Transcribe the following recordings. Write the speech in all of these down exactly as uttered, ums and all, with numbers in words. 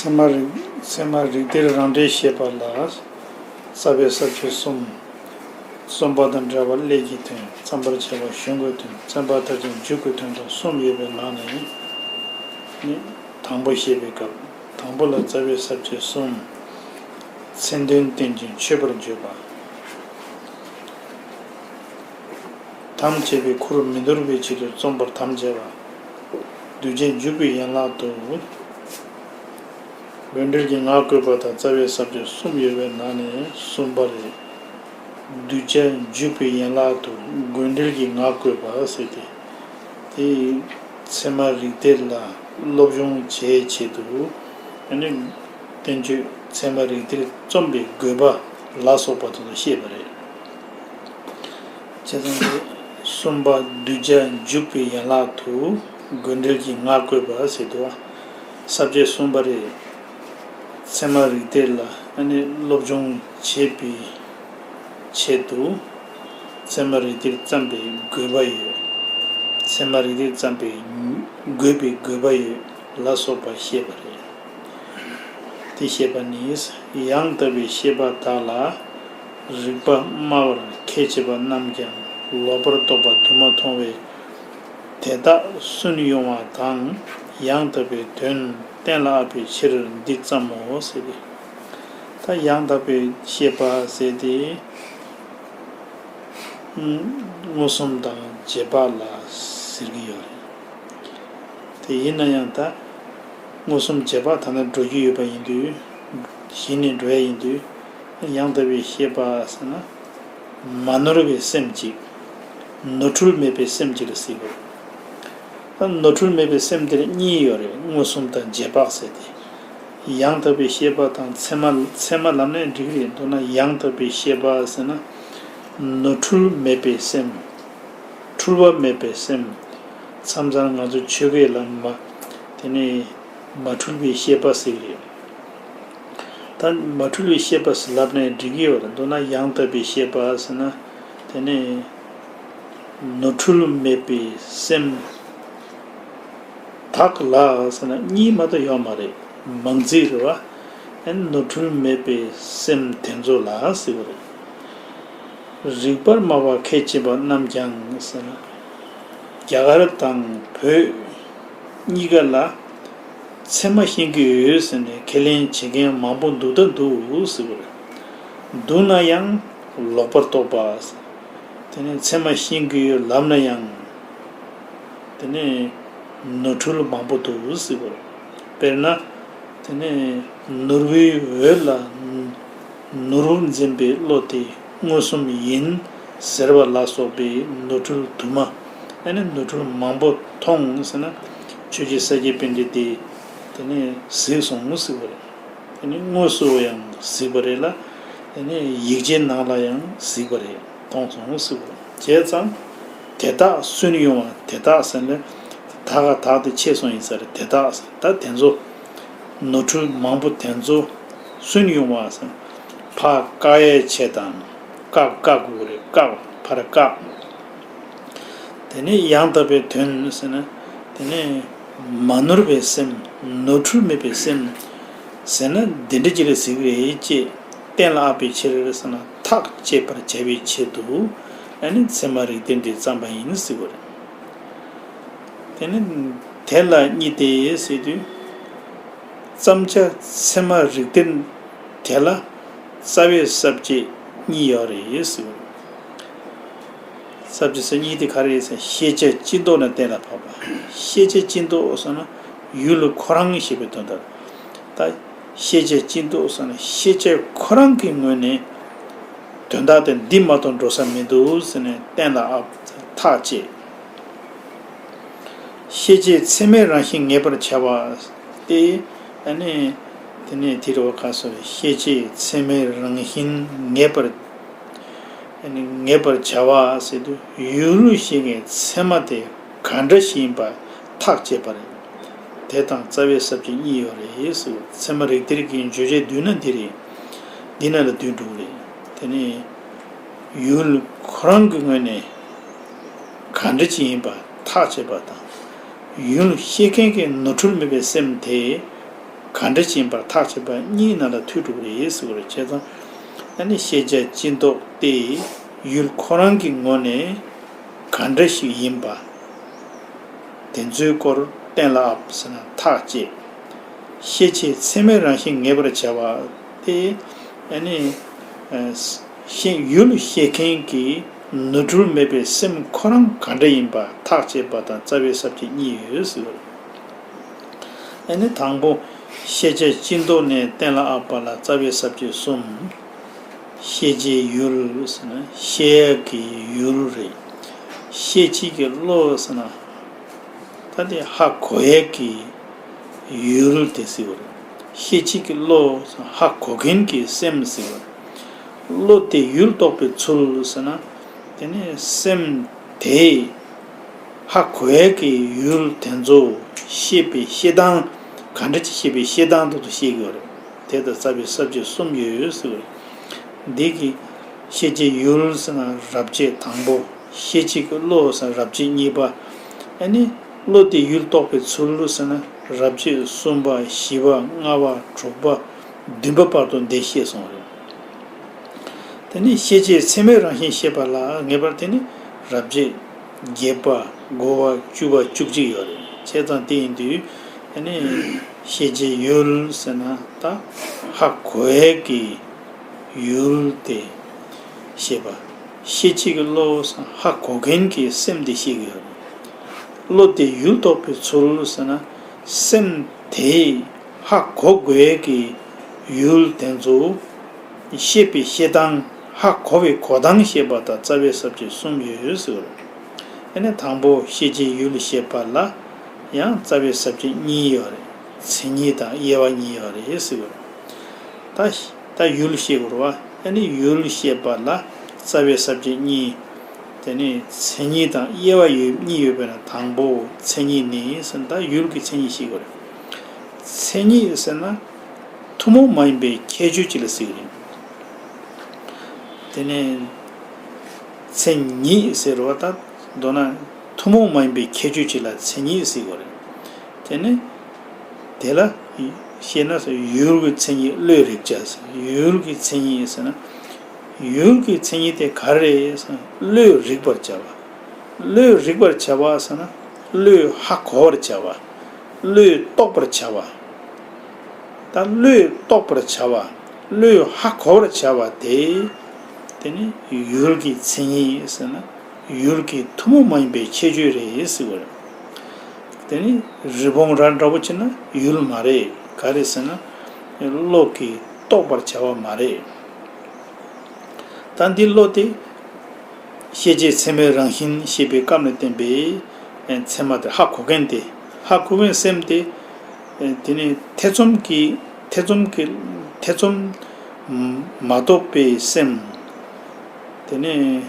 ཚད་མ་རིགས་ཚད་མ་རིགས་གཏེར་རང་འགྲེལ་བཤད་པ་ལ། རྩ་བའི་ས་བཅད་གསུམ། གསུམ་པ་དང་འབྲེལ་བ་སླད་ཀྱི་དོན། བརྩམ་པར་བྱ་བ་གཞུང་གི་དོན། བརྩམ་པ་མཐར་ཕྱིན་མཇུག་གི་དོན་དང་གསུམ་ཡོད་པའི་ནང་ནས་ནི། དང་པོ་བཤད་པའི་སྐབས། དང་པོ་ལ་རྩ་བའི་ས་བཅད་གསུམ། མཚན་དོན་བསྟན་ཅིང་མཆོད་པར་བརྗོད་པ། དམ་བཅས་པའི་ཁུར་མི་འདོར་བའི་ཆེད་དུ་རྩོམ་པར་དམ་བཅས་པ། གདུལ་བྱ་འཇུག་པའི་ཡན་ལག་ཏུ། དགོས་འབྲེལ་གྱི་ངག་བཀོད་པ་དང་རྩ་བའི་ས་བཅད་གསུམ་ཡོད་པའི་ནང་ནས་གསུམ་པ་རེད། གདུལ་བྱ་འཇུག་པའི་ཡན་ལག་ཏུ་དགོས་འབྲེལ་གྱི་ངག་བཀོད་པ་ཟེར་ཏེ། དེ་ཚད་མ་རིགས་གཏེར་ལ་སློབ་སྦྱོང་བྱེད་ཆེད་དུ། ཨ་ནི་བསྟན་བཅོས་ཚད་མ་རིགས་གཏེར་རྩོམ་པའི་དགོས་པ་ལ་སོགས་པ་དེ་ཚོ་བཤད་པ་རེད། བྱས་ཙང་དེ་གསུམ་པ་གདུལ་བྱ་འཇུག་པའི་ཡན་ལག་ཏུ་དགོས་འབྲེལ་གྱི་ངག་བཀོད་པ་ཟེར་དུས། ས་བཅད་གསུམ་པ་རེད། ཚད་མ་རིགས་གཏེར་ལ་ཨ་ནི་སློབ་སྦྱོང་བྱེད་པའི་ཆེད་དུ། ཚད་མ་རིགས་གཏེར་བརྩམས་པའི་དགོས་པ་ཡོད། ཚད་མ་རིགས་གཏེར་བརྩམས་པའི་དགོས་པའི་དགོས་པ་ཡོད་ལ་སོགས་པ་བཤད་པ་རེད། དེ་བཤད་པ་ནི། ཡང་དག་པའི་ཤེས་པ་དག་ལ་རིགས་པ་སྨྲ་བར་ཁས་འཆེ་བ་རྣམས་ཀྱང་ལོག་པར་རྟོག་པ་དུ་མ་མཐོང་བས། དེ་དག་སུན་དབྱུང་བ་དང་ཡང་དག་པའི་དོན་གཏན་ལ་དབབ་པའི་ཕྱིར་འདི་བརྩམ་མོ་ཟེར་ཏེ། ད་ཡང་དག་པའི་ཤེས་པ་ཟེར་ཏེ། མངོན་སུམ་དང་རྗེས་དཔག་ལ་ཟེར་གྱི་ཡོད་རེད། དེ་ཡིན་ན་ཡང་ད། མངོན་སུམ་རྗེས་དཔག་ཐ་ན་འགྲོ་རྒྱུ་ཡོད་པ་ཡིན་དུས། གཞི་ནས་འགྲོ་ཡ་ཡིན་དུས། ཡང་དག་པའི་ཤེས་པ་ཟེར་ན། མ་ནོར་བའི་སེམས་གཅིག་ནོར་འཁྲུལ་མེད་པའི་སེམས་གཅིག་ལ་ཟེར་དགོས། ད་ནོར་འཁྲུལ་མེད་པའི་སེམས་དེར་གཉིས་ཡོད་རེད། མངོན་སུམ་དང་རྗེས་དཔག་ཟེར་ཏེ། ཡང་དག་པའི་ཤེས་པ་དང་ཚད་མ་ཚད་མ་ལབ་ནའི་འགྲིག་གི་རེད། མདོར་ན་ཡང་དག་པའི་ཤེས་པ་ཟེར་ན། ནོར་འཁྲུལ་མེད་པའི་སེམས། འཁྲུལ་བ་མེད་པའི་སེམས། མཚམས་མཚམས་ང་ཚོ་ཆོས་སྐད་ལ་མ། དེ་ནས་མ་འཁྲུལ་བའི་ཤེས་པ་ཟེར་གི་རེད། ད་མ་འཁྲུལ་བའི་ཤེས་པ་ཟེར་ལབ་ནའི་འགྲིག་གི་ཡོད་རེད། མདོར་ན་ཡང་དག་པའི་ཤེས་པ་ཟེར་ན། དེ་ནས་ནོར་འཁྲུལ་མེད་པའི་སེམས། དག་ལ་ཟེར་ན་གཉིས་མ་གཏོགས་ཡོད་མ་རེད། མང་ཚིག་རེད་བ། ཨན་ནོར་འཁྲུལ་མེད་པའི་སེམས་དེ་ཚོ་ལ་ཟེར་བ་རེད། རིགས་པར་སྨྲ་བ་ཁས་འཆེ་བ་རྣམས་ཀྱང་ཟེར་ན། རྒྱ་གར་དང་བོད་གཉིས་ཀ་ལ་ཚད་མ་ཤེས་ཀྱི་ཡོད་ཟེར་ནས་ཁས་ལེན་བྱེད་མཁན་མང་པོ་འདུག་ད་འདུག་ཟེར་བ་རེད། འདུག་ན་ཡང་ལོག་པར་རྟོག་པ། དེ་ནས་ཚད་མ་ཤེས་ཀྱི་ཡོད་ལབ་ན་ཡང་། དེ་ནས་ནོར་འཁྲུལ་མང་པོ་འདུག་ཟེར་བ་རེད། དཔེར་ན། དེ་ནས་ནོར་བུའི་འོད་ལ་ནོར་བུ་འཛིན་པའི་བློ་དེ་མངོན་སུམ་ཡིན་ཟེར་བ་ལ་སོགས་པའི་ནོར་འཁྲུལ་དུ་མ། ཨ་ནི་ནོར་འཁྲུལ་མང་པོ་མཐོང་ཟེར་ན། ཆོས་རྗེ་ས་སྐྱ་པཎྜི་ཏས་དེ་ནས་གཟིགས་སོང་ཟེར་བ་རེད། དེ་ནི་དངོས་སུ་ཡང་གཟིགས་པ་རེད་ལ། དེ་ནི་ཡིག་ཆའི་ནང་ལ་ཡང་གཟིགས་པ་རེད། མཐོང་སོང་གཟིགས་པ་རེད། བྱས་ཙང་། དེ་དག་སུན་དབྱུང་བ། དེ་དག་ཟེར་ན། ད་ག་དག་དེ་ཆད་སོང་ཡིན་ས་རེད། དེ་དག་ཟེར་ད་དེ་ཚོ། ནོར་འཁྲུལ་མང་པོ་དེ་ཚོ་སུན་དབྱུང་བ་ཟེར། ཕར་བཀག་ཡས་ཆེད་དང་། བཀག་བཀག་དགོས་རེད། བཀག་ཕར་བཀག་དེ་ནས་ཡང་དག་པའི་དོན་ཟེར་ན། དེ་ནས་མ་ནོར་བའི་སེམས། ནོར་འཁྲུལ་མེད་པའི་སེམས་ཟེར་ན་འདི་འདྲ་ཅིག་ལ་ཟེར་གི་རེད་ཅེས་གཏན་ལ་དབབ་པའི་ཕྱིར་ཟེར་ན། ཐག་བཅད་པར་བྱ་བའི་ཆེད་དུ། ཨ་ནི་ཚད་མ་རིགས་གཏེར་འདི་བརྩམས་པ་ཡིན་ཟེར་བ་རེད། དེ་ནི་དེ་ལ་གཉིས་ཏེ་ཟེར་དུས། བརྩམ་བྱ་ཚད་མ་རིགས་གཏེར་དེ་ལ་རྩ་བའི་ས་བཅད་གཉིས་ཡོད་རེད་ཟེར་བ་རེད། ས་བཅད་ཟེར་གཉིས་དེ་ག་རེ་རེད་ཟེར། ཤེས་བྱ་སྤྱི་ལྡོག་ནས་གཏན་ལ་ཕབ་པ། ཤེས་བྱ་སྤྱི་ལྡོག་ཟེར་ན་ཡུལ་ཁོ་རང་ཞེས་པའི་དོན་དག་ད་ཤེས་བྱ་སྤྱི་ལྡོག་ཟེར་ན་ཤེས་བྱ་ཁོ་རང་གི་ངོས་ནས་དོན་དག་དེ་འདི་མ་གཏོགས་འགྲོ་ས་མི་འདུག་ཟེར་ནས་གཏན་ལ་ཐག་བཅད། ཤེས་བྱའི་ཚད་མའི་རང་བཞིན་ངེས་པར་བྱ་བ་སྟེ། ཨ་ནི། དེ་ནས་དེ་རུ་བ་ཁ་སོ། ཤེས་བྱའི་ཚད་མའི་རང་བཞིན་ངེས་པར། ཨ་ནི་ངེས་པར་བྱ་བ་ཟེར་དུས་ཡུལ་ཤེས་མཁན་ཚད་མ་དེ་ག་འདྲ་ཞིག་ཡིན་པ་ཐག་བཅད་པ་རེད། དེ་དང་རྩ་བའི་ས་བཅད་གཉིས་ཡོད་རེད་ཟེར། ཚད་མ་རིགས་གཏེར་གྱི་བརྗོད་བྱའི་མདུན་ན་འདི་རེད། འདི་ན་ལ་བསྡུས་འགྲོ་གི་རེད། དེ་ནས་ཡུལ་ཁོ་རང་གི་ངོས་ནས་ག་འདྲ་ཅིག་ཡིན་པ་ཐག་བཅད་པ་དང་། ཡུལ་ཤེས་མཁན་གྱི་ནོར་འཁྲུལ་མེད་པའི་སེམས་དེ་ ག་འདྲ་ཞིག་ཡིན་པར་ཐག་བཅད་པ་གཉིས་ནང་ལ་ཐུག་འགྲོ་གི་རེད་ཟེར་བ་རེད། བྱས་ཙང་ཨ་ནི་ཤེས་བྱ་སྤྱི་ལྡོག་སྟེ་ཡུལ་ཁོ་རང་གི་ངོས་ནས་ག་འདྲ་ཞིག་ཡིན་པ་དེ་ཚོའི་སྐོར་གཏན་ལ་དབབ་ཟེར་ན་ཐག་བཅད། ཤེས་བྱའི་ཚད་མའི་རང་བཞིན་ངེས་པར་བྱ་བ་སྟེ་ཨ་ནི་ཤེས་ཡུལ་ཤེས་མཁན་གྱི་ནོར་འཁྲུལ་མེད་པའི་སེམས་ཁོ་རང་ག་འདྲ་ཡིན་པ་ཐག་བཅད་པ་དང་རྩ་བའི་ས་བཅད་གཉིས་ཡོད་ཟེར་བ་རེད། ཨ་ནི་དང་པོ་ཤེས་བྱ་སྤྱི་ལྡོག་ནས་གཏན་ལ་དབབ་པ་ལ་རྩ་བའི་ས་བཅད་གསུམ། ཤེས་བྱའི་ཡུལ་ཟེར་ན་ཤེས་ཡག་གི་ཡུལ་རེད། ཤེས་བྱེད་ཀྱི་བློ་ཟེར་ན་ད་དེ་ཧ་གོ་ཡག་གི་ཡུལ་དེ་ཟེར་བ་རེད། ཤེས་བྱེད་ཀྱི་བློ་ཧ་གོ་མཁན་གྱི་སེམས་ཟེར་བ་རེད། བློ་དེ་ཡུལ་རྟོགས་པའི་ཚུལ་ཟེར་ན་དེ་ནི་སེམས་དེས་ཧ་གོ་ཡག་གི་ཡུལ་དེ་ཚོ་ཤེས་པའི་ཤེས་སྟངས་ག་འདྲ་ཅིག་ཤེས་པའི་ཤེས་སྟངས་དེ་ཚོ་ཤེས་དགོས་རེད། དེ་དང་རྩ་བའི་ས་བཅད་གསུམ་ཡོད་ཟེར་བ་རེད། འདི་གི་ཤེས་བྱའི་ཡུལ་ཟེར་ན་རབ་བྱེད་དང་པོ། ཤེས་བྱེད་ཀྱི་བློ་ཟེར་ན་རབ་བྱེད་གཉིས་པ། ཨ་ནི་བློ་དེ་ཡུལ་རྟོགས་པའི་ཚུལ་ཟེར་ན་རབ་བྱེད་གསུམ་པ་བཞི་པ་ལྔ་པ་དྲུག་པ་བདུན་པ་བར་དུ་འདི་བཤད་སོང་བ་རེད། དེ་ནི་ཤེས་བྱའི་ཚད་མའི་རང་བཞིན་ཤེས་པ་ལ་ངེས་པར་དེ་ནི་རབ་བྱེད་བརྒྱད་པ་དགུ་པ་བཅུ་པ་བཅུ་གཅིག་ཡོད་རེད། བྱས་ཙང་དེ་ཡིན་དུས་དེ་ནི་ཤེས་བྱའི་ཡུལ་ཟེར་ན་ད་ཧ་གོ་ཡག་གི་ཡུལ་དེ་ཤེས་པ། ཤེས་བྱེད་ཀྱི་བློ་ཧ་གོ་མཁན་གྱི་སེམས་དེ་ཤེས་ཀྱི་ཡོད་རེད། བློ་དེ་ཡུལ་རྟོགས་པའི་ཚུལ་ཟེར་ན་སེམས་དེས་ཧ་གོ་དགོས་ཀྱི་ཡུལ་དེ་ཚོ་ཤེས་པའི་ཤེས་སྟངས་ཧ་གོ་བའི་གོ་སྟངས་ཤེས་པ་དང་རྩ་བའི་ས་བཅད་གསུམ་ཡོད་ཟེར་བ་རེད། ཨ་ནི་དང་པོ་ཤེས་བྱའི་ཡུལ་ཤེས་པ་ལ་ཡང་རྩ་བའི་ས་བཅད་གཉིས་ཡོད་རེད། མཚན་ཉིད་དང་དབྱེ་བ་གཉིས་ཡོད་རེད་ཟེར་བ་རེད། ད་ད་ཡུལ་ཤེས་དགོས་རེད་བ། ཨ་ནི་ཡུལ་ཤེས་པ་ལ་རྩ་བའི་ས་བཅད་གཉིས། དེ་ནས་མཚན་ཉིད་དང་དབྱེ་བ་ཡོད་གཉིས་ཡོད་པས་ན་དང་པོ་མཚན་ཉིད་ནི་ཟེར་ན་ད་ཡུལ་གྱི་མཚན་ཉིད་ཤེས་དགོས་རེད། མཚན་ཉིད་ཟེར་ན་ཐུན་མོང་མ་ཡིན་པའི་ཁྱད་ཆོས་ཅིག་ལ་ཟེར་གྱི་རེད། དེ་ནས་མཚན་ཉིད་ཟེར་བ་ད་མདོར་ན་ཐུན་མོང་མ་ཡིན་པའི་ཁྱད་ཆོས་ཅིག་ལ་མཚན་ཉིད་ཟེར་དགོས་རེད། དེ་ནས་དེ་ལ་བཤད་ན་ཡུལ་གྱི་མཚན་ཉིད་བློས་རིག་བྱ་ཟེར། ཡུལ་གྱི་མཚན་ཉིད་ཟེར་ན་ཡུལ་གྱི་མཚན་ཉིད་དེ་ག་རེ་རེད་ཟེར་ན་བློས་རིག་པར་བྱ་བ། བློས་རིག་པར་བྱ་བ་ཟེར་ན་བློས་ཧ་གོ་བར་བྱ་བ། བློས་རྟོགས་པར་བྱ་བ། ད་བློས་རྟོགས་པར་བྱ་བ། བློས་ཧ་གོ་བར་བྱ་བ་དེ། དེ་ནི་ཡུལ་གྱི་མཚན་ཉིད་ཟེར་ན་ཡུལ་གྱི་ཐུན་མོང་མ་ཡིན་པའི་ཁྱད་ཆོས་རེད་ཟེར་བ་རེད། དེ་ནི་རི་བོང་རྭ་འདྲ་པོ་བྱས་ན་ཡུལ་མ་རེད། ག་རེ་ཟེར་ན་བློ་གིས་རྟོགས་པར་བྱ་བ་མ་རེད། ད་འདི་བློ་དེ་ཤེས་བྱའི་ཚད་མའི་རང་བཞིན་ཞེས་པའི་སྐབས་ནས་བསྟན་པའི་ཚད་མ་དེ་ཧ་གོ་མཁན་དེ། ཧ་གོ་མཁན་སེམས་དེ། དེ་ནི་ཐེ་ཚོམ་གྱི་ཐེ་ཚོམ་གྱི་ཐེ་ཚོམ་མ་གཏོགས་པའི་སེམས། དེ་ནི་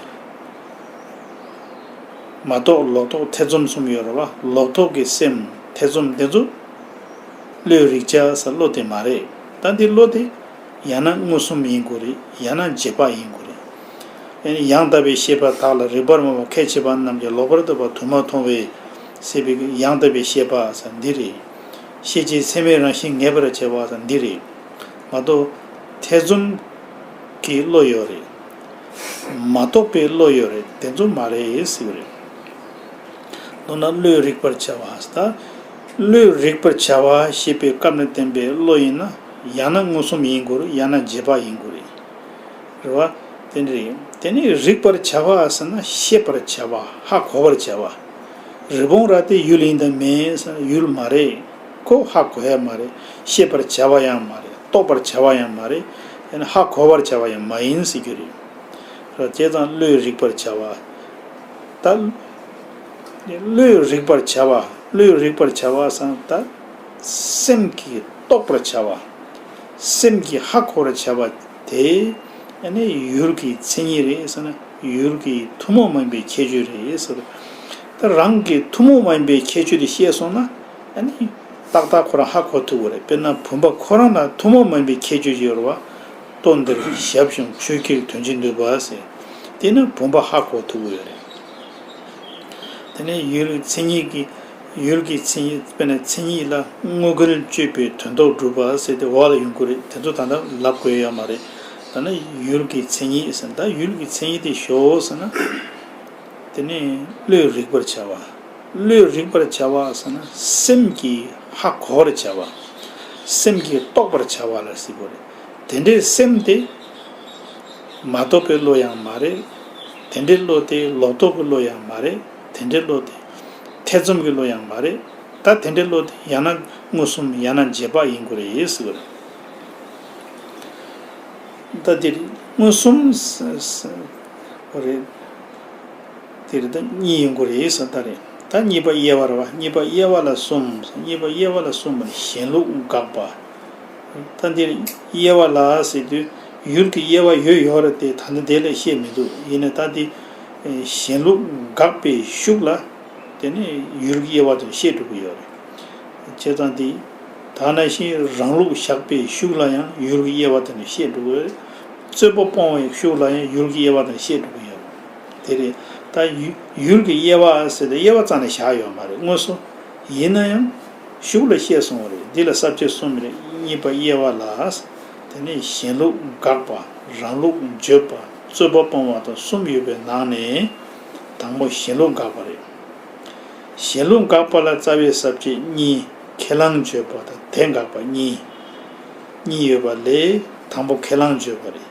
མ་རྟོགས་ལོག་རྟོག་ཐེ་ཚོམ་གསུམ་ཡོད་རེད་བ། ལོག་རྟོག་གི་སེམས་ཐེ་ཚོམ་དེ་ཚོ་བློས་རིག་བྱ་ཟེར་བློ་དེ་མ་རེད། ད་འདི་བློ་དེ། ཡང་ན་མངོན་སུམ་ཡིན་དགོས་རེད། ཡང་ན་རྗེས་དཔག་ཡིན་དགོས་རེད། ཡང་དག་པའི་ཤེས་པ་དག་ལ་རིག་པར་མོས་པ་ཁས་འཆེ་བ་རྣམས་ཀྱིས་ལོག་པར་རྟོག་པ་དུ་མ་མཐོང་བས་ཟེར་བའི་ཡང་དག་པའི་ཤེས་པ་ཟེར་འདི་རེད། ཤེས་བྱའི་ཚད་མའི་རང་བཞིན་ངེས་པར་བྱ་བ་ཟེར་འདི་རེད། མ་གཏོགས་ཐེ་ཚོམ་གྱི་བློ་ཡོད་རེད། མ་རྟོགས་པའི་བློ་ཡོད་རེད། དེ་ཚོ་མ་རེད་ཟེར་བ་རེད། མདོར་ན་བློས་རིག་པར་བྱ་བ་ཟེར། ད་བློས་རིག་པར་བྱ་བ་ཞེས་པའི་སྐབས་ནས་བསྟན་པའི་བློ་ཡིན་ན་ཡང་ན་མངོན་སུམ་ཡིན་དགོས་རེད། ཡང་ན་རྗེས་དཔག་ཡིན་དགོས་རེད། རེད་བ། དེ་འདྲ་རེད། དེ་ནི་རིག་པར་བྱ་བ་ཟེར་ན་ཤེས་པར་བྱ་བ། ཧ་གོ་བར་བྱ་བ། རི་བོང་རྭ་དེ་ཡུལ་ཡིན་དང་མིན་ཟེར་ན་ཡུལ་མ་རེད། ཁོ་ཧ་གོ་ཡ་མ་རེད། ཤེས་པར་བྱ་བ་ཡང་མ་རེད། རྟོགས་པར་བྱ་བ་ཡང་མ་རེད། ཡང་ན་ཧ་གོ་བར་བྱ་བ་ཡང་མ་ཡིན་ཟེར་རྒྱུ་རེད། རེད་བ། བྱས་ཙང་བློས་རིག་པར་བྱ་བ། ད་བློས་རིག་པར་བྱ་བ། བློས་རིག་པར་བྱ་བ་ཟེར་ན་ད་སེམས་ཀྱིས་རྟོགས་པར་བྱ་བ། སེམས་ཀྱིས་ཧ་གོ་བར་བྱ་བ་དེ་ཨ་ནི་ཡུལ་གྱི་མཚན་ཉིད་རེད་ཟེར་ན་ཡུལ་གྱི་ཐུན་མོང་མ་ཡིན་པའི་ཁྱད་ཆོས་རེད་ཟེར། ད་རང་གི་ཐུན་མོང་མ་ཡིན་པའི་ཁྱད་ཆོས་དེ་ཤེས་སོང་ན་ཨ་ནི་ཏག་ཏག་ཁོ་རང་ཧ་གོ་ཐུབ་ཀྱི་རེད། དཔེར་ན་བུམ་པ་ཁོ་རང་ལ་ཐུན་མོང་མ་ཡིན་པའི་ཁྱད་ཆོས་ཅིག་ཡོད་རེད་བ། ལྟོ་འདིར་ཞབས་ཞུམ་ཆུ་སྐྱེས་དོན་བྱེད་ནུས་པ་ཟེར། དེ་ནི་བུམ་པ་ཧ་གོ་ཐུབ་ཀྱི་ཡོད་རེད། དེ་ནས་ཡུལ་མཚན་ཉིད་ཀྱི་ ཡུལ་གྱི་མཚན་ཉིད། དཔེར་ན་མཚན་ཉིད་ལ་དངོས་འགལ་གཅོད་པའི་དོན་ལྡོག་སྒྲུབ་པ་ཟེར་ཏེ་འོག་ལ་ཡོང་གི་རེད། དེ་ཚོ་ད་ལྟ་ལབ་དགོས་ཡོད་མ་རེད། ད་ནི་ཡུལ་གྱི་མཚན་ཉིད་ཟེར། ད་ཡུལ་གྱི་མཚན་ཉིད་དེ་ཞོག་ཟེར་ན། དེ་ནི་བློས་རིག་པར་བྱ་བ། བློས་རིག་པར་བྱ་བ་ཟེར་ན་སེམས་ཀྱིས་ཧ་གོ་བར་བྱ་བ། སེམས་ཀྱིས་རྟོགས་པར་བྱ་བ་ལ་ཟེར་དགོས་རེད། དེ་འདྲའི་སེམས་དེ་མ་རྟོགས་པའི་བློ་ཡང་མ་རེད། དེ་འདྲའི་བློ་དེ་ལོག་རྟོག་གི་བློ་ཡང་མ་རེད། དེ་འདྲའི་བློ་དེ་ཐེ་ཚོམ་གྱི་བློ་ཡང་མ་རེད། ད་དེ་འདྲའི་བློ་དེ་ཡང་ན་མངོན་སུམ་ཡང་ན་རྗེས་དཔག་ཡིན་དགོས་རེད་ཟེར་གྱི་རེད། ད་དེ་མངོན་སུམ་ཟེར་གྱི་རེད། དེ་རེད། ད་གཉིས་ཡིན་དགོས་རེད་ཟེར། ད་རེད། ད་གཉིས་པ་དབྱེ་བ་རེད་བ། གཉིས་པ་དབྱེ་བ་ལ་གསུམ། གཉིས་པ་དབྱེ་བ་ལ་གསུམ་པ་ནི་ཞེན་ལུགས་དགག་པ། ད་འདིར་དབྱེ་བ་ལ་ཟེར་དུས་ཡུལ་གྱི་དབྱེ་བ་ཡོད་ཡོད་རེད་དེ། ད་ནི་དེ་ལ་བཤད་མི་འདུག་ཡིན་ནའི་ད་འདི་ཞེན་ལུགས་དགག་པའི་ཤུགས་ལ་དེ་ནི་ཡུལ་གྱི་དབྱེ་བ་དེ་བཤད་འགྲོ་གི་ཡོད་རེད། བྱས་ཙང་འདི་ད་ནང་བཞིན་རང་ལུགས་བཞག་པའི་ཤུགས་ལ་ཡང་ཡུལ་གྱི་དབྱེ་བ་དེ་ནི་བཤད་འགྲོ་གི་ཡོད་རེད། རྩོད་པ་སྤོང་བའི་ཤུགས་ལ་ཡང་ཡུལ་གྱི་དབྱེ་བ་དེ་བཤད་འགྲོ་གི་ཡོད་རེད། དེ་རེད། ད་ཡུ་ཡུལ་གྱི་དབྱེ་བ་ཟེར་ཏེ་དབྱེ་བ་རྩ་ནས་བཞག་ཡོད་མ་རེད། དངོས་སུ། ཡིན་ན་ཡང་ཤུགས་ལ་བཤད་སོང་བ་རེད། འདི་ལ་ས་བཅད་གསུམ་རེད། གཉིས་པ་དབྱེ་བ་ལ། དེ་ནས་ཞེན་ལུགས་དགག་པ། རང་ལུགས་བརྗོད་པ། རྩོད་པ་སྤོང་བ་དང་གསུམ་ཡོད་པའི་ནང་ནས་དང་པོ་ཞེན་ལུགས་དགག་པ་རེད། ཞེན་ལུགས་དགག་པ་ལ་རྩ་བའི་ས་བཅད་གཉིས། ཁས་བླངས་བརྗོད་པ་དང་དེ་དགག་པ་གཉིས། གཉིས་ཡོད་པ་ལས་དང་པོ་ཁས་བླངས་བརྗོད་པ་རེད།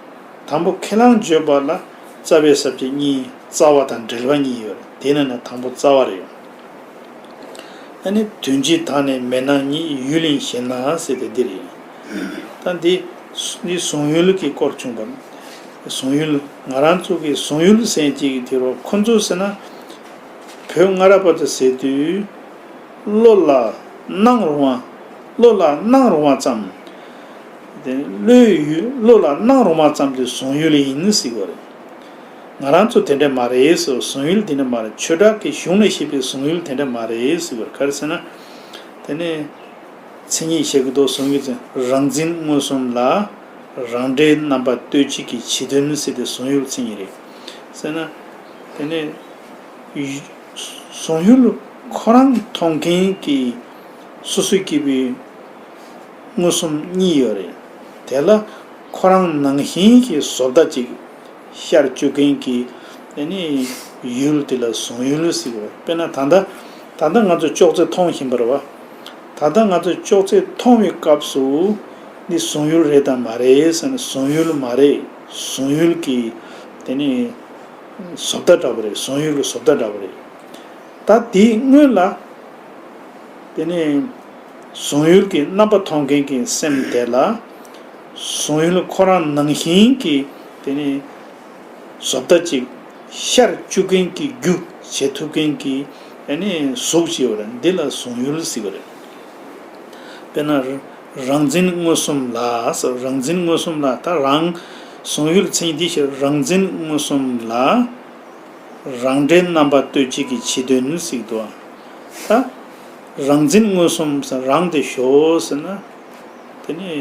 དང་པོ་ཁས་བླངས་བརྗོད་པ་ལ་རྩ་བའི་ས་བཅད་གཉིས། རྩ་བ་དང་འབྲེལ་བ་གཉིས་ཡོད་རེད། དེ་ནང་ནས་དང་པོ་རྩ་བ་རེད། ཨ་ནི་དོན་སྤྱི་དག་ནི་མེད་སྣང་ཉིད། ཡུལ་ཡིན་ཞེན་ན་ཟེར་ཏེ་འདི་རེད། ད་འདི་འདི་གཟུང་ཡུལ་གྱི་སྐོར་བྱུང་བ། གཟུང་ཡུལ། ང་རང་ཚོ་གི་གཟུང་ཡུལ་ཟེར་ཅིག་དེ་རུ་ཁོ་ཚོ་ཟེར་ན། བོད་སྔ་རབས་པ་ཚོ་ཟེར་དུས། བློ་ལ་སྣང་རུང་བ། བློ་ལ་སྣང་རུང་བ་ཙམ། དེ་བློའི་ཡུལ། བློ་ལ་སྣང་རུང་བ་ཙམ་དེ་གཟུང་ཡུལ་ཡིན་ཟེར་གྱི་ཡོད་རེད། ང་རང་ཚོ་དེ་འདྲ་མ་རེད་ཟེར། གཟུང་ཡུལ་དེ་འདྲ་མ་རེད། ཆོས་གྲགས་ཀྱི་གཞུང་ནས་བཤད་པའི་གཟུང་ཡུལ་དེ་འདྲ་མ་རེད་ཟེར་གྱི་ཡོད་རེད། ག་རེ་ཟེར་ན། དེ་ནས་མཚན་ཉིད་བཤད་ཀྱི་འདུག་གཟུང་ཡུལ་ཟེར། རང་འཛིན་མངོན་སུམ་ལ། རང་འབྲས་རྣམ་པ་གཏོད་བྱེད་ཀྱི་ཕྱི་དོན་ཟེར་ཏེ་གཟུང་ཡུལ་མཚན་ཉིད་རེད། ཟེར་ན། དེ་ནས་གཟུང་ཡུལ་ཁོ་རང་མཐོང་མཁན་གྱི་སོ་སོའི་སྐྱེས་བུའི་མངོན་སུམ་གཉིས་ཡོད་རེད། དེ་ལ་ཁོ་རང་ནང་བཞིན་གྱི་བཟོ་ལྟ་གཅིག་ཤར་བཅུག་མཁན་གྱི་དེ་ནི་ཡུལ་དེ་ལ་གཟུང་ཡུལ་ཟེར་གྱི་རེད། དཔེར་ན་ད་ལྟ་ད་ལྟ་ང་ཚོ་ཅོག་ཙེ་མཐོང་བཞིན་པ་རེད་བ། ད་ལྟ་ང་ཚོ་ཅོག་ཙེ་མཐོང་བའི་སྐབས་སུ་འདི་གཟུང་ཡུལ་རེད་དམ་མ་རེད་ཟེར་ན། གཟུང་ཡུལ་མ་རེད། གཟུང་ཡུལ་གྱི་དེ་ནི་བཟོ་ལྟ་འདྲ་པོ་རེད། གཟུང་ཡུལ་གྱི་བཟོ་ལྟ་འདྲ་པོ་རེད། ད་དེའི་སྔོན་ལ་དེ་ནི་གཟུང་ཡུལ་གྱི་རྣམ་པ་མཐོང་མཁན་གྱི་སེམས་དེ་ལ་གཟུང་ཡུལ་ཁོ་རང་ནང་བཞིན་གྱི་དེ་ནི་བཟོ་ལྟ་ཅིག་ཤར་བཅུག་མཁན་གྱི་རྒྱུ་བྱེད་ཐུབ་མཁན་གྱི་དེ་ནི་གཟུགས་ཅིག་ཡོད་རེད། འདི་ལ་གཟུང་ཡུལ་ཟེར་གྱི་རེད། དཔེར་ན་རང་འཛིན་མངོན་སུམ་ལ་ཟེར། རང་འཛིན་མངོན་སུམ་ལ། ད་རང་གཟུང་ཡུལ་མཚན་ཉིད་དེ་ཕྱིར་རང་འཛིན་མངོན་སུམ་ལ། རང་འབྲས་རྣམ་པ་གཏོད་བྱེད་ཀྱི་ཕྱི་དོན་ཟེར་གྱི་འདུག་ད་རང་འཛིན་མངོན་སུམ་ཟེར། རང་དེ་ཞོག་ཟེར་ན། དེ་ནི་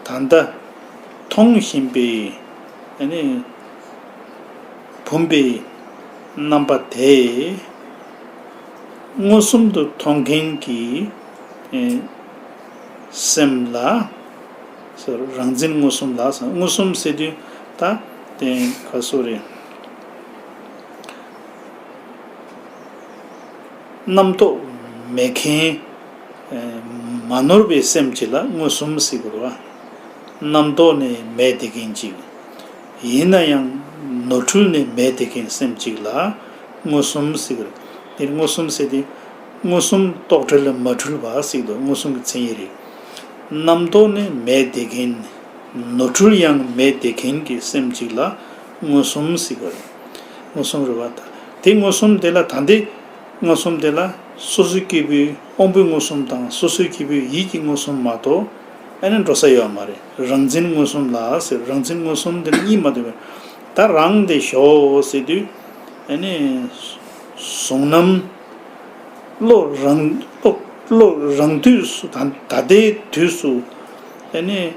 ད་ལྟ་མཐོང་བཞིན་པའི་དེ་ནི་བུམ་པའི་རྣམ་པ་དེ་མངོན་སུམ་དུ་མཐོང་མཁན་གྱི་ཨེ་སེམས་ལ། ཟེར། རང་འཛིན་མངོན་སུམ་ལ་ཟེར། མངོན་སུམ་ཟེར་དུས་ད་དེ་ག་སོ་རེད། རྣམ་རྟོག་མེད་མཁན། ཨེ་མ་ནོར་བའི་སེམས་ཅིག་ལ་མངོན་སུམ་ཟེར་དགོས་རེད་བ། རྣམ་རྟོག་ནི་མེད་བསྡད་མཁན་ཅིག་ཡིན་ན་ཡང་ནོར་འཁྲུལ་ནི་མེད་བསྡད་མཁན་སེམས་ཅིག་ལ་མངོན་སུམ་ཟེར་གྱི་རེད། འདིར་མངོན་སུམ་ཟེར་དེ་མངོན་སུམ་རྟོག་བྲལ་མ་འཁྲུལ་བ་ཟེར་གྱི་འདུག་མངོན་སུམ་གྱི་མཚན་ཉིད་རེད། རྣམ་རྟོག་ནི་མེད་བསྡད་མཁན། ནོར་འཁྲུལ་ཡང་མེད་བསྡད་མཁན་གྱི་སེམས་ཅིག་ལ་མངོན་སུམ་ཟེར་གྱི་རེད། མངོན་སུམ་རེད་བ། ད་དེ་མངོན་སུམ་དེ་ལ་ད་འདི་མངོན་སུམ་དེ་ལ་སོ་སོའི་སྐྱེས་བུའི་དབང་པོའི་མངོན་སུམ་དང་སོ་སོའི་སྐྱེས་བུའི་ཡིད་ཀྱི་མངོན་སུམ་མ་གཏོགས་ཨ་ནི་འགྲོ་ས་ཡོད་མ་རེད། རང་འཛིན་མངོན་སུམ་ལ་ཟེར། རང་འཛིན་མངོན་སུམ་དེ་ལ་གཉིས་མ་གཏོགས་མེད། ད་རང་དེ་ཞོག་ཟེར་དུས་ཨ་ནི་གཟུང་རྣམ་བློ་རང་བློ་བློ་རང་དུས་སུ་ད་ད་ལྟའི་དུས་སུ་ཨ་ནི།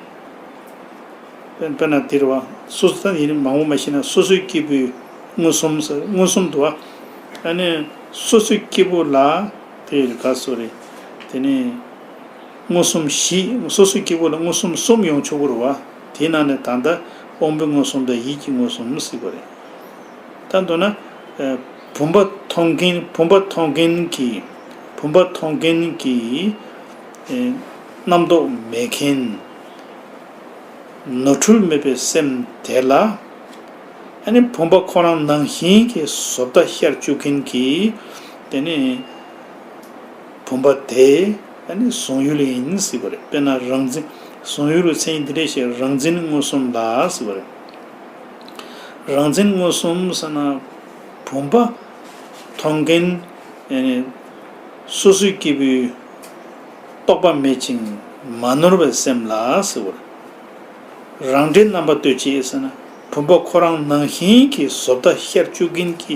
དཔེར་དཔེར་ན་འདིར་བ། སོ་སོ་ད་ཡིན་མང་པོ་མ་ཤེས་ན་སོ་སོའི་སྐྱེས་བུའི་མངོན་སུམ་ཟེར། མངོན་སུམ་དུ་བ། ཨ་ནི་སོ་སོའི་སྐྱེས་བུ་ལ་ ཡོད་ག་སོ་རེད། དེ་ནས་མངོན་སུམ་བཞི། སོ་སོའི་སྐྱེ་བོ་ལ་མངོན་སུམ་གསུམ་ཡོང་ཆོག་གི་རེད་བ། དེའི་ནང་ནས་ད་ལྟ་དབང་པོའི་མངོན་སུམ་དང་ཡིད་ཀྱི་མངོན་སུམ་ཟེར་གི་རེད། ད་མདོར་ན། ཨ། བུམ་པ་མཐོང་མཁན། བུམ་པ་མཐོང་མཁན་གྱི། བུམ་པ་མཐོང་མཁན་གྱི། ཨ། རྣམ་རྟོག་མེད་མཁན། ནོར་འཁྲུལ་མེད་པའི་སེམས་དེ་ལ། ཨ་ནི་བུམ་པ་ཁོ་རང་ནང་བཞིན་གྱི་བཟོ་ལྟ་ཤར་བཅུག་མཁན་གྱི། དེ་ནི་བུམ་པ་དེ། ཨ་ནི་གཟུང་ཡུལ་ཡིན་ཟེར་བ་རེད། དཔེར་ན་རང་འཛིན། གཟུང་ཡུལ་གྱི་མཚན་ཉིད་འདི་འདྲ་ཞིག་རང་འཛིན་མངོན་སུམ་ལ་ཟེར་བ་རེད། རང་འཛིན་མངོན་སུམ་ཟེར་ན། བུམ་པ་མཐོང་མཁན། ཨ་ནི་སོ་སོའི་སྐྱེ་བོའི་རྟོག་པ་མེད་ཅིང་མ་ནོར་བའི་སེམས་ལ་ཟེར་བ་རེད། རང་འདྲའི་རྣམ་པ་ལྟོས་བཅས་ཟེར་ན། བུམ་པ་ཁོ་རང་ནང་བཞིན་གྱི་བཟོ་ལྟ་ཤར་བཅུག་མཁན་གྱི་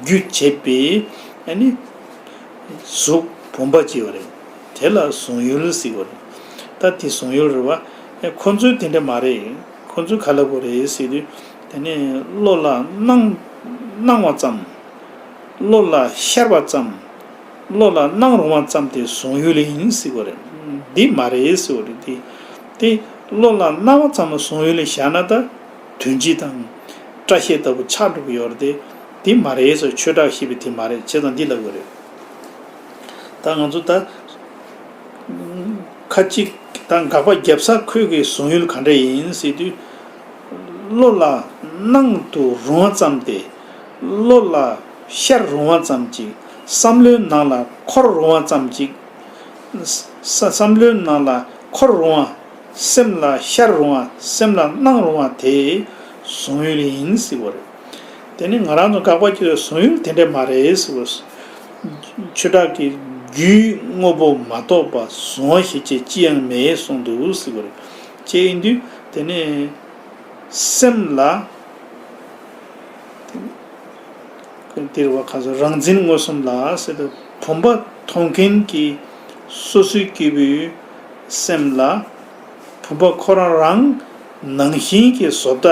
རྒྱུ་བྱེད་པའི། ཨ་ནི་གཟུགས་བུམ་པ་ཅིག་ཡོད་རེད། དེ་ལ་གཟུང་ཡུལ་ཟེར་བ་རེད། ད་དེ་གཟུང་ཡུལ་རེད་བ། ཨེ། ཁོ་ཚོའི་དེ་འདྲ་མ་རེད། ཁོ་ཚོའི་ག་ལ་གོ་རེད་ཟེར་དུས། དེ་ནས་བློ་ལ་སྣང་། སྣང་བ་ཙམ། བློ་ལ་ཤར་བ་ཙམ། བློ་ལ་སྣང་རུང་བ་ཙམ་དེ་གཟུང་ཡུལ་ཡིན་ཟེར་བ་རེད། འདི་མ་རེད་ཟེར་བ་རེད། དེ། དེ་བློ་ལ་སྣང་བ་ཙམ་ལ་གཟུང་ཡུལ་ལ་བཞག་ན་ད། དོན་སྤྱི་དང་། སྐྲ་ཤད་ལྟ་བུ་ཆགས་འགྲོ་གི་ཡོད་རེད་དེ། འདི་མ་རེད་ཟེར། ཆོས་གྲགས་ཞེས་པའི་དེ་མ་རེད། བྱས་ཙང་འདི་ལབ་དགོས་རེད། ད་ང་ཚོ་ད། ཁ་ཅིག་ད་དགག་པ་རྒྱབ་ས་ཁོས་གི་གཟུང་ཡུལ་ག་འདྲ་ཡིན་ཟེར་དུས། བློ་ལ་སྣང་དུ་རུང་བ་ཙམ་སྟེ། བློ་ལ་ཤར་རུང་བ་ཙམ་ཅིག། བསམ་བློའི་ནང་ལ་འཁོར་རུང་བ་ཙམ་ཅིག། ས། བསམ་བློའི་ནང་ལ་འཁོར་རུང་བ། སེམས་ལ་ཤར་རུང་བ། སེམས་ལ་སྣང་རུང་བ་དེ་གཟུང་ཡུལ་ཡིན་ཟེར་བ་རེད། དེ་ནི་ང་རང་ཚོ་དགག་པ་བྱེད་པའི་གཟུང་ཡུལ་དེ་འདྲ་མ་རེད་ཟེར་བ། ཆོས་གྲགས་ཀྱིས་རྒྱུའི་དངོས་པོ་མ་གཏོགས་པ་གཟུང་བ་ཞེས་བྱ་ཅི་ཡང་མེད་གསུངས་འདུག་ཟེར་བ་རེད། ཅེས་ཡིན་དུས་དེ་ནི་སེམས་ལ། དེ་རེད་བ། ཁ་སང་རང་འཛིན་མངོན་སུམ་ལ་ཟེར་ཏེ། བུམ་པ་མཐོང་མཁན་གྱི་སོ་སོའི་སྐྱེ་བོའི་སེམས་ལ། བུམ་པ་ཁོ་རང་རང་ནང་བཞིན་གྱི་བཟོ་ལྟ་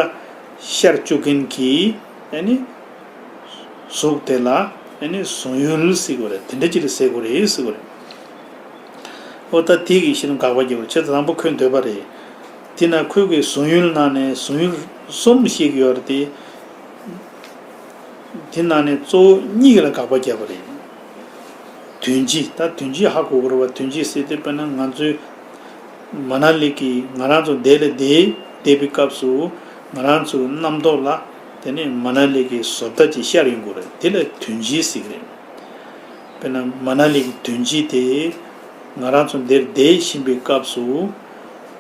ཤར་བཅུག་མཁན་གྱི། ཨ་ནི་གཟུགས་དེ་ལ། ཨ་ནི་གཟུང་ཡུལ་ཟེར་དགོས་རེད། དེ་འདྲ་ཅིག་ལ་ཟེར་དགོས་རེད་ཟེར་དགོས་རེད། འོ་ད་དེ་གི་ཕྱིར་དགག་པ་རྒྱབ་པ་བྱས་ཙང་དང་པོ་ཁོས་འདོད་པ་རེད། དེ་ན་ཁོས་གི་གཟུང་ཡུལ་ནང་ནས་གཟུང་ཡུལ་གསུམ་ཞིག་ཡོད་རེད་དེ། དེ་ནང་ནས་གཙོ་བོ་གཉིས་ལ་དགག་པ་བརྒྱབ་པ་རེད། དོན་སྤྱི། ད་དོན་སྤྱི་ཧ་གོ་དགོས་རེད་བ། དོན་སྤྱི་ཟེར་དུས་དཔེར་ན་ང་ཚོའི་མ་ན་ལི་གི་ང་རང་ཚོ་འདི་ལ་བསྡད་བསྡད་པའི་སྐབས་སུ་ང་རང་ཚོའི་རྣམ་རྟོག་ལ་དེ་ནས་མ་ན་ལི་གི་བཟོ་ལྟ་ཅིག་ཤར་ཡོང་གི་རེད། དེ་ལ་དོན་སྤྱི་ཟེར་གི་རེད། དཔེར་ན་མ་ན་ལི་གི་དོན་སྤྱི་དེ། ང་རང་ཚོ་འདིར་བསྡད་བཞིན་པའི་སྐབས་སུ།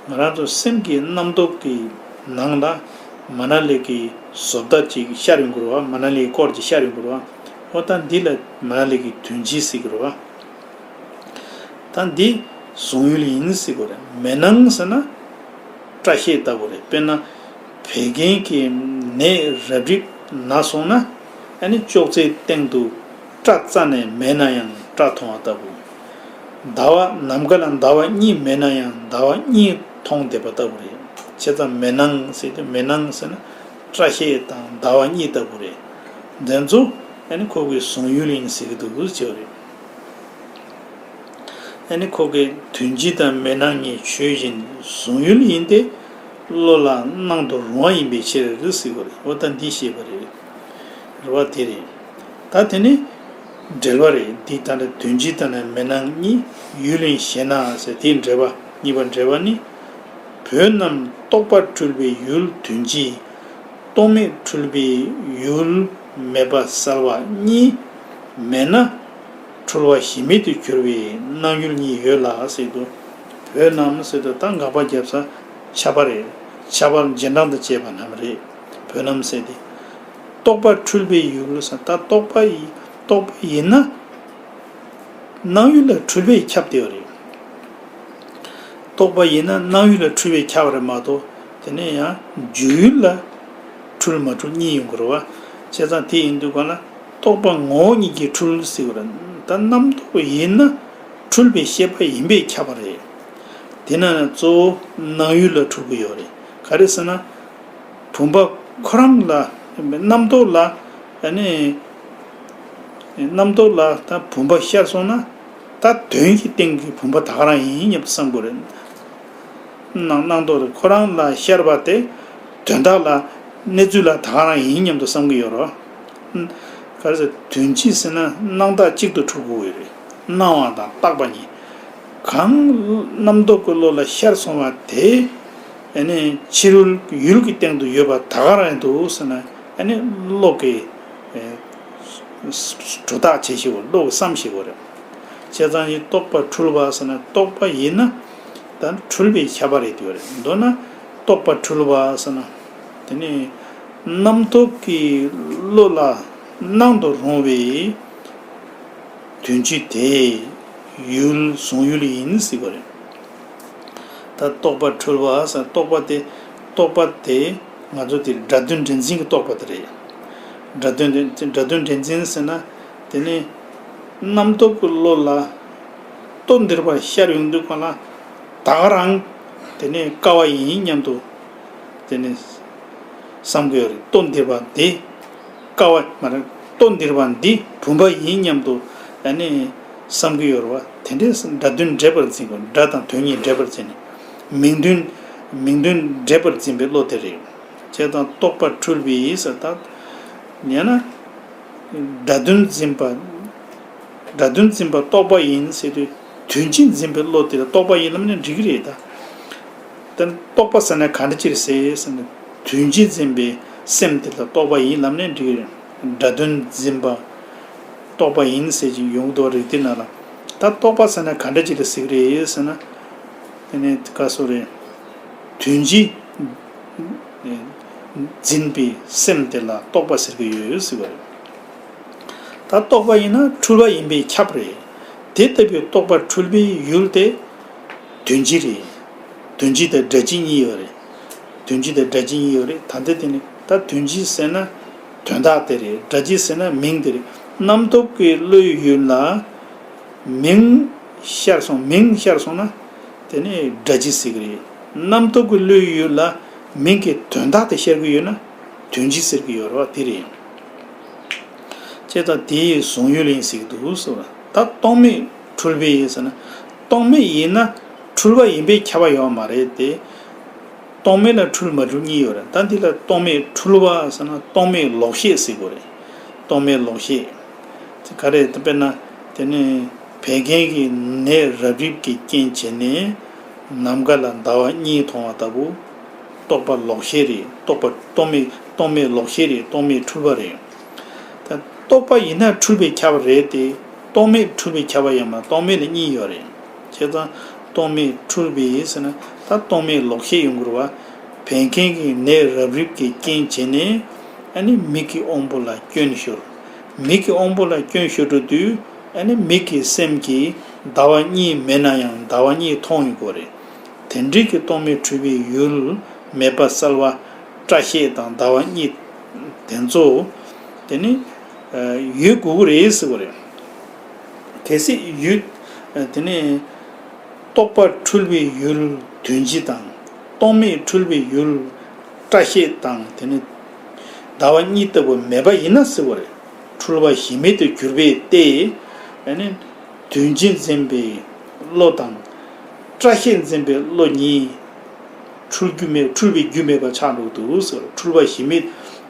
ང་རང་ཚོ་སེམས་ཀྱི་རྣམ་རྟོག་གི་ནང་ལ་མ་ན་ལི་གི་བཟོ་ལྟ་ཅིག་ཤར་ཡོང་གི་རེད་བ། མ་ན་ལི་གི་སྐོར་ཅིག་ཤར་ཡོང་གི་རེད་བ། འོ་ད་འདི་ལ་མ་ན་ལི་གི་དོན་སྤྱི་ཟེར་གི་རེད་བ། ད་འདི་གཟུང་ཡུལ་ཡིན་ཟེར་གི་རེད། མེད་སྣང་ཟེར་ན། སྐྲ་ཤད་ལྟ་བུ་རེད། དཔེར་ན་བད་ཀན་གྱི་ནད་རབ་རིབ་ན་སོང་ན། ཨ་ནི་ཅོག་ཙེའི་སྟེང་དུ་སྐྲ་རྩ་ནས་མེད་ན་ཡང་སྐྲ་མཐོང་བ་ལྟ་བུ། ཟླ་བ་ནམ་མཁའ་ལ་ཟླ་བ་གཉིས་མེད་ན་ཡང་ཟླ་བ་གཉིས་མཐོང་བསྡད་པ་ལྟ་བུ་རེད། བྱས་ཙང་མེད་སྣང་ཟེར་དུས། མེད་སྣང་ཟེར་ན་སྐྲ་ཤད་དང་ཟླ་བ་གཉིས་ལྟ་བུ་རེད། འདི་ཚོ་ཨ་ནི་ཁོ་གི་གཟུང་ཡུལ་ཡིན་ཟེར་གི་འདུག་ཟེར་བ་རེད། ཨ་ནི་ཁོ་གི་དོན་སྤྱི་དང་མེད་སྣང་གཉིས་ཆོས་ཅན། གཟུང་ཡུལ་ཡིན་ཏེ། བློ་ལ་སྣང་དུ་རུང་བ་ཡིན་པའི་ཕྱིར་ཟེར་བ་རེད། འོ་ད་འདི་བཤད་པ་རེད། རེད་བ། དེ་རེད། ད་དེ་ནི་འབྲེལ་བ་རེད། འདི་ལྟར་དོན་སྤྱི་དང་ནི་མེད་སྣང་གཉིས། ཡུལ་ཡིན་ཞེ་ན་ཟེར། དེའི་འགྲེལ་པ་གཉིས་པ། འགྲེལ་པ་ནི། བོད་རྣམས་རྟོག་པ་འཁྲུལ་པའི་ཡུལ་དོན་སྤྱི། རྟོག་མེད་འཁྲུལ་པའི་ཡུལ་མེད་པ་གསལ་བ་གཉིས་མེད་ན། འཁྲུལ་བ་གཞི་མེད་དུ་གྱུར་པའི་སྣང་ཡུལ་གཉིས་ཡོད་ལ་ཟེར་དུས། བོད་རྣམས་ཟེར་དུས་ད་དགག་པ་རྒྱབ་ས་ཁྱབ་པ་རེད། ཁྱབ་པ་རྗེས་འབྲང་དང་བཅས་པ་རྣམས་རེད། བོད་རྣམས་ཟེར་ཏེ། རྟོག་པ་འཁྲུལ་པའི་ཡུལ་ཟེར། ད་རྟོག་པ་ཡི། རྟོག་པ་ཡིན་ན། སྣང་ཡུལ་ལ་འཁྲུལ་པས་ཁྱབ་བསྡད་པ་རེད། རྟོག་པ་ཡིན་ན་སྣང་ཡུལ་ལ་འཁྲུལ་པས་ཁྱབ་པ་རེད་མ་གཏོགས། དེ་ནས་ཡང་འཇུག་ཡུལ་ལ་འཁྲུལ་མ་འཁྲུལ་གཉིས་ཡོང་གི་རེད་བ། བྱས་ཙང་དེ་ཡིན་དུས་གང་ལ་རྟོག་པ་ངོ་བོ་ཉིད་ཀྱིས་འཁྲུལ་ཟེར་བ་རེད། ད་རྣམ་རྟོག་ཡིན་ན་འཁྲུལ་པའི་ཤེས་པ་ཡིན་པས་ཁྱབ་པ་རེད། དེ་ན་གཙོ་བོ་སྣང་ཡུལ་ལ་འཁྲུལ་གྱི་ཡོད་རེད། ག་རེ་ཟེར་ན། བུམ་པ་ཁོ་རང་ལ། རྣམ་རྟོག་ལ། ཨ་ནི། རྣམ་རྟོག་ལ་ད་བུམ་པ་ཤར་སོང་ན། ད་དོན་གྱི་སྟེང་གི་བུམ་པ་ད་ག་རང་ཡིན་སྙམ་དུ་བསམ་དགོས་རེད། སྣང་སྣང་རྟོག་རེད། ཁོ་རང་ལ་ཤར་བ་དེ་དོན་དག་ལ་གནས་ཚུལ་ལ་ད་ག་རང་ཡིན་སྙམ་དུ་བསམ་གྱི་ཡོད་རེད། ག་རེ་ཟེར། དོན་སྤྱི་ཟེར་ན་སྣང་བཏགས་གཅིག་ཏུ་འཁྲུལ་དགོས་ཀྱི་རེད། སྣང་བ་དང་བཏགས་པ་གཉིས། གང་རྣམ་རྟོག་གི་བློ་ལ་ཤར་སོང་བ་དེ། ཨ་ནི་ཕྱི་རོལ་ཡུལ་གྱི་སྟེང་དུ་ཡོད་པ་ད་ག་རང་འདུག་ཟེར་ན། ཨ་ནི་བློ་གི་ཨེ་སྒྲོ་བཏགས་བྱེད་ཤེས་དགོས། བློ་གི་བསམ་ཤེས་དགོས་རེད། བྱས་ཙང་ཡིན་རྟོག་པ་འཁྲུལ་བ་ཟེར་ན། རྟོག་པ་ཡིན་ན་ད་འཁྲུལ་པའི་ཁྱབ་པ་རེད་འདུག་རེད། མདོར་ན་རྟོག་པ་འཁྲུལ་བ་ཟེར་ན། དེ་ནི་རྣམ་རྟོག་གི་བློ་ལ་སྣང་དུ་རུང་བའི་དོན་སྤྱི་དེ་ཡུལ་གཟུང་ཡུལ་ཡིན་ཟེར་བ་རེད། ད་རྟོག་པ་འཁྲུལ་བ་ཟེར། རྟོག་པ་དེ། རྟོག་པ་དེ་ང་ཚོ་དེ་སྒྲ་དོན་འདྲེས་འཛིན་གྱི་རྟོག་པ་དེ་རེད། སྒྲ་དོན་དེ་སྒྲ་དོན་འདྲེས་འཛིན་ཟེར་ན། དེ་ནི་རྣམ་རྟོག་གི་བློ་ལ་ལྟོ་ལྡིར་བ་ཤར་ཡོང་དུས་གང་ལ་ད་ག་རང་དེ་ནི་ཀ་བ་ཡིན་སྙམ་དུ་དེ་ནི་བསམ་གྱི་ཡོད་རེད། ལྟོ་ལྡིར་བ་དེ་ཀ་བ་མ་རེད། ལྟོ་ལྡིར་བ་འདི་བུམ་པ་ཡིན་སྙམ་དུ་ཨ་ནི་བསམ་གྱི་ཡོད་རེད་བ། དེ་འདྲའི་སྒྲ་དོན་འདྲེས་པར་འཛིན་དགོས། སྒྲ་དང་དོན་གཉིས་འདྲེས་པར་འཛིན་ནས། མིང་དོན། མིང་དོན་འདྲེས་པར་འཛིན་པའི་བློ་དེ་རེད། བྱས་ཙང་རྟོག་པ་འཁྲུལ་པའི་ཟེར། ད་ཡང་ན་སྒྲ་དོན་འཛིན་པ། སྒྲ་དོན་འཛིན་པ་རྟོག་པ་ཡིན་ཟེར་དུས། དོན་སྤྱི་འཛིན་པའི་བློ་དེ་ལ་རྟོག་པ་ཡིན་ལབ་ནས་འགྲིག་གི་རེད་ད། དེ་རྟོག་པ་ཟེར་ན་ག་འདྲ་ཅིག་རེད་ཟེར་ཟེར་ན། དོན་སྤྱི་འཛིན་པའི་སེམས་དེ་ལ་རྟོག་པ་ཡིན་ལབ་ནས་འགྲིག་གི་རེད། སྒྲ་དོན་འཛིན་པ་རྟོག་པ་ཡིན་ཟེར་གྱི་ཡོང་གི་འདུག་རིགས་དེ་ནང་ལ། ད་རྟོག་པ་ཟེར་ན་ག་འདྲ་ཅིག་ལ་ཟེར་གི་རེད་ཟེར་ན། དེ་ནས་ག་སོ་རེད། དོན་སྤྱི་འཛིན་པའི་སེམས་དེ་ལ་རྟོག་པ་ཟེར་གྱི་ཡོད་ཟེར་བ་རེད། ད་རྟོག་པ་ཡིན་ན་འཁྲུལ་པ་ཡིན་པས་ཁྱབ་རེད། དེ་ལྟ་བུའི་རྟོག་པ་འཁྲུལ་པའི་ཡུལ་དེ་དོན་སྤྱི་རེད། དོན་སྤྱི་དང་སྒྲ་སྤྱི་གཉིས་ཡོད་རེད། དོན་སྤྱི་དང་སྒྲ་སྤྱི་གཉིས་ཡོད་རེད། ད་ལྟ་དེ་ནི་ད་དོན་སྤྱི་ཟེར་ན་དོན་དག་དེ་རེད། སྒྲ་སྤྱི་ཟེར་ན་མིང་དེ་རེད། རྣམ་རྟོག་གི་བློའི་ཡུལ་ལ་མིང་ཤར་སོང་། མིང་ཤར་སོང་ན་དེ་ནི་སྒྲ་སྤྱི་ཟེར་གི་རེད། རྣམ་རྟོག་གི་བློའི་ཡུལ་ལ་མིང་གི་དོན་དག་དེ་ཤར་གི་ཡོད་ན་དོན་སྤྱི་ཟེར་གི་ཡོད་རེད་བ། དེ་རེད། བྱས་ཙང་དེ་ཡི་གཟུང་ཡུལ་ཡིན་ཟེར་གི་འདུག་ཟེར་བ། ད་རྟོག་མེད་འཁྲུལ་པའི་ཡིན་ཟེར་ན། རྟོག་མེད་ཡིན་ན་འཁྲུལ་པ་ཡིན་པས་ཁྱབ་པ་ཡོད་མ་རེད་དེ། རྟོག་མེད་ལ་འཁྲུལ་མ་འཁྲུལ་གཉིས་ཡོད་རེད། ད་འདི་ལ་རྟོག་མེད་འཁྲུལ་བ་ཟེར་ན་རྟོག་མེད་ལོག་ཤེས་ཟེར་དགོས་རེད། རྟོག་མེད་ལོག་ཤེས། དེ་ག་རེ་དཔེར་ན། དེ་ནི་བད་ཀན་གྱི་ནད་རབ་རིབ་ཀྱི་རྐྱེན་བྱས་ནས་ནམ་མཁའ་ལ་ཟླ་བ་གཉིས་མཐོང་བ་ལྟ་བུ། རྟོག་པ་ལོག་ཤེས་རེད། རྟོག་པ་རྟོག་མེད་རྟོག་མེད་ལོག་ཤེས་རེད། རྟོག་མེད་འཁྲུལ་པ་རེད། ད་རྟོག་པ་ཡིན་ན་འཁྲུལ་པས་ཁྱབ་པ་རེད་དེ། རྟོག་མེད་འཁྲུལ་པས་ཁྱབ་པ་ཡང་མ། རྟོག་མེད་ལ་གཉིས་ཡོད་རེད། བྱས་ཙང་རྟོག་མེད་འཁྲུལ་པས་ཟེར་ན་ད་རྟོག་མེད་ལོག་ཤེས་ཡོང་གི་རེད་བ། བད་ཀན་གྱི་ནད་རབ་རིབ་ཀྱི་རྐྱེན་བྱས་ནས་ཨ་ནི་མིག་གི་དབང་པོ་ལ་སྐྱོན་ཤོར། མིག་གི་དབང་པོ་ལ་སྐྱོན་ཤོར་འགྲོ་དུས་ཨ་ནི་མིག་གི་སེམས་ཀྱིས་ཟླ་བ་གཉིས་མེད་ན་ཡང་ཟླ་བ་གཉིས་མཐོང་ཡོང་གི་རེད། དེ་འདྲའི་གི་རྟོག་མེད་འཁྲུལ་པའི་ཡུལ་མེད་པ་གསལ་བ་སྐྲ་ཤད་དང་ཟླ་བ་གཉིས་དེ་ཚོ་དེ་ནི་ཡོད་དགོས་ཀྱི་རེད་ཟེར་བ་རེད། གལ་སྲིད་ཡུལ་དེ་ནི་རྟོག་པ་འཁྲུལ་པའི་ཡུལ་དོན་སྤྱི་དང་། རྟོག་མེད་འཁྲུལ་པའི་ཡུལ་སྐྲ་ཤད་དང་དེ་ནི་ཟླ་བ་གཉིས་ལྟ་བུ་མེད་པ་ཡིན་ན་ཟེར་བ་རེད། འཁྲུལ་པ་གཞི་མེད་དུ་གྱུར་པས་ཏེ། ཨ་ནི་དོན་སྤྱི་འཛིན་པའི་བློ་དང་སྐྲ་ཤད་འཛིན་པའི་བློ་གཉིས་འཁྲུལ་རྒྱུ་མེད། འཁྲུལ་པའི་རྒྱུ་མེད་པར་ཆགས་འགྲོ་འདུག་ཟེར། འཁྲུལ་པ་གཞི་མེད་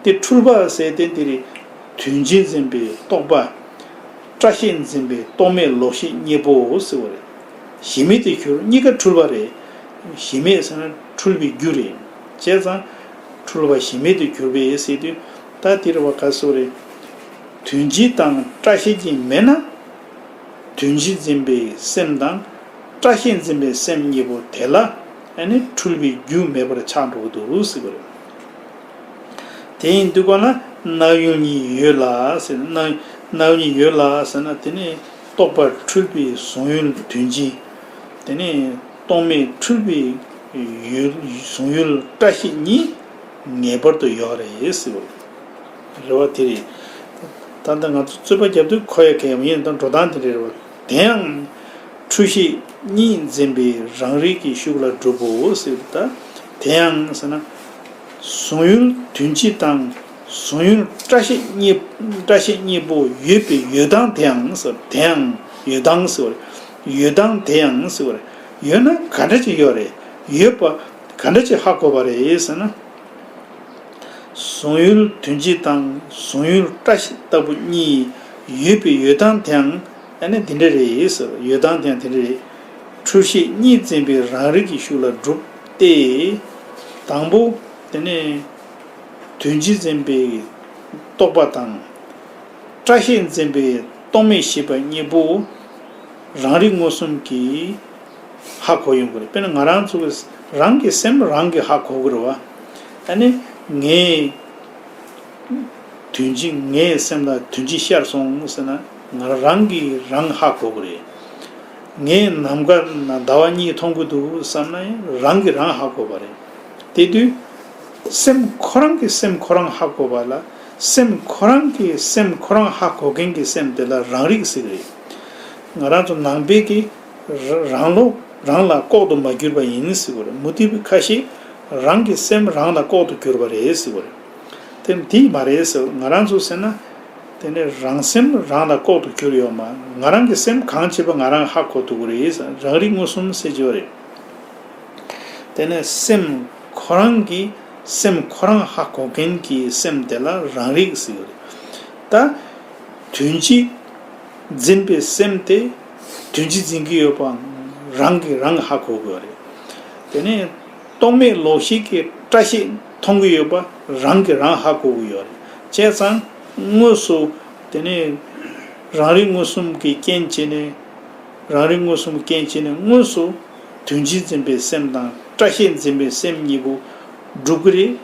དེ། འཁྲུལ་པ་ཟེར་དེ་འདི་རེད། དོན་སྤྱི་འཛིན་པའི་རྟོག་པ། སྐྲ་ཤད་འཛིན་པའི་རྟོག་མེད་ལོག་ཤེས་གཉིས་པོ་ཟེར་བ་རེད། གཞི་མེད་དུ་གྱུར། གཉིས་ཀ་འཁྲུལ་པ་རེད། གཞི་མེད་ཟེར་ན་འཁྲུལ་པའི་རྒྱུ་རེད། བྱས་ཙང་འཁྲུལ་པ་གཞི་མེད་དུ་གྱུར་པས་ཟེར་དུས། ད་འདིར་བ་ག་སོ་རེད། དོན་སྤྱི་དང་སྐྲ་ཤད་ཀྱིས་མེད་ན། དོན་སྤྱི་འཛིན་པའི་སེམས་དང་སྐྲ་ཤད་འཛིན་པའི་སེམས་གཉིས་པོ་དེ་ལ་ཨ་ནི་འཁྲུལ་པའི་རྒྱུ་མེད་པར་ཆགས་འགྲོ་གི་འདུག་ཟེར་བ་རེད། དེ་ཡིན་དུས་ག་ལ་སྣང་ཡུལ་གཉིས་ཡོད་ལ་ཟེར། སྣང་སྣང་ཡུལ་གཉིས་ཡོད་ལ་ཟེར་ན། དེ་ནི་རྟོག་པ་འཁྲུལ་པའི་གཟུང་ཡུལ་དོན་སྤྱི། དེ་ནི་རྟོག་མེད་འཁྲུལ་པའི་ཡུལ་གཟུང་ཡུལ་སྐྲ་ཤད་གཉིས་ངེས་པར་དུ་ཡོད་རེད་ཟེར་བ་རེད། རེད་བ། དེ་རེད། ད་ལྟ་ང་ཚོ་རྩོད་པ་རྒྱབ་དུས་གོ་ཡ་གལ་ཡིན། ད་འགྲོ་སྟངས་དེ་འདྲ་རེད་བ། དེ་ཡང་འཁྲུལ་ཤེས་གཉིས་འཛིན་པའི་རང་རིག་གི་ཤུགས་ལ་གྲུབ་བོ་ཟེར། ད་དེ་ཡང་ཟེར་ན། གཟུང་ཡུལ་དོན་སྤྱི་དང་གཟུང་ཡུལ་སྐྲ་ཤད་གཉིས། སྐྲ་ཤད་གཉིས་པོ་ཡོད་པའི་ཡོད་སྟངས་དེ་ཡང་ཟེར། དེ་ཡང་ཡོད་སྟངས་ཟེར་བ་རེད། ཡོད་སྟངས་དེ་ཡང་ཟེར་བ་རེད། ཡོད་ན་ག་འདྲ་ཅིག་ཡོད་རེད། ཡོད་པ་ག་འདྲ་ཅིག་ཧ་གོ་བ་རེད་ཟེར་ན། གཟུང་ཡུལ་དོན་སྤྱི་དང་གཟུང་ཡུལ་བཀྲ་ཤིས་ལྟ་བུ་གཉིས་ཡོད་པའི་ཡོད་སྟངས་དེའང་ཨ་ནི་འདི་འདྲ་རེད་ཟེར། ཡོད་སྟངས་དེའང་དེ་འདྲ་རེད། འཁྲུལ་ཤེས་གཉིས་འཛིན་པའི་རང་རིག་གི་ཤུགས་ལ་གྲུབ་སྟེ། དང་པོ་དེ་ནི་དོན་སྤྱི་འཛིན་པའི་རྟོག་པ་དང་། བཀྲ་ཤིས་འཛིན་པའི་རྟོག་མེད་ཤེས་པ་གཉིས་པོ་རང་རིག་མངོན་སུམ་གྱིས་ཧ་གོ་ཡོང་གི་རེད། དཔེར་ན་ང་རང་ཚོ་གི་རང་གི་སེམས་རང་གིས་ཧ་གོ་གི་རེད་བ། ཨ་ནི་ངའི་དོན་སྤྱི་ངའི་སེམས་ལ་དོན་སྤྱི་ཤར་སོང་ཟེར་ན་ང་རང་གིས་རང་ཧ་གོ་གི་རེད། ངའི་ནམ་མཁའ་ན་ཟླ་བ་གཉིས་མཐོང་གི་འདུག་བསམ་ན་ཡང་རང་གིས་རང་ཧ་གོ་བ་རེད། དེ་དུས་སེམས་ཁོ་རང་གིས་སེམས་ཁོ་རང་ཧ་གོ་བ་ལ། སེམས་ཁོ་རང་གིས་སེམས་ཁོ་རང་ཧ་གོ་མཁན་གྱི་སེམས་དེ་ལ་རང་རིག་ཟེར་གི་རེད། ང་རང་ཚོ་ནང་པའི་གི་ར་རང་བློ་རང་ལ་ལྐོག་ཏུ་མ་གྱུར་པ་ཡིན་ཟེར་གི་རེད། མུ་སྟེགས་པའི་ཁ་ཤས་རང་གི་སེམས་རང་ལ་ལྐོག་ཏུ་གྱུར་པ་རེད་ཟེར་གི་རེད། དེ་དེ་མ་རེད་ཟེར། ང་རང་ཚོ་ཟེར་ན། དེ་ནས་རང་སེམས་རང་ལ་ལྐོག་ཏུ་གྱུར་ཡོད་མ། ང་རང་གི་སེམས་གང་བྱེད་པ་ང་རང་ཧ་གོ་ཐུབ་ཀྱི་རེད། རང་རིག་མངོན་སུམ་ཟེར་གྱི་ཡོད་རེད། དེ་ནས་སེམས་ཁོ་རང་གིས་སེམས་ཁོ་རང་ཧ་གོ་མཁན་གྱི་སེམས་དེ་ལ་རང་རིག་ཟེར་གྱི་ཡོད་རེད། ད་དོན་སྤྱི་འཛིན་པའི་སེམས་དེ་དོན་སྤྱི་འཛིན་གྱི་ཡོད་པའང་རང་གིས་རང་ཧ་གོ་གི་ཡོད་རེད། དེ་ནས་རྟོག་མེད་ལོག་ཤེས་ཀྱི་བཀྲ་ཤིས་མཐོང་གི་ཡོད་པ་རང་གིས་རང་ཧ་གོ་གི་ཡོད་རེད། བྱས་ཙང་དངོས་སུ་དེ་ནས་རང་རིག་མངོན་སུམ་གྱི་རྐྱེན་བྱས་ནས། རང་རིག་མངོན་སུམ་གྱི་རྐྱེན་བྱས་ནས་དངོས་སུ་དོན་སྤྱི་འཛིན་པའི་སེམས་དང་བཀྲ་ཤིས་འཛིན་པའི་སེམས་གཉིས་པོ་འགྲུབ་ཀྱི་རེད།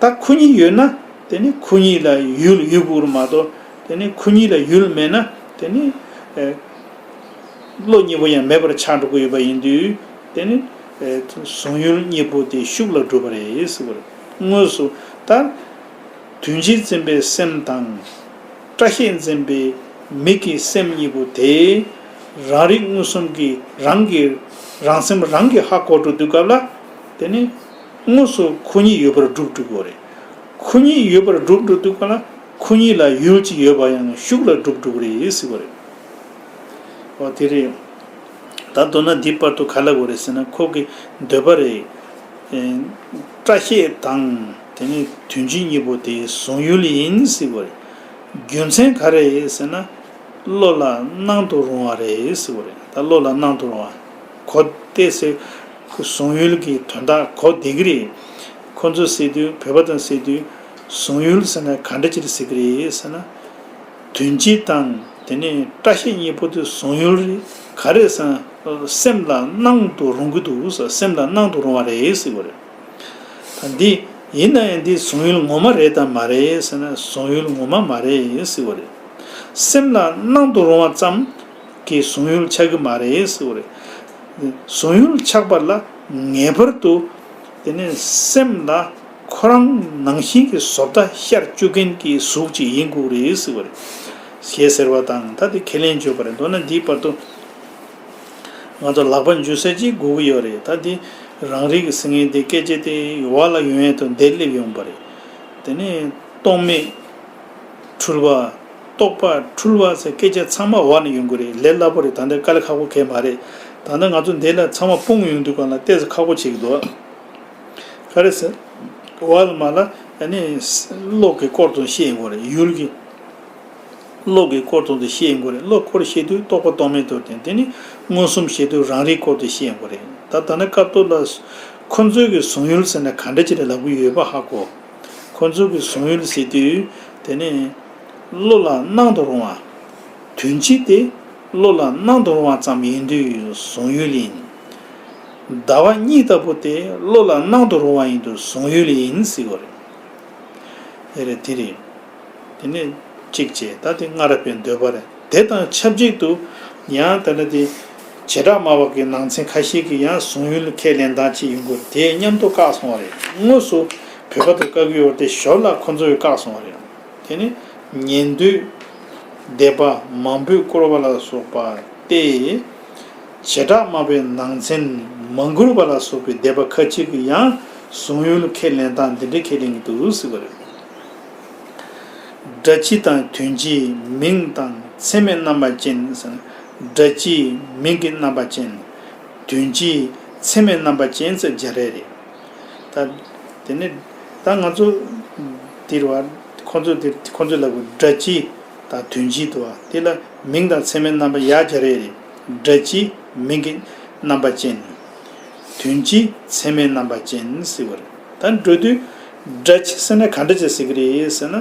ད་ཁོ་གཉིས་ཡོད་ན་དེ་ནི་ཁོ་གཉིས་ལ་ཡུལ་ཡོད་དགོས་རེད་མ་གཏོགས། དེ་ནི་ཁོ་གཉིས་ལ་ཡུལ་མེད་ན་དེ་ནི་ཨེ། བློ་གཉིས་པོ་ཡང་མེད་པར་ཆགས་འགྲོ་གི་ཡོད་པ་ཡིན་དུས། དེ་ནི་ཨེ། གཟུང་ཡུལ་གཉིས་པོ་དེ་ཤུགས་ལ་གྲུབ་པ་རེད་ཟེར་བ་རེད། དངོས་སུ་ད་དོན་སྤྱི་འཛིན་པའི་སེམས་དང་། བཀྲ་ཤིས་འཛིན་པའི་མིག་གི་སེམས་གཉིས་པོ་དེ་རང་རིག་མངོན་སུམ་གྱིས་རང་གི་རང་སེམས་རང་གིས་ཧ་གོ་འགྲོ་དུས་སྐབས་ལ། དེ་ནི་དངོས་སུ་ཁོ་གཉིས་ཡོད་པར་གྲུབ་འགྲོ་གི་རེད། ཁོ་གཉིས་ཡོད་པར་གྲུབ་འགྲོ་དུས་སྐབས་ལ་ཁོ་གཉིས་ལ་ཡུལ་གཅིག་ཡོད་པ་ཡང་ཤུགས་ལ་གྲུབ་འགྲོ་གི་རེད་ཟེར་བ་རེད། འོ་དེ་རེད། ད་མདོར་ན་འདི་བར་དུ་ག་ལབ་དགོས་རེད་ཟེར་ན་ཁོ་གི་འདོད་པ་རེད། ཨེ། བཀྲ་ཤིས་དང་དེ་ནི་དོན་སྤྱི་གཉིས་པོ་དེ་གཟུང་ཡུལ་ཡིན་ཟེར་བ་རེད། རྒྱུ་མཚན་ག་རེ་རེད་ཟེར་ན། བློ་ལ་སྣང་དུ་རུང་བ་རེད་ཟེར་བ་རེད། ད་བློ་ལ་སྣང་དུ་རུང་བ། གོ་བདེ་ཟེར། གཟུང་ཡུལ་གྱི་དོན་དག་གོ་བདེ་གི་རེད། ཁོ་ཚོས་ཟེར་དུས་བོད་པ་དང་ཟེར་དུས་གཟུང་ཡུལ་ཟེར་ན་ག་འདྲ་ཅིག་ཟེར་གི་རེད་ཟེར་ན། དོན་སྤྱི་དང་དེ་ནས་བཀྲ་ཤིས་གཉིས་པོ་དེ་གཟུང་ཡུལ་རེད། ག་རེ་ཟེར་ན་སེམས་ལ་སྣང་དུ་རུང་གི་འདུག་ཟེར། སེམས་ལ་སྣང་དུ་རུང་བ་རེད་ཟེར་བ་རེད། ད་འདི་ཡིན་ན་ཡང་འདི་གཟུང་ཡུལ་ངོ་མ་རེད་དམ་མ་རེད་ཟེར་ན་གཟུང་ཡུལ་ངོ་མ་མ་རེད་ཟེར་བ་རེད། སེམས་ལ་སྣང་དུ་རུང་བ་ཙམ་གྱིས་གཟུང་ཡུལ་ཆགས་ཀྱི་མ་རེད་ཟེར་བ་རེད། གཟུང་ཡུལ་ཆགས་པ་ལ་ངེས་པར་དུ་དེ་ནས་སེམས་ལ་ཁོ་རང་ནང་བཞིན་གྱི་བཟོ་ལྟ་ཤར་བཅུག་མཁན་གྱི་གཟུགས་ཅིག་ཡིན་དགོས་རེད་ཟེར་བ་རེད། ཞེས་ཟེར་བ་དང་ད་དེ་ཁས་ལེན་བརྗོད་པ་རེད། མདོར་ན་འདིའི་བར་དུ་ང་ཚོ་ལག་པ་འཇུ་ས་ཅིག་དགོས་ཀྱི་ཡོད་རེད། ད་དེ་རང་རིག་གི་ཟེར་མཁན་དེ་སྐད་ཆ་དེ་འོག་ལ་ཡོང་ཡས་དང་དེར་སླེབས་ཡོང་པ་རེད། དེ་ནས་རྟོག་མེད་འཁྲུལ་བ། རྟོག་པ་འཁྲུལ་བ་ཟེར་སྐད་ཆ་ཚང་མ་འོག་ནས་ཡོང་གི་རེད། ལས་སླ་པོ་རེད། ད་འདི་དཀའ་ལས་ཁག་པོ་གང་ཡང་མ་རེད། ད་ལྟ་ང་ཚོ་འདི་ལ་ཚང་མ་སྤུངས་ཡོང་དུས་སྒང་ལ་ཏོག་ཙམ་ཁག་པོ་བྱེད་ཀྱི་འདུག་ག་རེ་ཟེར། འོག་ལ་མ་ལ་ཨ་ནི་བློ་གི་སྐོར་དུ་བཤད་ཡོང་གི་རེད། ཡུལ་གྱི་བློ་གི་སྐོར་དུ་བཤད་ཡོང་གི་རེད། བློ་སྐོར་བཤད་དུས་རྟོག་པ་རྟོག་མེད་དུ་བསྟན། དེ་ནི་མངོན་སུམ་བཤད་དུས་རང་རིག་སྐོར་དུ་བཤད་ཡོང་གི་རེད། ད་ད་ནི་སྐབས་ཐོག་ལ་ཁོ་ཚོའི་གི་གཟུང་ཡུལ་ཟེར་ན་ག་འདྲ་ཅིག་རེད་ལབ་ཀྱི་ཡོད་པ་ཧ་གོ། ཁོ་ཚོ་གི་གཟུང་ཡུལ་ཟེར་དུས་དེ་ནི་བློ་ལ་སྣང་དུ་རུང་བ། དོན་སྤྱི་དེ་བློ་ལ་སྣང་དུ་རུང་བ་ཙམ་ཡིན་དུས་གཟུང་ཡུལ་ཡིན། ཟླ་བ་གཉིས་ལྟ་བུ་དེ་བློ་ལ་སྣང་དུ་རུང་བ་ཡིན་དུས་གཟུང་ཡུལ་ཡིན་ཟེར་བ་རེད། དེ་རེད་དེ་རེད། དེ་ནས་གཅིག་བྱས། ད་དེ་སྔ་རབས་པའི་འདོད་པ་རེད། དེ་དང་ཆབས་ཅིག་ཏུ་ཡང་དེ་ལ་དེ་བྱེ་བྲག་སྨྲ་བ་གི་ནང་ཚན་ཁ་ཤས་ཀྱིས་ཡང་གཟུང་ཡུལ་ཁས་ལེན་སྟངས་ཅིག་ཡོང་གི་རེད། དེ་མཉམ་དུ་བཀག་སོང་བ་རེད། དངོས་སུ་བོད་པ་དང་བཀག་གི་ཡོད་དེ་ཞོར་ལ་ཁོ་ཚོ་ཡང་བཀག་སོང་བ་རེད། དེ་ནི་ཉན་ཐོས་སྡེ་པ་མང་པོས་བསྐོར་བ་ལ་སོགས་པ་སྟེ། བྱེ་བྲག་སྨྲ་བའི་ནང་ཚན་མང་བསྐུར་བ་ལ་སོགས་པའི་སྡེ་པ་ཁ་ཅིག་གིས་ཡང་གཟུང་ཡུལ་ཁས་ལེན་སྟངས་འདི་འདྲ་ཁས་ལེན་གྱི་འདུག་ཟེར་བ་རེད། སྒྲ་སྤྱི་དང་དོན་སྤྱི་མིང་དང་མཚན་མའི་རྣམ་པ་ཅན་ཟེར་ན། སྒྲ་སྤྱི་མིང་གི་རྣམ་པ་ཅན། དོན་སྤྱི་ཚད་མའི་རྣམ་པ་ཅན་ཟེར་སྦྱར་ཡས་རེད། ད་དེ་ནི་ད་ང་ཚོ་འདིར་བ་ཁོང་ཚོ་འདིར་ཁོང་ཚོས་ལབ་དགོས། སྒྲ་སྤྱི་དང་དོན་སྤྱི་འདུག་བ། དེ་ལ་མིང་དང་ཚད་མའི་རྣམ་པ་ཡར་སྦྱར་ཡས་རེད། སྒྲ་སྤྱི་མིང་གི་རྣམ་པ་ཅན། དོན་སྤྱི་ཚད་མའི་རྣམ་པ་ཅན་ཟེར་བ་རེད། ད་འགྲོ་དུས་སྒྲ་སྤྱི་ཟེར་ན་ག་འདྲ་ཅིག་ཟེར་གི་རེད་ཟེར་ན།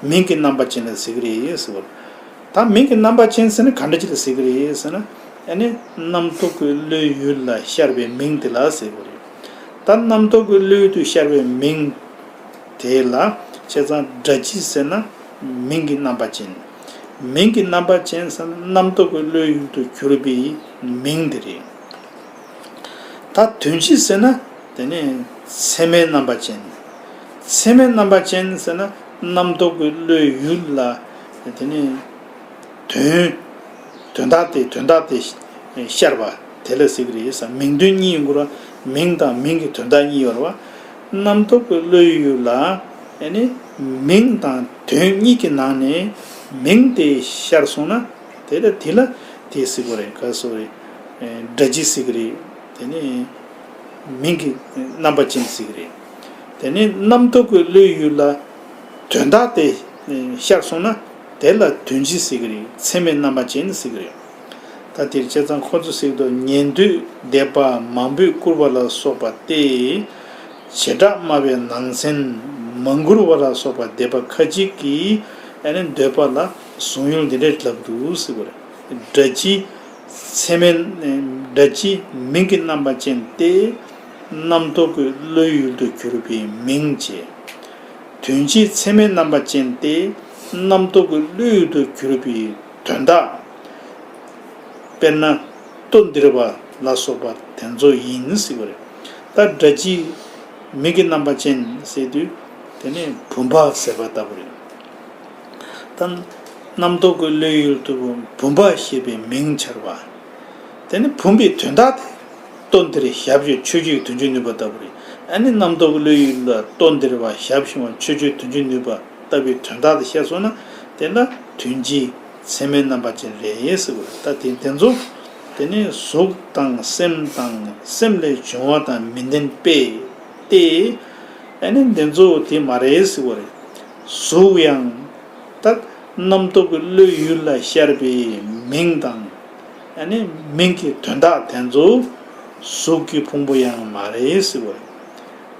མིང་གི་རྣམ་པ་ཅན་ལ་ཟེར་གི་རེད་ཟེར་བ་རེད། ད་མིང་གི་རྣམ་པ་ཅན་ཟེར་ན་ག་འདྲ་ཅིག་ལ་ཟེར་གི་རེད་ཟེར་ན། ཨ་ནི་རྣམ་རྟོག་གི་བློའི་ཡུལ་ལ་ཤར་བའི་མིང་དེ་ལ་ཟེར་བ་རེད། ད་རྣམ་རྟོག་གི་བློའི་ཡུལ་དུ་ཤར་བའི་མིང་དེ་ལ་བྱས་ཙང་སྒྲ་སྤྱི་ཟེར་ན་མིང་གི་རྣམ་པ་ཅན། མིང་གི་རྣམ་པ་ཅན་ཟེར་ན་རྣམ་རྟོག་གི་བློའི་ཡུལ་དུ་གྱུར་པའི་མིང་དེ་རེད། ད་དོན་སྤྱི་ཟེར་ན་དེ་ནི་ཚད་མའི་རྣམ་པ་ཅན། ཚད་མའི་རྣམ་པ་ཅན་ཟེར་ན་རྣམ་རྟོག་གི་བློའི་ཡུལ་ལ་དེ་ནི་དོན། དོན་དག་དེ་དོན་དག་དེ་ཤར་བ་དེ་ལ་ཟེར་གི་རེད་ཟེར། མིང་དོན་གཉིས་ཡོང་གི་རེད་བ། མིང་དང་མིང་གི་དོན་དག་གཉིས་ཡོད་རེད་བ། རྣམ་རྟོག་གི་བློའི་ཡུལ་ལ་ཨ་ནི་མིང་དང་དོན་གཉིས་ཀྱི་ནང་ནས་མིང་དེ་ཤར་སོང་ན་དེ་ལ་དེ་ལ་དེ་ཟེར་གི་རེད། ག་སོ་རེད། སྒྲ་སྤྱི་ཟེར་གི་རེད། དེ་ནི་མིང་གི་རྣམ་པ་ཅན་ཟེར་གི་རེད། དེ་ནི་རྣམ་རྟོག་གི་བློའི་ཡུལ་ལ་དོན་དག་དེ་ཤར་སོང་ན་དེ་ལ་དོན་སྤྱི་ཟེར་གི་རེད། ཚད་མའི་རྣམ་པ་ཅན་ཟེར་གི་རེད། ད་དེར་བྱས་ཙང་ཁོ་ཚོ་ཟེར་གི་འདུག་ཉན་ཐོས་སྡེ་པ་མང་པོས་བཀུར་བ་ལ་སོགས་པ་སྟེ། བྱེ་བྲག་སྨྲ་བའི་ནང་ཚན་མང་བཀུར་བ་ལ་སོགས་པ་སྡེ་པ་ཁ་ཅིག་གིས་ཨ་ནི་འདོད་པ་ལ་གསུང་ཡུལ་འདི་འདྲ་ལབ་འདུག་ཟེར་བ་རེད། སྒྲ་སྤྱི་ཚད་མའི་སྒྲ་སྤྱི་མིང་གི་རྣམ་པ་ཅན་ཏེ། རྣམ་རྟོག་གི་བློའི་ཡུལ་དུ་གྱུར་པའི་མིང་བྱས། དོན་སྤྱི་ཚད་མའི་རྣམ་པ་ཅན་ཏེ། རྣམ་རྟོག་གི་བློའི་ཡུལ་དུ་གྱུར་པའི་དོན་དག་དཔེར་ན་ལྟོ་ལྡིར་བ་ལ་སོགས་པ་དེ་ཚོ་ཡིན་ཟེར་བ་རེད། ད་སྒྲ་སྤྱི་མིང་གི་རྣམ་པ་ཅན་ཟེར་དུས་དེ་ནི་བུམ་པ་ཟེར་བ་ལྟ་བུ་རེད། ད་རྣམ་རྟོག་གི་བློའི་ཡུལ་དུ་བུམ་པ་ཞེས་པའི་མིང་འཆར་བ། དེ་ནི་བུམ་པའི་དོན་དག་དེ་ལྟོ་ལྡིར་ཞབས་ཀྱུ་ཆོས་ཀྱི་དོན་བྱེད་ནུས་པ་ལྟ་བུ་རེད། ཨ་ནི་རྣམ་རྟོག་གི་བློའི་ཡུལ་ལ་ལྟོ་ལྡིར་བ་ཞབས་ཞུམ་པ་ཆོས་ཀྱི་དོན་བྱེད་ནུས་པ་ལྟ་བུའི་དོན་དག་དེ་ཤར་སོང་ན་དེ་ལ་དོན་སྤྱི་ཚད་མའི་རྣམ་པ་ཅན་རེད་ཟེར་བ་རེད། ད་དེ་དེ་ཚོ་དེ་ནི་གཟུགས་དང་སེམས་དང་སེམས་ལས་བྱུང་བ་དང་མི་ལྡན་པས་ཏེ། ཨ་ནི་འདི་ཚོ་དེ་མ་རེད་ཟེར་བ་རེད། གཟུགས་ཡང་ད་རྣམ་རྟོག་གི་བློའི་ཡུལ་ལ་ཤར་བའི་མིང་དང་། ཨ་ནི་མིང་གི་དོན་དག་དེ་ཚོ་གཟུགས་ཀྱི་ཕུང་པོ་ཡང་མ་རེད་ཟེར་བ་རེད།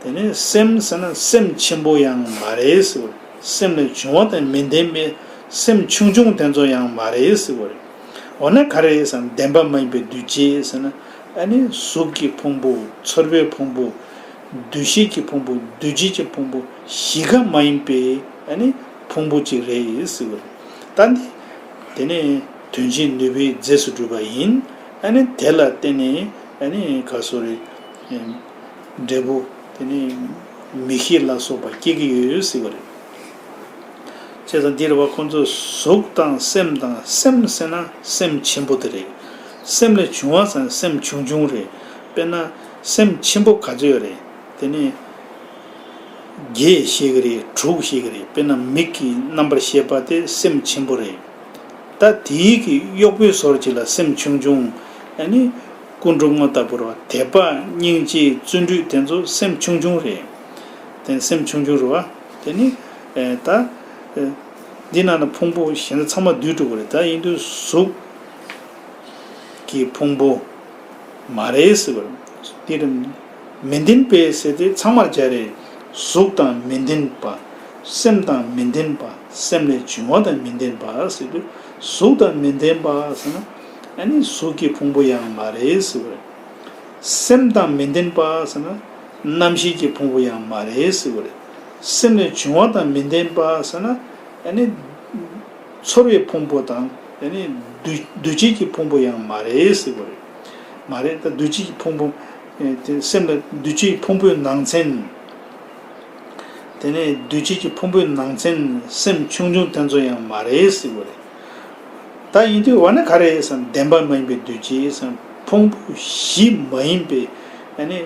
དེ་ནས་སེམས་ཟེར་ན་སེམས་ཆེན་པོ་ཡང་མ་རེད་ཟེར་བ་རེད། སེམས་ལས་བྱུང་བ་དང་མི་ལྡན་པའི་སེམས་ཆུང་ཆུང་དེ་ཚོ་ཡང་མ་རེད་ཟེར་བ་རེད། འོ་ན་ག་རེ་ཟེར་ན་བདེན་པ་མ་ཡིན་པའི་འདུས་བྱས་ཟེར་ན། ཨ་ནི་གཟུགས་ཀྱི་ཕུང་པོ། ཚོར་བའི་ཕུང་པོ། འདུ་ཤེས་ཀྱི་ཕུང་པོ། འདུ་བྱེད་ཀྱི་ཕུང་པོ་བཞི་ཀ་མ་ཡིན་པའི་ཨ་ནི་ཕུང་པོ་གཅིག་རེད་ཟེར་བ་རེད། ད་འདི་དེ་ནས་དོན་བྱེད་ནུས་པའི་རྫས་སུ་གྲུབ་པ་ཡིན། ཨ་ནི་དེ་ལ་བརྟེན་ནས་ཨ་ནི་ག་སོ་རེད། འབྲས་བུ་དེ་ནི་མིག་ཤེས་ལ་སོགས་པ་སྐྱེ་གི་ཡོད་ཟེར་བ་རེད། བྱས་ཙང་འདིར་བ་ཁོང་ཚོས་གཟུགས་དང་སེམས་དང་། སེམས་ཟེར་ན་སེམས་ཆེན་པོ་དེ་རེད། སེམས་ལས་བྱུང་བ་ཟེར་ན་སེམས་ཆུང་ཆུང་རེད། དཔེར་ན་སེམས་ཆེན་པོ་ག་ཚོད་ཡོད་རེད། དེ་ནི་བརྒྱད་ཤེས་ཀྱི་རེད། དྲུག་ཤེས་ཀྱི་རེད། དཔེར་ན་མིག་གི་རྣམ་པར་ཤེས་པ་དེ་སེམས་ཆེན་པོ་རེད། ད་དེའི་གི་གཡོག་པོའི་ཟོར་གཅིག་ལ་སེམས་ཆུང་ཆུང་། ཨ་ནི་ཀུན་འགྲོ་དངོས་ལྟ་བུར་བ། དད་པ་སྙིང་རྗེ་བརྩོན་འགྲུས་དེ་ཚོ་སེམས་ཆུང་ཆུང་རེད། དེ་སེམས་ཆུང་ཆུང་རེད་བ། དེ་ནི་ཨེ་ད་ཨེ་འདི་ནང་ན་ཕུང་པོ་གཞན་དག་ཚང་མ་འདུས་འགྲོ་གི་རེད། ད་ཡིན་དུས་གཟུགས་ཀྱི་ཕུང་པོ་མ་རེད་ཟེར་བ་རེད། འདིར་མི་ལྡན་པའི་ཟེར་དེ་ཚང་མར་སྦྱར་རེད། གཟུགས་དང་མི་ལྡན་པ། སེམས་དང་མི་ལྡན་པ། སེམས་ལས་བྱུང་བ་དང་མི་ལྡན་པ་ཟེར་དུས། གཟུགས་དང་མི་ལྡན་པ་ཟེར་ན་ཨ་ནི་གཟུགས་ཀྱི་ཕུང་པོ་ཡང་མ་རེད་ཟེར་བ་རེད། སེམས་དང་མི་ལྡན་པ་ཟེར་ན་རྣམ་ཤེས་ཀྱི་ཕུང་པོ་ཡང་མ་རེད་ཟེར་བ་རེད། སེམས་ལས་བྱུང་བ་དང་མི་ལྡན་པ་ཟེར་ན་ཨ་ནི་ཚོར་བའི་ཕུང་པོ་དང་། ཨ་ནི་འདུ་འདུ་བྱེད་ཀྱི་ཕུང་པོ་ཡང་མ་རེད་ཟེར་བ་རེད། མ་རེད། ད་འདུ་བྱེད་ཀྱི་ཕུང་པོ། ཨེ་དེ་སེམས་ལ་འདུ་བྱེད་ཀྱི་ཕུང་པོའི་ནང་ཚན། དེ་ནས་འདུ་བྱེད་ཀྱི་ཕུང་པོའི་ནང་ཚན་སེམས་ཆུང་ཆུང་དེ་ཚོ་ཡང་མ་རེད་ཟེར་བ་རེད། ད་ཡིན་དུས་འོ་ན་ག་རེ་ཟེར་ན་བདེན་པ་མ་ཡིན་པའི་འདུས་བྱས་ཟེར་ན་ཕུང་པོ་བཞི་མ་ཡིན་པའི། ཨ་ནི་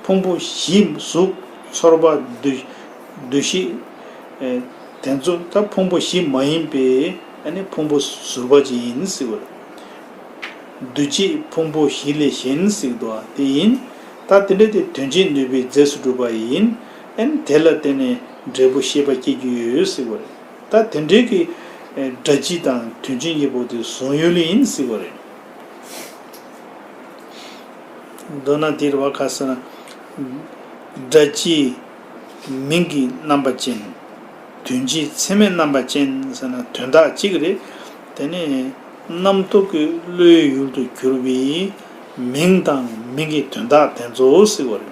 ཕུང་པོ་བཞི། གཟུགས། ཚོར་བ། འདུ་འདུ་ཤེས། ཨེ་དེ་ཚོ་ད་ཕུང་པོ་བཞི་མ་ཡིན་པའི་ཨ་ནི་ཕུང་པོ་ཟུར་པ་ཅིག་ཡིན་ཟེར་བ་རེད། འདུ་བྱེད་ཕུང་པོ་བཞི་ལས་གཞན་ཟེར་འདུག་པ་དེ་ཡིན། ད་དེ་འདྲ་དེ་དོན་བྱེད་ནུས་པའི་རྫས་སུ་གྲུབ་པ་ཡིན། ཨན་དེ་ལ་བརྟེན་ནས་འབྲས་བུ་ཤེས་པ་སྐྱེ་རྒྱུ་ཡོད་ཟེར་བ་རེད། ད་དེ་འདྲའི་གི་སྒྲ་སྤྱི་དང་དོན་སྤྱི་གཉིས་པོ་དེ་གཟུང་ཡུལ་ཡིན་ཟེར་བ་རེད། མདོར་ན་དེ་རེད་བ། ཁ་སང་སྒྲ་སྤྱི་མིང་གི་རྣམ་པ་ཅན། དོན་སྤྱི་ཚད་མའི་རྣམ་པ་ཅན་ཟེར་ན་དོན་དག་གཅིག་རེད། དེ་ནས་རྣམ་རྟོག་གི་བློའི་ཡུལ་དུ་གྱུར་པའི་མིང་དང་མིང་གི་དོན་དག་དེ་ཚོ་ཟེར་བ་རེད།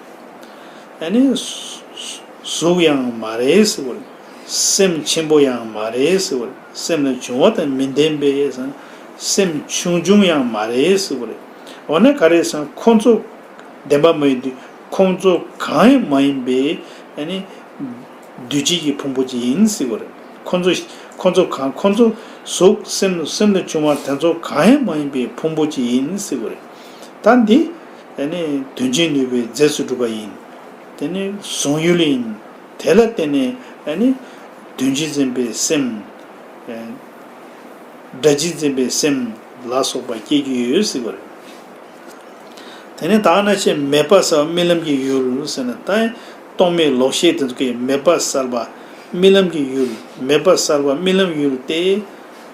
ཨ་ནི་གཟུགས་ཡང་མ་རེད་ཟེར་བ་རེད། སེམས་ཆེན་པོ་ཡང་མ་རེད་ཟེར་བ་རེད། སེམས་ལ་བྱུང་བ་དང་མི་ལྡན་པའི་སེམས་ཆུང་ཆུང་ཡང་མ་རེད་ཟེར་བ་རེད། འོ་ན་ག་རེ་ཟེར་ན་ཁོང་ཚོ་བདེན་པ་མ་ཡིན་དུས་ཁོང་ཚོ་གང་ཡང་མ་ཡིན་པའི་ཨ་ནི་འདུས་བྱས་ཀྱི་ཕུང་པོ་ཅིག་ཡིན་ཟེར་བ་རེད། ཁོང་ཚོ་ཁོང་ཚོ་གང་ཁོང་ཚོ་གཟུགས་སེམས་སེམས་ལ་བྱུང་བ་དེ་ཚོ་གང་ཡང་མ་ཡིན་པའི་ཕུང་པོ་ཅིག་ཡིན་ཟེར་བ་རེད། ད་འདི་ཨ་ནི་དོན་བྱེད་ནུས་པའི་རྫས་སུ་གྲུབ་པ་ཡིན། དེ་ནི་གཟུང་ཡུལ་ཡིན། དེ་ལ་བརྟེན་ནས་ཨ་ནི་དོན་སྤྱི་འཛིན་པའི་སེམས། སྒྲ་སྤྱི་འཛིན་པའི་སེམས་ལ་སོགས་པ་སྐྱེ་རྒྱུ་ཡོད་ཟེར་བ་རེད། དེ་ནས་ད་ནང་བཞིན་མེད་པ་གསལ་བ་རྨི་ལམ་གྱི་ཡུལ་ཟེར་ན་ད་རྟོག་མེད་ལོག་ཤེས་དེ་ཚོ་གིས་མེད་པ་གསལ་བ་རྨི་ལམ་གྱི་ཡུལ། མེད་པ་གསལ་བ་རྨི་ལམ་ཡུལ་ཏེ།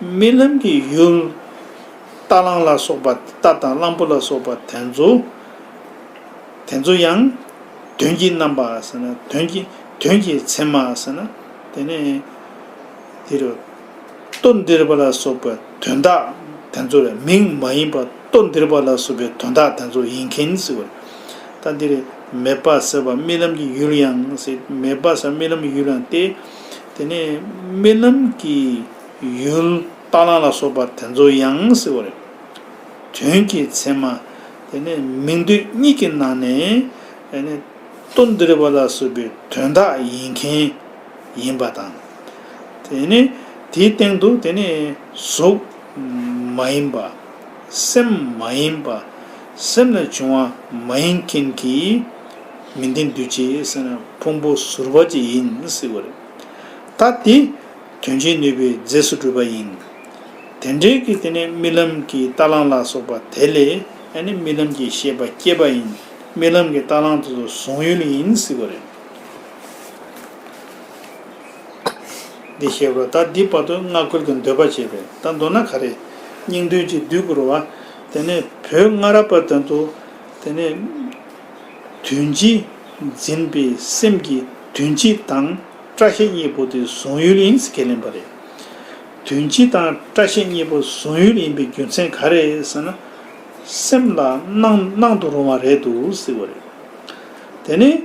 རྨི་ལམ་གྱི་ཡུལ་རྟ་གླང་ལ་སོགས་པ། རྟ་དང་གླང་པོ་ལ་སོགས་པ་དེ་ཚོ། དེ་ཚོ་ཡང་དོན་གྱི་རྣམ་པ་ཟེར་ན་དོན་གྱི་དོན་གྱི་མཚན་མ་ཟེར་ན་དེ་ནས་དེ་རུ་ལྟོ་ལྡིར་བ་ལ་སོགས་པའི་དོན་དག་དེ་ཚོ་རེད། མིང་མ་ཡིན་པ་ལྟོ་ལྡིར་བ་ལ་སོགས་པའི་དོན་དག་དེ་ཚོ་ཡིན་མཁན་ཟེར་བ་རེད། ད་འདི་རེད། མེད་པ་གསལ་བ་རྨི་ལམ་གྱི་ཡུལ་ཡང་ཟེར། མེད་པ་གསལ་རྨི་ལམ་ཡུལ་ཡང་སྟེ། དེ་ནས་རྨི་ལམ་གྱི་ཡུལ་རྟ་གླང་ལ་སོགས་པ་དེ་ཚོ་ཡང་ཟེར་བ་རེད། དོན་གྱི་མཚན་མ། དེ་ནས་མིང་དོན་གཉིས་ཀྱི་ནང་ནས་དེ་ནས་ལྟོ་ལྡིར་བ་ལ་སོགས་པའི་དོན་དག་ཡིན་མཁན་ཡིན་པ་དང་། དེ་ནས་དེའི་སྟེང་དུ་དེ་ནས་གཟུགས་མ་ཡིན་པ། སེམས་མ་ཡིན་པ། སེམས་ལས་བྱུང་བ་མ་ཡིན་མཁན་གྱི་མི་ལྡན་འདུས་བྱས་ཟེར་ན་ཕུང་པོ་ཟུར་པ་ཅིག་ཡིན་ཟེར་བ་རེད། ད་དེ་དོན་བྱེད་ནུས་པའི་རྫས་སུ་གྲུབ་པ་ཡིན། དེ་འདྲའི་གི་དེ་ནས་རྨི་ལམ་གྱི་རྟ་གླང་ལ་སོགས་པ་དེ་ལས་ཨ་ནི་རྨི་ལམ་གྱི་ཤེས་པ་སྐྱེས་པ་ཡིན། རྨི་ལམ་གྱི་རྟ་གླང་དེ་ཚོ་གཟུང་ཡུལ་ཡིན་ཟེར་བ་རེད། འདི་ཤེས་པ་ད་འདི་བར་དུ་སྔ་རྒོལ་གྱི་འདོད་པ་བྱས་པས་ད་མདོར་ན་ག་རེ་སྙིང་དོན་གྱི་བསྡུས་དགོས་རེད་བ། དེ་ནས་བོད་སྔ་རབས་པ་དེ་ཚོ་དེ་ནས་དོན་སྤྱི་འཛིན་པའི་སེམས་ཀྱི་དོན་སྤྱི་དང་། སྐྲ་ཤད་གཉིས་པོ་དེ་གཟུང་ཡུལ་ཡིན་ཟེར་ཁས་ལེན་པ་རེད། དོན་སྤྱི་དང་སྐྲ་ཤད་གཉིས་པོ་གཟུང་ཡུལ་ཡིན་པའི་རྒྱུ་མཚན་ག་རེ་ཟེར་ན། སེམས་ལ་སྣང་སྣང་དུ་རུང་བ་རེད་འདུག་ཟེར་བ་རེད། དེ་ནས་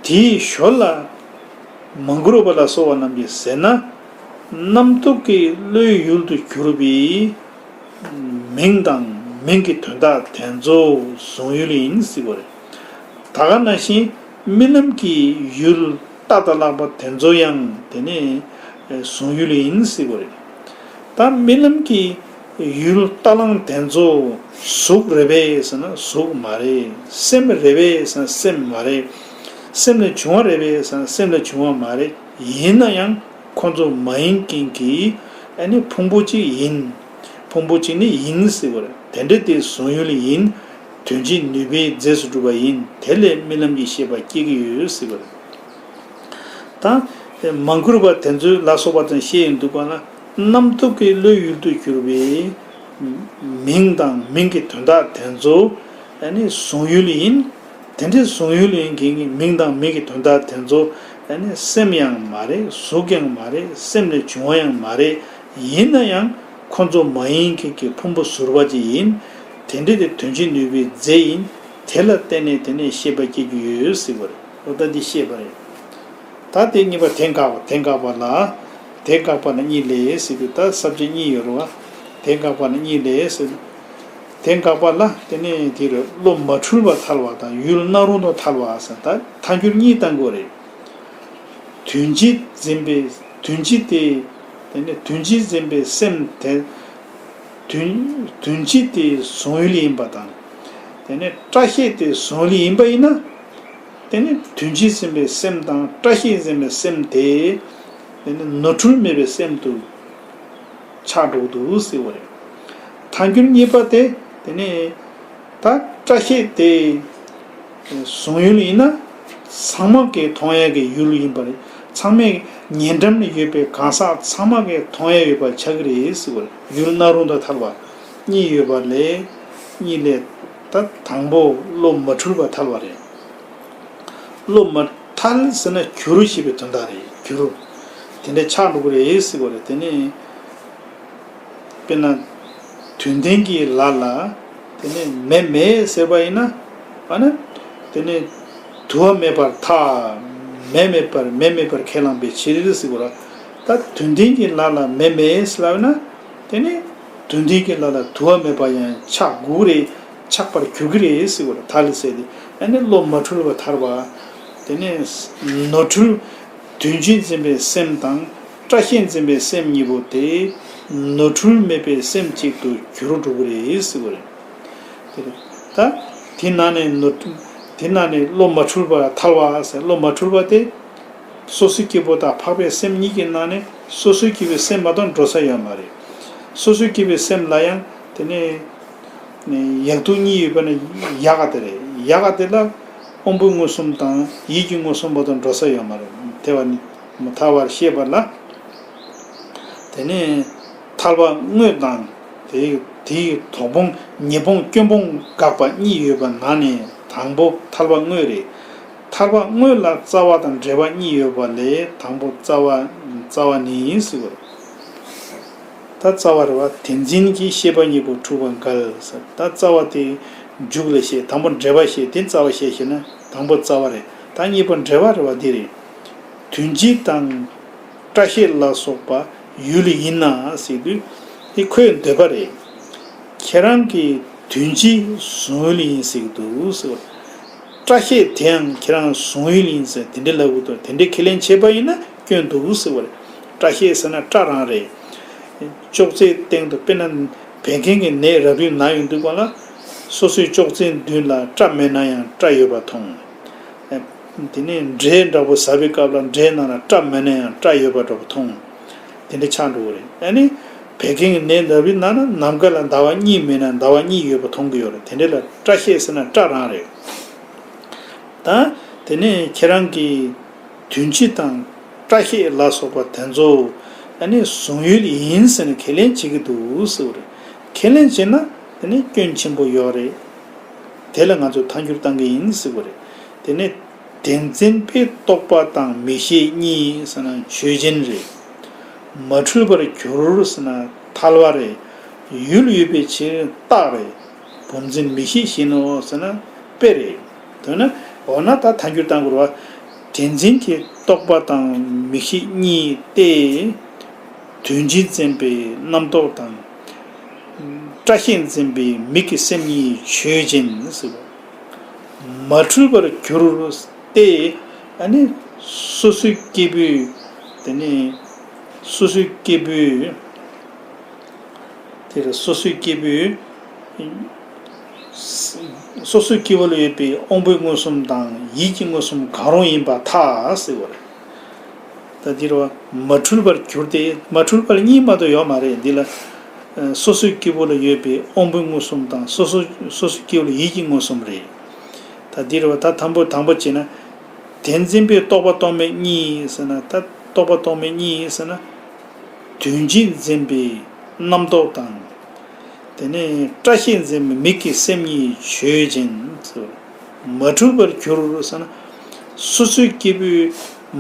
དེའི་ཞོར་ལ་མ་གུར་པ་ལ་སོགས་པ་རྣམས་ཀྱིས་ཟེར་ན། རྣམ་རྟོག་གི་བློའི་ཡུལ་དུ་གྱུར་པའི་མིང་དང་མིང་གི་དོན་དག་དེ་ཚོ་གཟུང་ཡུལ་ཡིན་ཟེར་བ་རེད། ད་ག་ནང་བཞིན་རྨི་ལམ་གྱི་ཡུལ་རྟ་དང་གླང་པོ་དེ་ཚོ་ཡང་དེ་ནི་གཟུང་ཡུལ་ཡིན་ཟེར་བ་རེད། ད་རྨི་ལམ་གྱི་ཡུལ་རྟ་གླང་དེ་ཚོ་གཟུགས་རེད་པས་ཟེར་ན་གཟུགས་མ་རེད། སེམས་རེད་པས་ཟེར་ན་སེམས་མ་རེད། སེམས་ལས་བྱུང་བ་རེད་པས་ཟེར་ན་སེམས་ལས་བྱུང་བ་མ་རེད། ཡིན་ན་ཡང་ཁོ་ཚོ་མ་ཡིན་མཁན་གྱི་ཨ་ནི་ཕུང་པོ་གཅིག་ཡིན། ཕུང་པོ་གཅིག་ནི་ཡིན་ཟེར་བ་རེད། དེ་འདྲ་དེ་གཟུང་ཡུལ་ཡིན། དོན་བྱེད་ནུས་པའི་རྫས་སུ་གྲུབ་པ་ཡིན། དེ་ལས་རྨི་ལམ་གྱི་ཤེས་པ་སྐྱེ་གི་ཡོད་ཟེར་བ་རེད། ད་མ་གུར་པ་དེ་ཚོའི་ལ་སོགས་པ་དང་བཤད་ཡོང་དུས་ག་ལ་རྣམ་རྟོག་གི་བློའི་ཡུལ་དུ་གྱུར་པའི་མིང་དང་མིང་གི་དོན་དག་དེ་ཚོ་ཨ་ནི་གཟུང་ཡུལ་ཡིན། དེ་འདྲའི་གཟུང་ཡུལ་ཡིན་མཁན་གྱི་མིང་དང་མིང་གི་དོན་དག་དེ་ཚོ་ཨ་ནི་སེམས་ཡང་མ་རེད། གཟུགས་ཀྱང་མ་རེད། སེམས་ལས་བྱུང་བ་ཡང་མ་རེད། ཡིན་ན་ཡང་ཁོ་ཚོ་མ་ཡིན་མཁན་གྱི་ཕུང་པོ་ཟུར་པ་ཅིག་ཡིན། དེ་འདྲ་དེ་དོན་བྱེད་ནུས་པའི་རྫས་ཡིན། དེ་ལ་བརྟེན་ནས་དེ་ནས་ཤེས་པ་སྐྱེ་རྒྱུ་ཡོད་ཟེར་བ་རེད། འོ་ད་འདི་ཤེས་པ་རེད། ད་དེ་གཉིས་པ་དེ་འགག་པ་དེ་འགག་པ་ལ། དེ་འགག་པ་ན་གཉིས་ལས་ཟེར་དུས་ད་ས་བཅད་གཉིས་ཡོད་རེད་བ། དེ་འགག་པ་ན་གཉིས་ལས་ཟེར། དེ་འགག་པ་ལ་དེ་ནས་དེ་རུ་བློ་མ་འཁྲུལ་བར་ཐལ་བ་དང་ཡུལ་སྣང་རུང་དུ་ཐལ་བ་ཟེར། ད་ཐལ་འགྱུར་གཉིས་བཏང་དགོས་རེད། དོན་སྤྱི་འཛིན་པའི་དོན་སྤྱི་དེ། དེ་ནས་དོན་སྤྱི་འཛིན་པའི་སེམས་དེ། དོན་དོན་སྤྱི་དེ་གཟུང་ཡུལ་ཡིན་པ་དང་། དེ་ནས་སྐྲ་ཤད་དེ་གཟུང་ཡུལ་ཡིན་པ་ཡིན་ན། དེ་ནི་དོན་སྤྱི་འཛིན་པའི་སེམས་དང་སྐྲ་ཤད་འཛིན་པའི་སེམས་དེ། དེ་ནི་ནོར་འཁྲུལ་མེད་པའི་སེམས་དུ་ཆགས་འགྲོ་འདུག་ཟེར་བ་རེད། ཐལ་འགྱུར་གཉིས་པ་དེ། དེ་ནས་ད་སྐྲ་ཤད་དེ་གཟུང་ཡུལ་ཡིན་ན་ཚང་མ་གིས་མཐོང་ཡག་གི་ཡུལ་ཡིན་པ་རེད། ཚང་མས་ཉེ་འགྲམ་ལ་ཡོད་པའི་གང་ཟག་ཚང་མ་གིས་མཐོང་ཡག་ཡོད་པ་ཆགས་ཀྱི་རེད་ཟེར་བ་རེད། ཡུལ་སྣང་རུང་དང་ཐལ་བ་གཉིས་ཡོད་པ་ལས། གཉིས་ལས་ད་དང་པོ་བློ་མ་འཁྲུལ་བ་ཐལ་བ་རེད། བློ་མ་ཐལ་ཟེར་ན་འགྱུར་ཞེས་པའི་དོན་དག་རེད། འགྱུར། དེ་འདྲ་ཆགས་འགྲོ་གི་རེད་ཟེར་བ་རེད། དེ་ནས་དཔེར་ན་དོན་ལྡན་གྱི་ལ་ལ་དེ་ནས་མེ་མེད་ཟེར་བ་ཡིན་ན། ཨ་ནི་དེ་ནས་དུ་བ་མེད་པར་ཐལ། མེ་མེད་པར་མེ་མེད་པར་ཁས་བླངས་པའི་ཕྱིར་ཟེར་བ་རེད། ད་དོན་ལྡན་གྱི་ལ་ལ་མེ་མེད་ཟེར་ལབ་ན། དེ་ནས་དོན་ལྡན་གྱི་ལ་ལ་དུ་བ་མེད་པ་ཡང་ཆགས་དགོས་རེད། ཆགས་པར་འགྱུར་གྱི་རེད་ཟེར་བ་རེད། ཐལ་ཟེར་ཏེ། ཨ་ནི་བློ་མ་འཁྲུལ་བ་ཐལ་བ། དེ་ནས་ནོར་འཁྲུལ། དོན་སྤྱི་འཛིན་པའི་སེམས་དང་སྐྲ་ཤད་འཛིན་པའི་སེམས་གཉིས་པོ་དེ་ནོར་འཁྲུལ་མེད་པའི་སེམས་གཅིག་ཏུ་འགྱུར་འགྲོ་གི་རེད་ཟེར་བ་རེད། དེ་རེད། ད་དེ་ནང་ནས་ནོར་འཁྲུལ། དེ་ནང་ནས་བློ་མ་འཁྲུལ་བ་ཐལ་བ་ཟེར། བློ་མ་འཁྲུལ་བ་དེ། སོ་སོའི་སྐྱེ་བོ་དང་འཕགས་པའི་སེམས་གཉིས་ཀྱི་ནང་ནས་སོ་སོའི་སྐྱེ་བོའི་སེམས་མ་གཏོགས་འགྲོ་ས་ཡོད་མ་རེད། སོ་སོའི་སྐྱེ་བོའི་སེམས་ལ་ཡང་དེ་ནས་ཡག་སྡུག་གཉིས་ཡོད་པ་ནི་ཡག་ག་དེ་རེད། ཡག་ག་དེ་ལ་དབང་པོ་མངོན་སུམ་དང་ཡིད་ཀྱི་མངོན་སུམ་མ་གཏོགས་འགྲོ་ས་ཡོད་མ་རེད། དེ་བ་ནི་མ་ཐལ་བར་ཤེས་པ་ལ། དེ་ནས་ཐལ་བ་དངོས་དང་དེ་དེའི་དོགས་སྤོང་ཉེས་སྤོང་སྐྱོན་སྤོང་དགག་པ་གཉིས་ཡོད་པ་ནང་ནས་དང་པོ་ཐལ་བ་དངོས་རེད། ཐལ་བ་དངོས་ལ་རྩ་བ་དང་འབྲེལ་བ་གཉིས་ཡོད་པ་ལས་དང་པོ་རྩ་བ། རྩ་བ་ནི་ཟེར་བ་རེད། ད་རྩ་བ་རེད་བ། དེ་འཛིན་གྱི་ཤེས་པ་གཉིས་པོ་འཁྲུལ་པ་འགལ་ཟེར། ད་རྩ་བ་དེ་མཇུག་ལ་བཤད། དང་པོ་འབྲེལ་བ་བཤད། དེ་རྩ་བ་བཤད་ཞེ་ན། དང་པོ་རྩ་བ་རེད། ད་གཉིས་པོ་འབྲེལ་བ་རེད་བ། འདི་རེད། དོན་སྤྱི་དང་སྐྲ་ཤད་ལ་སོགས་པ་ཡུལ་ཡིན་ན་ཟེར་དུས། དེ་ཁོའི་འདོད་པ་རེད། ཁྱེད་རང་གིས་དོན་སྤྱི་གཟུང་ཡུལ་ཡིན་ཟེར་གྱི་འདུག་ཟེར་བ། སྐྲ་ཤད་དེའང་ཁྱེད་རང་གཟུང་ཡུལ་ཡིན་ཟེར་དེ་འདྲའི་ལབ་དགོས་འདུག་དེ་འདྲའི་ཁས་ལེན་བྱས་པ་ཡིན་ན་སྐྱོན་འདུག་ཟེར་བ་རེད། སྐྲ་ཤད་ཟེར་ན་སྐྲ་རང་རེད། ཅོག་ཙེའི་སྟེང་དུ་དཔེར་ན་བད་ཀན་གྱི་ནད་རབ་རིབ་ན་ཡོང་དུས་སྒང་ལ། སོ་སོའི་ཅོག་ཙེའི་མདུན་ལ་སྐྲ་མེད་ན་ཡང་སྐྲ་ཡོད་པ་མཐོང་། དེ་ནས་འབྲས་འདྲ་པོ་ཟ་བའི་སྐབས་ལ་འབྲས་ནང་ལ་སྐྲ་མེད་ན་ཡང་སྐྲ་ཡོད་པ་འདྲ་པོ་མཐོང་། དེ་འདྲ་ཆགས་འགྲོ་གི་རེད། ཨ་ནི་བད་ཀན་གྱི་ནད་རབ་རིབ་ན་ན་ནམ་མཁའ་ལ་ཟླ་བ་གཉིས་མེད་ན་ཟླ་བ་གཉིས་ཡོད་པ་མཐོང་གི་ཡོད་རེད། དེ་འདྲ་ལ་སྐྲ་ཤད་ཟེར་ན་སྐྲ་རང་རེད། ད་དེ་ནས་ཁྱེད་རང་གིས་དོན་སྤྱི་དང་སྐྲ་ཤད་ལ་སོགས་པ་དེ་ཚོ་ཨ་ནི་གཟུང་ཡུལ་ཡིན་ཟེར་ནས་ཁས་ལེན་བྱེད་ཀྱི་འདུག་ཟེར་བ་རེད། ཁས་ལེན་བྱེད་ན་དེ་ནི་སྐྱོན་ཆེན་པོ་ཡོད་རེད། དེ་ལ་ང་ཚོས་ཐལ་འགྱུར་བཏང་གི་ཡིན་ཟེར་བ་རེད། དེ་ནས་བདེན་འཛིན་པའི་རྟོག་པ་དང་མིག་ཤེས་གཉིས་ཟེར་ན་ཆོས་ཅན་རེད། མ་འཁྲུལ་པར་གྱུར་ཟེར་ན་ཐལ་བ་རེད། ཡུལ་ཡོད་པའི་ཕྱིར་རྟགས་རེད། བུམ་འཛིན་མིག་ཤེས་བཞིན་ནོ་ཟེར་ན་དཔེ་རེད། དོན་ན་འོ་ན་ད་ཐལ་འགྱུར་བཏང་དགོས་རེད་བ། བདེན་འཛིན་གྱི་རྟོག་པ་དང་མིག་ཤེས་གཉིས་ཏེ། དོན་སྤྱི་འཛིན་པའི་རྣམ་རྟོག་དང་། སྐྲ་ཤད་འཛིན་པའི་མིག་གི་སེམས་གཉིས་ཆོས་ཅན་ཟེར་བ། མ་འཁྲུལ་པར་གྱུར་ཏེ། ཨ་ནི་སོ་སོའི་སྐྱེས་བུས། དེ་ནི་སོ་སོའི་སྐྱེས་བུས། དེ་ལ་སོ་སོའི་སྐྱེས་བུས། སོ་སོའི་སྐྱེ་བོ་ལ་ཡོད་པའི་དབང་པོའི་མངོན་སུམ་དང་ཡིད་ཀྱི་མངོན་སུམ་གང་རུང་ཡིན་པར་ཐལ་ཟེར་བ་རེད། ད་འདིར་བ་མ་འཁྲུལ་པར་གྱུར་ཏེ། མ་འཁྲུལ་པར་གཉིས་མ་གཏོགས་ཡོད་མ་རེད། འདི་ལ་སོ་སོའི་སྐྱེ་བོ་ལ་ཡོད་པའི་དབང་པོའི་མངོན་སུམ་དང་སོ་སོ་སོ་སོའི་སྐྱེ་བོ་ལ་ཡིད་ཀྱི་མངོན་སུམ་རེད། ད་འདིར་བ་ད་དང་པོ་དང་པོ་བྱས་ན། བདེན་འཛིན་པའི་རྟོག་པ་རྟོག་མེད་གཉིས་ཟེར་ན། ད་རྟོག་པ་རྟོག་མེད་གཉིས་ཟེར་ན། དོན་སྤྱི་འཛིན་པའི་རྣམ་རྟོག་དང་། དེ་ནས་སྐྲ་ཤད་འཛིན་པའི་མིག་གི་སེམས་གཉིས་ཆོས་ཅན་ཟེར། མ་འཁྲུལ་པར་གྱུར་ཟེར་ན། སོ་སོའི་སྐྱེས་བུའི་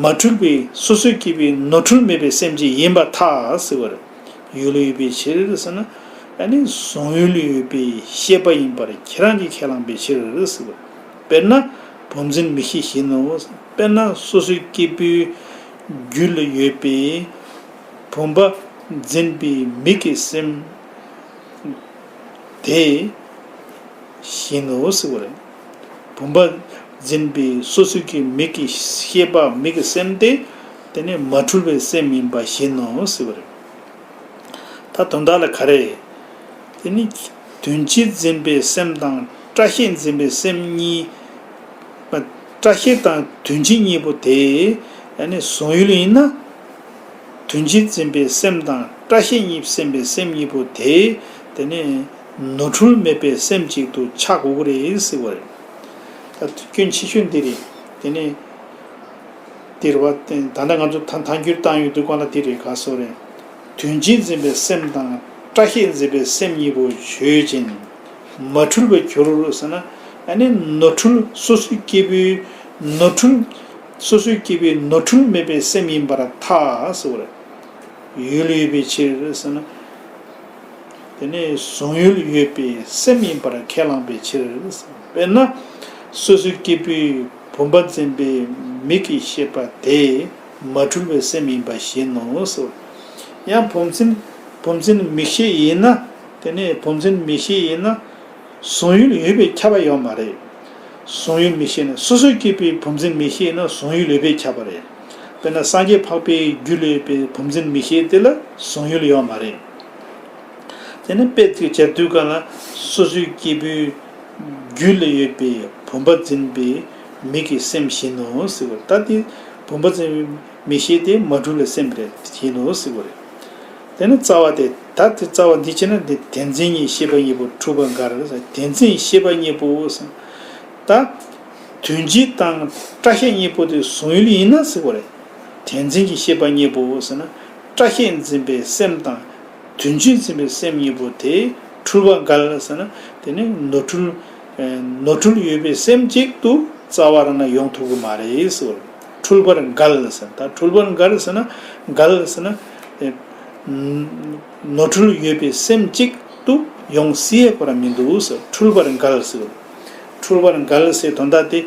མ་འཁྲུལ་པའི་སོ་སོའི་སྐྱེས་བུའི་ནོར་འཁྲུལ་མེད་པའི་སེམས་ཅན་ཡིན་པར་ཐལ་ཟེར་བ་རེད། ཡུལ་ཡོད་པའི་ཕྱིར་ཟེར་ན། ཨ་ནི་གཟུང་ཡུལ་ཡོད་པའི་ཤེས་པ་ཡིན་པར་ཁྱེད་རང་གིས་ཁས་བླངས་པའི་ཕྱིར་ཟེར་བ། དཔེར་ན་བུམ་འཛིན་མིག་ཤེས་བཞིན་ནོ། དཔེར་ན་སོ་སོའི་སྐྱེས་བུའི་རྒྱུད་ལ་ཡོད་པའི་བུམ་པ་འཛིན་པའི་མིག་གི་སེམས་དེ་བཞིན་ནོ་ཟེར་བ་རེད། བུམ་པ་འཛིན་པའི་སོ་སོའི་གི་མིག་གི་ཤེས་པ་མིག་གི་སེམས་དེ། དེ་ནི་མ་འཁྲུལ་པའི་སེམས་ཡིན་པ་བཞིན་ནོ་ཟེར་བ་རེད། ད་དོན་དག་ལ་ག་རེ། དེ་ནི་དོན་སྤྱི་འཛིན་པའི་སེམས་དང་སྐྲ་ཤད་འཛིན་པའི་སེམས་གཉིས། སྐྲ་ཤད་དང་དོན་སྤྱི་གཉིས་པོ་དེ་ཨ་ནི་གཟུང་ཡུལ་ཡིན་ན། དོན་སྤྱི་འཛིན་པའི་སེམས་དང་སྐྲ་ཤད་གཉིས་འཛིན་པའི་སེམས་གཉིས་པོ་དེ། དེ་ནི་ ནོར་འཁྲུལ་མེད་པའི་སེམས་གཅིག་ཏུ་ཆགས་དགོས་ཀྱི་རེད་ཟེར་བ་རེད། ད་སྐྱོན་ཆེ་ཤོས་འདི་རེད། དེ་ནས་འདིར་བ་ད་ལྟ་ང་ཚོ་ཐ་ཐང་འགྱུར་བཏང་ཡོད་དུས་གང་ལ་འདི་རེད་ག་སོ་རེད། དོན་སྤྱི་འཛིན་པའི་སེམས་དང་བཀྲ་ཤིས་འཛིན་པའི་སེམས་གཉིས་པོ་ཆོས་ཅན། མ་འཁྲུལ་བར་གྱུར་ཟེར་ན། ཨ་ནི་ནོར་འཁྲུལ་སོ་སོའི་སྐྱེས་བུའི་ནོར་འཁྲུལ། སོ་སོའི་སྐྱེས་བུའི་ནོར་འཁྲུལ་མེད་པའི་སེམས་ཡིན་པར་ཐལ་ཟེར་བ་རེད། ཡུལ་ཡོད་པའི་ཕྱིར་ཟེར་ན། དེ་ནས་གཟུང་ཡུལ་ཡོད་པའི་སེམས་ཡིན་པར་ཁས་བླངས་པའི་ཕྱིར། དཔེར་ན། སོ་སོའི་སྐྱེས་བུའི་བུམ་པ་འཛིན་པའི་མིག་གི་ཤེས་པ་དེ་མ་འཁྲུལ་བའི་སེམས་ཡིན་པ་བཞིན་ནོ་ཟེར། ཡང་བུམ་འཛིན། བུམ་འཛིན་མིག་ཤེས་ཡིན་ན། དེ་ནས་བུམ་འཛིན་མིག་ཤེས་ཡིན་ན། གཟུང་ཡུལ་ཡོད་པའི་ཁྱབ་པ་ཡོད་མ་རེད། གཟུང་ཡུལ་མིག་ཤེས་ནི་སོ་སོའི་སྐྱེས་བུའི་བུམ་འཛིན་མིག་ཤེས་ནི་གཟུང་ཡུལ་ཡོད་པའི་ཁྱབ་པ་རེད། དཔེར་ན་སངས་རྒྱས་འཕགས་པའི་རྒྱུད་ལ་ཡོད་པའི་བུམ་འཛིན་མིག་ཤེས་དེ་ལ་གཟུང་ཡུལ་ཡོད་མ་རེད། དེ་ནི་དཔེ་ཅིག་སྦྱར་དུས་གང་ལ་སོ་སོའི་སྐྱེས་བུའི་རྒྱུད་ལ་ཡོད་པའི་བུམ་པ་འཛིན་པའི་མིག་གི་སེམས་བཞིན་ནོ་ཟེར་བ། ད་དེ་བུམ་པ་འཛིན་པའི་མིག་ཤེས་དེ་མ་འཁྲུལ་བའི་སེམས་རེད་བཞིན་ནོ་ཟེར་བ་རེད། དེ་ནི་རྩ་བ་དེ། ད་དེ་རྩ་བ་འདི་བྱས་ན་འདི་དེ་འཛིན་གྱི་ཤེས་པ་གཉིས་པོ་འཁྲུལ་པར་འགལ། དེ་འཛིན་ཤེས་པ་གཉིས་པོ་ཟེར། ད་དོན་སྤྱི་དང་བཀྲ་ཤིས་གཉིས་པོ་དེ་གཟུང་ཡུལ་ཡིན་ན་ཟེར་བ་རེད། དེ་འཛིན་གྱི་ཤེས་པ་གཉིས་པོ་ཟེར་ན། བཀྲ་ཤིས་འཛིན་པའི་སེམས་དང་དོན་སྤྱི་འཛིན་པའི་སེམས་གཉིས་པོ་དེ་འཁྲུལ་པར་འགལ་ཟེར་ན། དེ་ནི་ནོར་འཁྲུལ། ནོར་འཁྲུལ་ཡོད་པའི་སེམས་གཅིག་ཏུ་རྩ་བ་རང་ནས་ཡོང་ཐུབ་ཀྱི་མ་རེད་ཟེར་བ་རེད། འཁྲུལ་པར་འགལ་ཟེར། ད་འཁྲུལ་པར་འགལ་ཟེར་ན། འགལ་ཟེར་ན། ཨེ། ནོར་འཁྲུལ་ཡོད་པའི་སེམས་གཅིག་ཏུ་ཡོང་སྲིད་ཡས་ཁོ་རང་མི་འདུག་ཟེར། འཁྲུལ་པར་འགལ་ཟེར། འཁྲུལ་པར་འགལ་ཟེར་དོན་དག་དེ་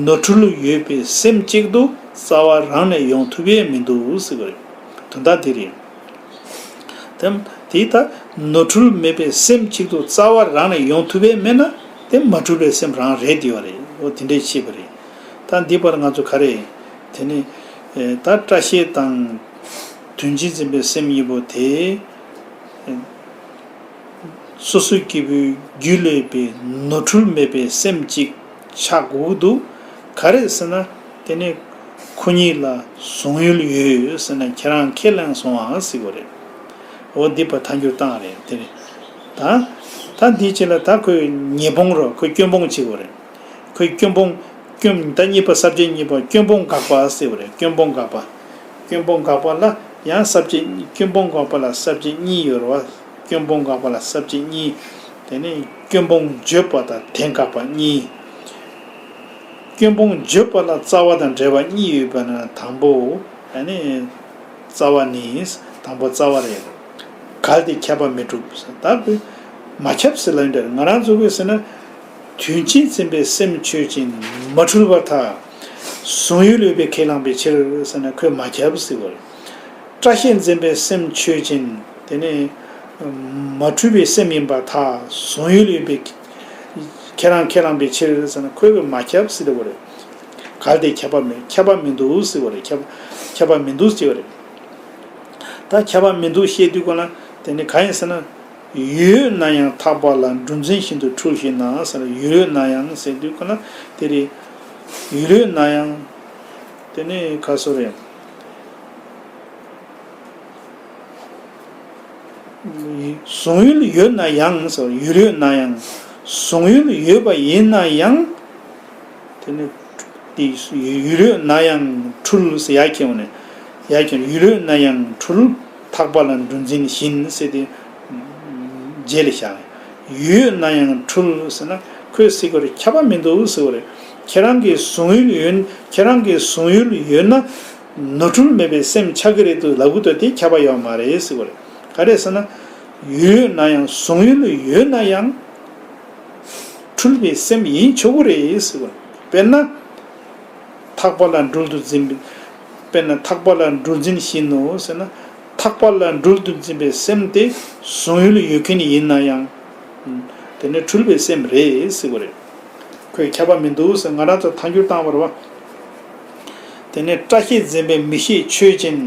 ནོར་འཁྲུལ་ཡོད་པའི་སེམས་གཅིག་ཏུ་རྩ་བ་རང་ནས་ཡོང་ཐུབ་ཡས་མི་འདུག་ཟེར་བ་རེད། དོན་དག་དེ་རེད། དེ་དེ་ལྟར་ནོར་འཁྲུལ་མེད་པའི་སེམས་གཅིག་ཏུ་རྩ་བ་རང་ནས་ཡོང་ཐུབ་པས་མེད་ན་དེ་མ་འཁྲུལ་པའི་སེམས་རང་རེད་དེ་བ་རེད། འོ་དེ་འདྲའི་ཤེས་པ་རེད། ད་འདི་བར་ང་ཚོ་ག་རེ། དེ་ནི་ད་བཀྲ་ཤིས་དང་དོན་སྤྱི་འཛིན་པའི་སེམས་གཉིས་པོ་དེ། སོ་སོའི་སྐྱེས་བུའི་རྒྱུད་ལ་ཡོད་པའི་ནོར་འཁྲུལ་མེད་པའི་སེམས་གཅིག་ཆགས་དགོས་ཀྱི་འདུག། ག་རེ་ཟེར་ན། དེ་ནི་ཁོ་གཉིས་ལ་གཟུང་ཡུལ་ཡོད་ཟེར་ན་ཁྱེད་རང་ཁས་བླངས་སོང་ཨ་ཟེར་དགོས་རེད། འོ་འདི་བར་ཐལ་འགྱུར་བཏང་རེད་དེ་རེད། ད། ད་འདི་ཅི་ལ་ད་ཁོས་ཉེས་སྤོང་རོ་ཁོས་སྐྱོན་སྤོང་བྱེད་དགོས་རེད། ཁོས་སྐྱོན་སྤོང་། སྐྱོན་ད་གཉིས་པ་ས་བཅད་གཉིས་པ་སྐྱོན་སྤོང་དགག་པ་ཟེར་བ་རེད། སྐྱོན་སྤོང་དགག་པ། སྐྱོན་སྤོང་དགག་པ་ལ་ཡང་ས་བཅད་གཉིས། སྐྱོན་སྤོང་དགག་པ་ལ་ས་བཅད་གཉིས་ཡོད་རེད་བ། སྐྱོན་སྤོང་དགག་པ་ལ་ས་བཅད་གཉིས། དེ་ནས་སྐྱོན་སྤོང་བརྗོད་པ་དང་དེ་དགག་པ་གཉིས། སྐྱོན་སྤོང་བརྗོད་པ་ལ་རྩ་བ་དང་འབྲེལ་བ་གཉིས་ཡོད་པ་ན་དང་པོ། ཨ་ནི། རྩ་བ་ནི། དང་པོ་རྩ་བ་རེད། གལ་ཏེ་ཁྱབ་པ་མི་འགྲུབ། ད་དཔེ། མ་ཁྱབ་ཟེར་ལ་འདྲ་ང་རང་ཚོ་གིས་ཟེར་ན། དོན་སྤྱི་འཛིན་པའི་སེམས་ཆོས་ཅན། མ་འཁྲུལ་པར་ཐལ། གཟུང་ཡུལ་ཡོད་པའི་ཁས་བླངས་པའི་ཕྱིར་ཟེར་ན་ཁོས་མ་ཁྱབ་ཟེར་བ་རེད། བཀྲ་ཤིས་འཛིན་པའི་སེམས་ཆོས་ཅན། དེ་ནི། མ་འཁྲུལ་པའི་སེམས་ཡིན་པར་ཐལ། གཟུང་ཡུལ་ཡོད་པའི་ཁས་བླངས་ཁས་བླངས་པའི་ཕྱིར་ཟེར་ན་ཁོས་མ་ཁྱབ་ཟེར་བ་རེད། གལ་ཏེ་ཁྱབ་པ་མེད། ཁྱབ་པ་མི་འདུག་ཟེར་བ་རེད། ཁྱབ། ཁྱབ་པ་མི་འདུག་ཟེར་བ་རེད། ད་ཁྱབ་པ་མི་འདུག་བཤད་དུས་གོ་ན་དེ་ནི་གང་ཡིན་ཟེར་ན། ཡོད་ན་ཡང་ཐག་པ་ལ་འགྲོ་འཛིན་བཞིན་དུ་འཁྲུལ་ཞེ་ན་ཟེར། ཡོད་ན་ཡང་ཟེར་དུས་གོ་ན་དེ་རེད། ཡོད་ན་ཡང་། དེ་ནི་ག་སོ་རེད། གཟུང་ཡུལ་ཡོད་ན་ཡང་ཟེར། ཡུལ་ཡོད་ན་ཡང་། གཟུང་ཡུལ་ཡོད་པ་ཡིན་ན་ཡང་། དེ་ནི། དེ་ཡུལ་ཡོད་ན་ཡང་འཁྲུལ་ཟེར་ཡ་ཁྱེར་འོང་ནས། ཡ་ཁྱེར་ཡུལ་ཡོད་ན་ཡང་འཁྲུལ། ཐག་པ་ལ་འགྲོ་འཛིན་བཞིན་ཟེར་ཏེ། རྗེས་ལ་བཞག་ཡོད་ན་ཡང་འཁྲུལ་ཟེར་ན་ཁོས་ཟེར་གོ་རེད། ཁྱབ་པ་མི་འདུག་ཟེར་གོ་རེད། ཁྱེད་རང་གི་གཟུང་ཡུལ་ཡོད། ཁྱེད་རང་གི་གཟུང་ཡུལ་ཡོད་ན། ནོར་འཁྲུལ་མེད་པའི་སེམས་ཆགས་ཀྱི་རེད་འདུག་ལབ་གི་འདུག་དེ་ཁྱབ་པ་ཡོད་མ་རེད་ཟེར་གོ་རེད། ག་རེ་ཟེར་ན། ཡོད་ན་ཡང་གཟུང་ཡུལ་ཡོད་ན་ཡང་། འཁྲུལ་པའི་སེམས་ཡིན་ཆོག་གི་རེད་ཟེར་གོ་རེད། དཔེར་ན། ཐག་པ་ལ་འགྲུལ་དུ་འཛིན་པའི། དཔེར་ན་ཐག་པ་ལ་འགྲུལ་འཛིན་བཞིན་ནོ་ཟེར་ན། ཐག་པ་ལ་འགྲུལ་དུ་འཛིན་པའི་སེམས་དེ་གཟུང་ཡུལ་ཡོད་མཁན་ཡིན་ན་ཡང་། དེ་ནི་འཁྲུལ་པའི་སེམས་རེད་ཟེར་གོ་རེད། ཁོས་ཁྱབ་པ་མི་འདུག་ཟེར་ང་རང་ཚོ་ཐལ་འགྱུར་བཏང་བ་རེད་བ། དེ་ནས་བཀྲ་ཤིས་འཛིན་པའི་མིག་ཤེས་ཆོས་ཅན།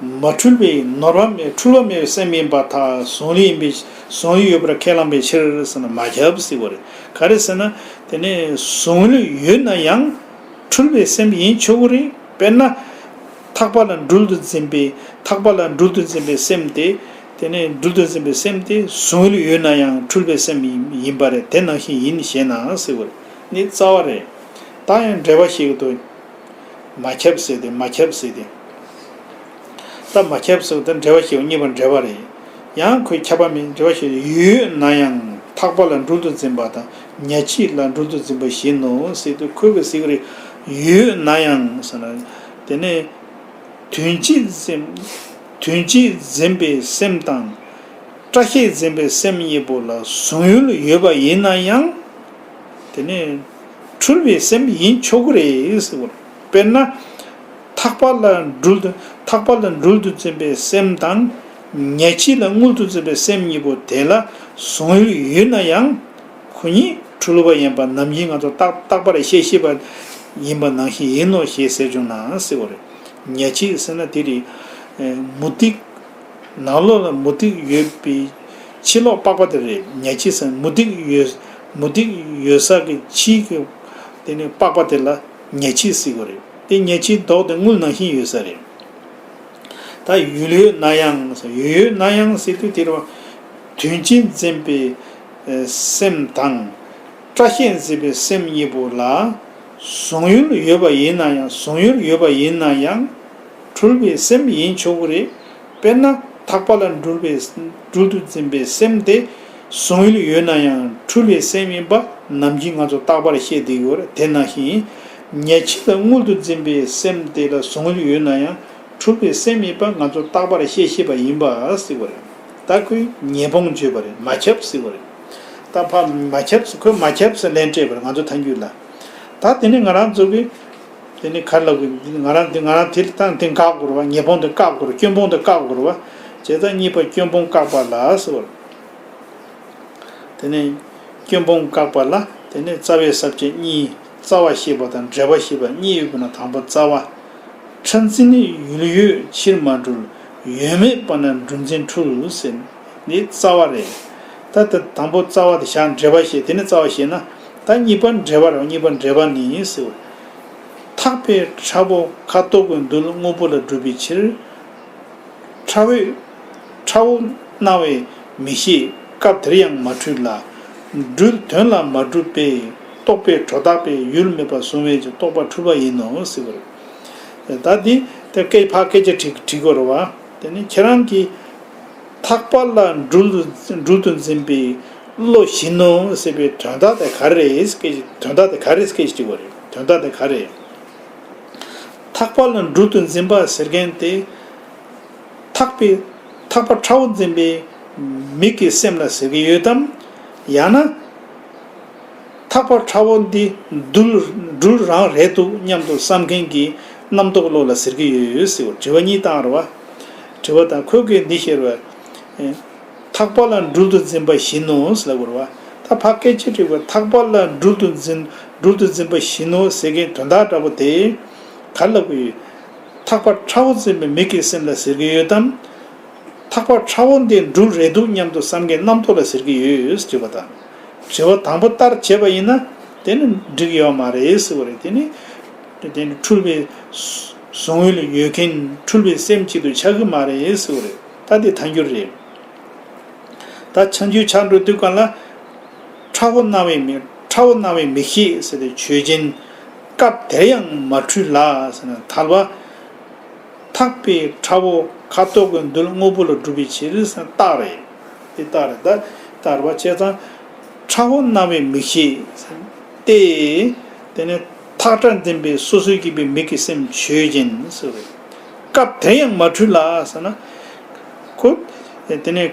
མ་འཁྲུལ་བའི་ནོར་བ་མེད། འཁྲུལ་བ་མེད་པའི་སེམས་ཡིན་པར་ཐལ། གཟུང་ཡུལ་ཡིན་པའི། གཟུང་ཡུལ་ཡོད་པར་ཁས་བླངས་པའི་ཕྱིར་ཟེར་ན་མ་ཁྱབ་ཟེར་བ་རེད། ག་རེ་ཟེར་ན། དེ་ནས་གཟུང་ཡུལ་ཡོད་ན་ཡང་། འཁྲུལ་པའི་སེམས་ཡིན་ཆོག་གི་རེད། དཔེར་ན། ཐག་པ་ལ་འགྲུལ་དུ་འཛིན་པའི། ཐག་པ་ལ་འགྲུལ་དུ་འཛིན་པའི་སེམས་དེ། དེ་ནས་སྦྲུལ་དུ་འཛིན་པའི་སེམས་དེ་གཟུང་ཡུལ་ཡོད་ན་ཡང་འཁྲུལ་པའི་སེམས་ཡིན་པ་རེད། དེ་ནང་བཞིན་ཡིན་ཞེ་ན་ཟེར་བ་ནི་རྩ་བ་རེད། ད་ཡང་འགྲེལ་པ་ཞིག་ཏུ། མ་ཁྱབ་ཟེར་ཏེ་མ་ཁྱབ་ཟེར་ཏེ། ད་མ་ཁྱབ་ཟེར་ཏེ་འགྲེལ་པ་ཞིག་གཉིས་པ་འགྲེལ་པ་རེད། ཡང་ཁོས་ཁྱབ་པ་མིན་འགྲེལ་པ་ཞིག་ཡོད་ན་ཡང་ཐག་པ་ལ་སྦྲུལ་དུ་འཛིན་པ་དང་ཉ་ཕྱིས་ལ་སྦྲུལ་དུ་འཛིན་པ་བཞིན་ནོ་ཟེར་ཏེ་ཁོས་གི་ཟེར་གི་རེད། ཡོད་ན་ཡང་ཟེར་ན། དེ་ནས་དོན་སྤྱིར་འཛིན་དོན་སྤྱིར་འཛིན་པའི་སེམས་དང་། སྐྲ་ཤད་འཛིན་པའི་སེམས་གཉིས་པོ་ལ་གཟུང་ཡུལ་ཡོད་པ་ཡིན་ན་ཡང་། དེ་ནི་འཁྲུལ་བའི་སེམས་ཡིན་ཆོག་གི་རེད་ཟེར་བ་རེད། དཔེར་ན། ཐག་པ་ལ་སྦྲུལ་དུ་ཐག་པ་ལ་སྦྲུལ་དུ་འཛིན་པའི་སེམས་དང་། ཉ་ཕྱིས་ལ་དངུལ་དུ་འཛིན་པའི་སེམས་གཉིས་པོ་དེ་ལ་གཟུང་ཡུལ་ཡོད་ན་ཡང་། ཁོ་གཉིས་འཁྲུལ་པ་ཡིན་པ་ནམ་རྒྱུན་ང་ཚོ་རྟག་རྟག་པར་ཤེས་ཤེས་པ་ཡིན་པ་ནང་བཞིན་ཡིན་ནོ་ཞེས་ཟེར་བྱུང་ན་ཟེར་བ་རེད། ཉ་ཕྱིས་ཟེར་ན་དེ་རེད། མུ་ཏིག་ནང་ལོགས་ལ་མུ་ཏིག་ཡོད་པའི་ཕྱི་ལོགས་པགས་པ་དེ་རེད། ཉ་ཕྱིས་ཟེར་མུ་ཏིག་ཡོད་མུ་ཏིག་ཡོད་ས་གི་ཕྱིའི་གི་དེ་ནི་པགས་པ་དེ་ལ་ཉ་ཕྱིས་ཟེར་གི་རེད། དེ་ཉ་ཕྱིས་མདོག་དེ་དངུལ་ནང་བཞིན་ཡོད་ས་རེད། ད་ཡུལ་ཡོད་ན་ཡང་ཡོད་ཡོད་ན་ཡང་ཟེར་དུས་དེ་རེད་བ། དོན་སྤྱིར་འཛིན་པའི་སེམས་དང་། སྐྲ་ཤད་འཛིན་པའི་སེམས་གཉིས་པོ་ལ་གཟུང་ཡུལ་ཡོད་པ་ཡིན་ན་ཡང་གཟུང་ཡུལ་ཡོད་པ་ཡིན་ན་ཡང་འཁྲུལ་པའི་སེམས་ཡིན་ཆོག་གི་རེད། དཔེར་ན་ཐག་པ་ལ་སྦྲུལ་པའི་སྦྲུལ་དུ་འཛིན་པའི་སེམས་དེ་གཟུང་ཡུལ་ཡོད་ན་ཡང་འཁྲུལ་པའི་སེམས་ཡིན་པ་ནམ་རྒྱུན་ང་ཚོ་རྟག་པར་ཤེས་བསྡད་ཡོད་རེད། དེ་ནང་བཞིན་ཉ་ཕྱིས་ལ་དངུལ་དུ་འཛིན་པའི་སེམས་དེ་ལ་གཟུང་ཡུལ་ཡོད་ན་ཡང་འཁྲུལ་པའི་སེམས་ཡིན་པ་ང་ཚོ་རྟག་པར་ཤེས་ཤེས་པ་ཡིན་པ་ཟེར་བ་རེད། ད་ཁོས་ཉེས་སྤོང་བརྗོད་པ་རེད། མ་ཁྱབ་ཟེར་བ་རེད། ད་ཕ་མ་ཁྱབ་ཟེར་ཁོས་མ་ཁྱབ་ཟེར་ལན་སྤྲད་པ་རེད། ང་ཚོ་ཐལ་འགྱུར་ལ། ད་དེ་ནི་ང་རང་ཚོ་གི་དེ་ནི་ག་རེ་ལབ་དགོས། ང་རང་དེ་ང་རང་དེ་ལ་ཏང་དེ་བཀག་དགོས་རེད་བ། ཉེས་སྤོང་དེ་བཀག་དགོས་རེད། སྐྱོན་སྤོང་དེ་བཀག་དགོས་རེད་བ། བྱས་ཙང་གཉིས་པ་སྐྱོན་སྤོང་བཀག་པ་ལ་ཟེར་བ་རེད། དེ་ནས་སྐྱོན་སྤོང་བཀག་པ་ལ་དེ་ནས་རྩ་བའི་ས་བཅད་གཉིས། རྩ་བ་ཤེས་པ་དང་འགྲེལ་པ་ཤེས་པ་གཉིས་ཡོད་པ་ན། དང་པོ་རྩ་བ། ཕྲ་འཛིན་ནི་ཡུལ་ཡོད་ཕྱིར་མ་འཁྲུལ། ཡོད་མེད་པ་ན་སྦྲུལ་འཛིན་འཁྲུལ་ཟེར་ནི་རྩ་བ་རེད། ད་ལྟ་དང་པོ་རྩ་བ་དེ་བཞག་འགྲེལ་པ་ཤེས། དེ་ནས་རྩ་བ་ཤེས་ན། ད་གཉིས་པ་འགྲེལ་པ་རེད། གཉིས་པ་འགྲེལ་པ་ནི་ཟེར་བ། ཐག་པས་ཁྲ་བོ་ཁ་དོག་གི་རྡུལ་དངོས་པོ་ལ་སྒྲུབ་པའི་ཕྱིར། ཁྲ་བོས་ཁྲ་བོ་སྣང་བས་མི་ཤེས། སྐབས་དེར་ཡང་མ་འཁྲུལ་ལ། སྦྲུལ་དོན་ལ་མ་གྲུབ་པས། རྟོག་པས་སྒྲོ་བཏགས་པས། ཡུལ་མེད་པར་གཟུང་བས་ཀྱང་རྟོག་པ་འཁྲུལ་པ་ཡིན་ནོ་ཟེར་བ་རེད། ད་འདི་དེ་སྐད་ཕར་སྐད་ཆ་དྲི་དྲི་དགོས་རེད་བ། དེ་ནི་ཁྱེད་རང་གིས་ཐག་པ་ལ་སྦྲུལ་སྦྲུལ་དུ་འཛིན་པའི་བློ་བཞིན་ནོ་ཟེར་བའི་དོན་དག་དེ་ག་རེ་རེད་སྐད་ཆ། དོན་དག་དེ་ག་རེ་རེད་སྐད་ཆ་དྲི་དགོས་རེད། དོན་དག་དེ་ག་རེ་རེད། ཐག་པ་ལ་སྦྲུལ་དུ་འཛིན་པ་ཟེར་མཁན་དེ། ཐག་པའི་ཐག་པ་ཁྲ་བོ་འཛིན་པའི་མིག་གི་སེམས་ལ་ཟེར་གྱི་ཡོད་དམ། ཡང་ན། ཐག་པ་ཁྲ་བོ་འདི་རྡུལ་སྦྲུལ་རང་རེད་འདུག་སྙམ་དུ་བསམ་མཁན་གྱི་རྣམ་རྟོག་བློ་ལ་ཟེར་གྱི་ཡོད་ཟེར་བ། དྲི་བ་གཉིས་བཏང་རེད་བ། དྲི་བ་དང་ཁོས་གི་འདི་བཤད་རེད་བ། ཐག་པ་ལ་སྦྲུལ་དུ་འཛིན་པ་བཞིན་ནོ་ཟེར་ལབ་དགོས་རེད་བ། ད་ཕ་སྐད་ཆ་དྲིས་པ། ཐག་པ་ལ་སྦྲུལ་དུ་འཛིན་སྦྲུལ་དུ་འཛིན་པ་བཞིན་ནོ་ཟེར་མཁན་དོན་དག་འདྲ་པོ་དེ་ག་རེ་ལབ་དགོས་ཡོད། ཐག་པ་ཁྲ་བོ་འཛིན་པའི་མིག་གི་སེམས་ལ་ཟེར་གྱི་ཡོད་དམ། ཐག་པ་ཁྲ་བོ་འདི་སྦྲུལ་རེད་འདུག་སྙམ་དུ་བསམ་མཁན་རྣམ་རྟོག་ལ་ཟེར་གྱི་ཡོད་དྲི་བ་དང་། དྲི་བ་དང་པོ་ལྟར་བྱས་པ་ཡིན་ན་དེ་ནི་འགྲིག་ཡོད་མ་རེད་ཟེར་བ་རེད། དེ་ནི་དེ་ནི་འཁྲུལ་པའི་གཟུང་ཡུལ་ཡོད་མཁན་འཁྲུལ་པའི་སེམས་གཅིག་ཏུ་ཆགས་ཀྱི་མ་རེད་ཟེར་བ་རེད། ད་དེ་ཐལ་འགྱུར་རེད། ད་ཆ་འཇོག་ཆགས་འགྲོ་དུས་གང་ལ། ཁྲ་བོ་སྣང་བས་མི་ཁྲ་བོ་སྣང་བས་མི་ཤེས་ཟེར་ཏེ་ཆོས་ཅན། སྐབས་དེར་ཡང་མ་འཁྲུལ་ལ་ཟེར་ན་ཐལ་བ། ཐག་པས་ཁྲ་བོ་ཁ་དོག་གི་རྡུལ་དངོས་པོ་ལ་སྒྲུབ་པའི་ཕྱིར་ཟེར་ན་རྟགས་རེད། དེ་རྟགས་རེད། ད་རྟགས་རེད་བ། བྱས་ཙང་ཁྲ་བོ་སྣང་བས་མི་ཤེས་ཏེ། དེ་ནས་ཐག་ཁྲ་འཛིན་པའི་སོ་སོའི་གི་པའི་མིག་གི་སེམས་ཆོས་ཅན་ཟེར་བས། སྐབས་དེར་ཡང་མ་འཁྲུལ་ལ་ཟེར་ན། ཁོ། དེ་ནས།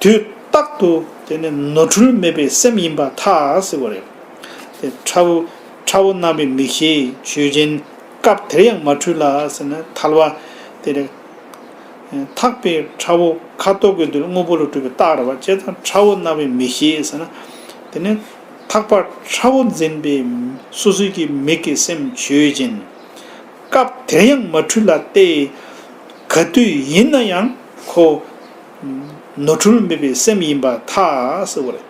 དུས་རྟག་ཏུ་དེ་ནི་ནོར་འཁྲུལ་མེད་པའི་སེམས་ཡིན་པར་ཐལ་ཟེར་བ་རེད། དེ་ཁྲ་བོ་ཁྲ་བོ་སྣང་བས་མི་ཤེས་ཆོས་ཅན། སྐབས་དེར་ཡང་མ་འཁྲུལ་ལ་ཟེར་ན་ཐལ་བ། དེ་རེད། ཐག་པས་ཁྲ་བོ་ཁ་དོག་གི་རྡུལ་དངོས་པོ་ལ་སྒྲུབ་པའི་རྟགས་རེད་བ། བྱས་ཙང་ཁྲ་བོ་སྣང་བས་མི་ཤེས་ཟེར་ན། དེ་ནི་ཐག་པ་ཁྲ་བོ་འཛིན་པའི་སོ་སོའི་གི་མིག་གི་སེམས་ཆོས་ཅན། སྐབས་དེར་ཡང་མ་འཁྲུལ་ལ་སྟེ། ག་དུས་ཡིན་ན་ཡང་ཁོ། ནོར་འཁྲུལ་མེད་པའི་སེམས་ཡིན་པར་ཐལ་ཟེར་བ་རེད།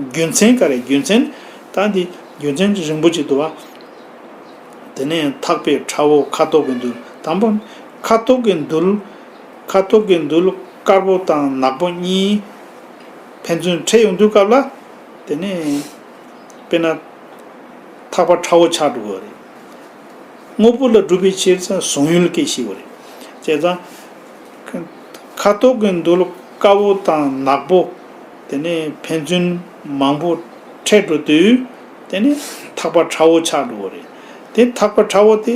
རྒྱུ་མཚན་ག་རེ། རྒྱུ་མཚན། ད་འདི་རྒྱུ་མཚན་རིང་པོ་ཅིག་འདུག་བ། དེ་ནས་ཐག་པས་ཁྲ་བོ་ཁ་དོག་གི་རྡུལ། དང་པོ། ཁ་དོག་གི་རྡུལ། ཁ་དོག་གི་རྡུལ། དཀར་པོ་དང་ནག་པོ་གཉིས་ཕན་ཚུན་འཕྲད་ཡོང་དུས་སྐབས་ལ། དེ་ནས་དཔེར་ན་ཐག་པ་ཁྲ་བོ་ཆགས་འགྲོ་གི་རེད། དངོས་པོ་ལ་གྲུབ་པའི་ཕྱིར་ཟེར་ན་གཟུང་ཡུལ་སྐད་བཤད་ཀྱི་ཡོད་རེད། བྱས་ཙང་ཁ་དོག་གི་མདོ་ལ་དཀར་པོ་དང་ནག་པོ་དེ་ནས་ཕན་ཚུན་མང་པོ་འཕྲད་འགྲོ་དུས། དེ་ནས་ཐག་པ་ཁྲ་བོ་ཆགས་འགྲོ་གི་རེད། དེ་ཐག་པ་ཁྲ་བོ་དེ་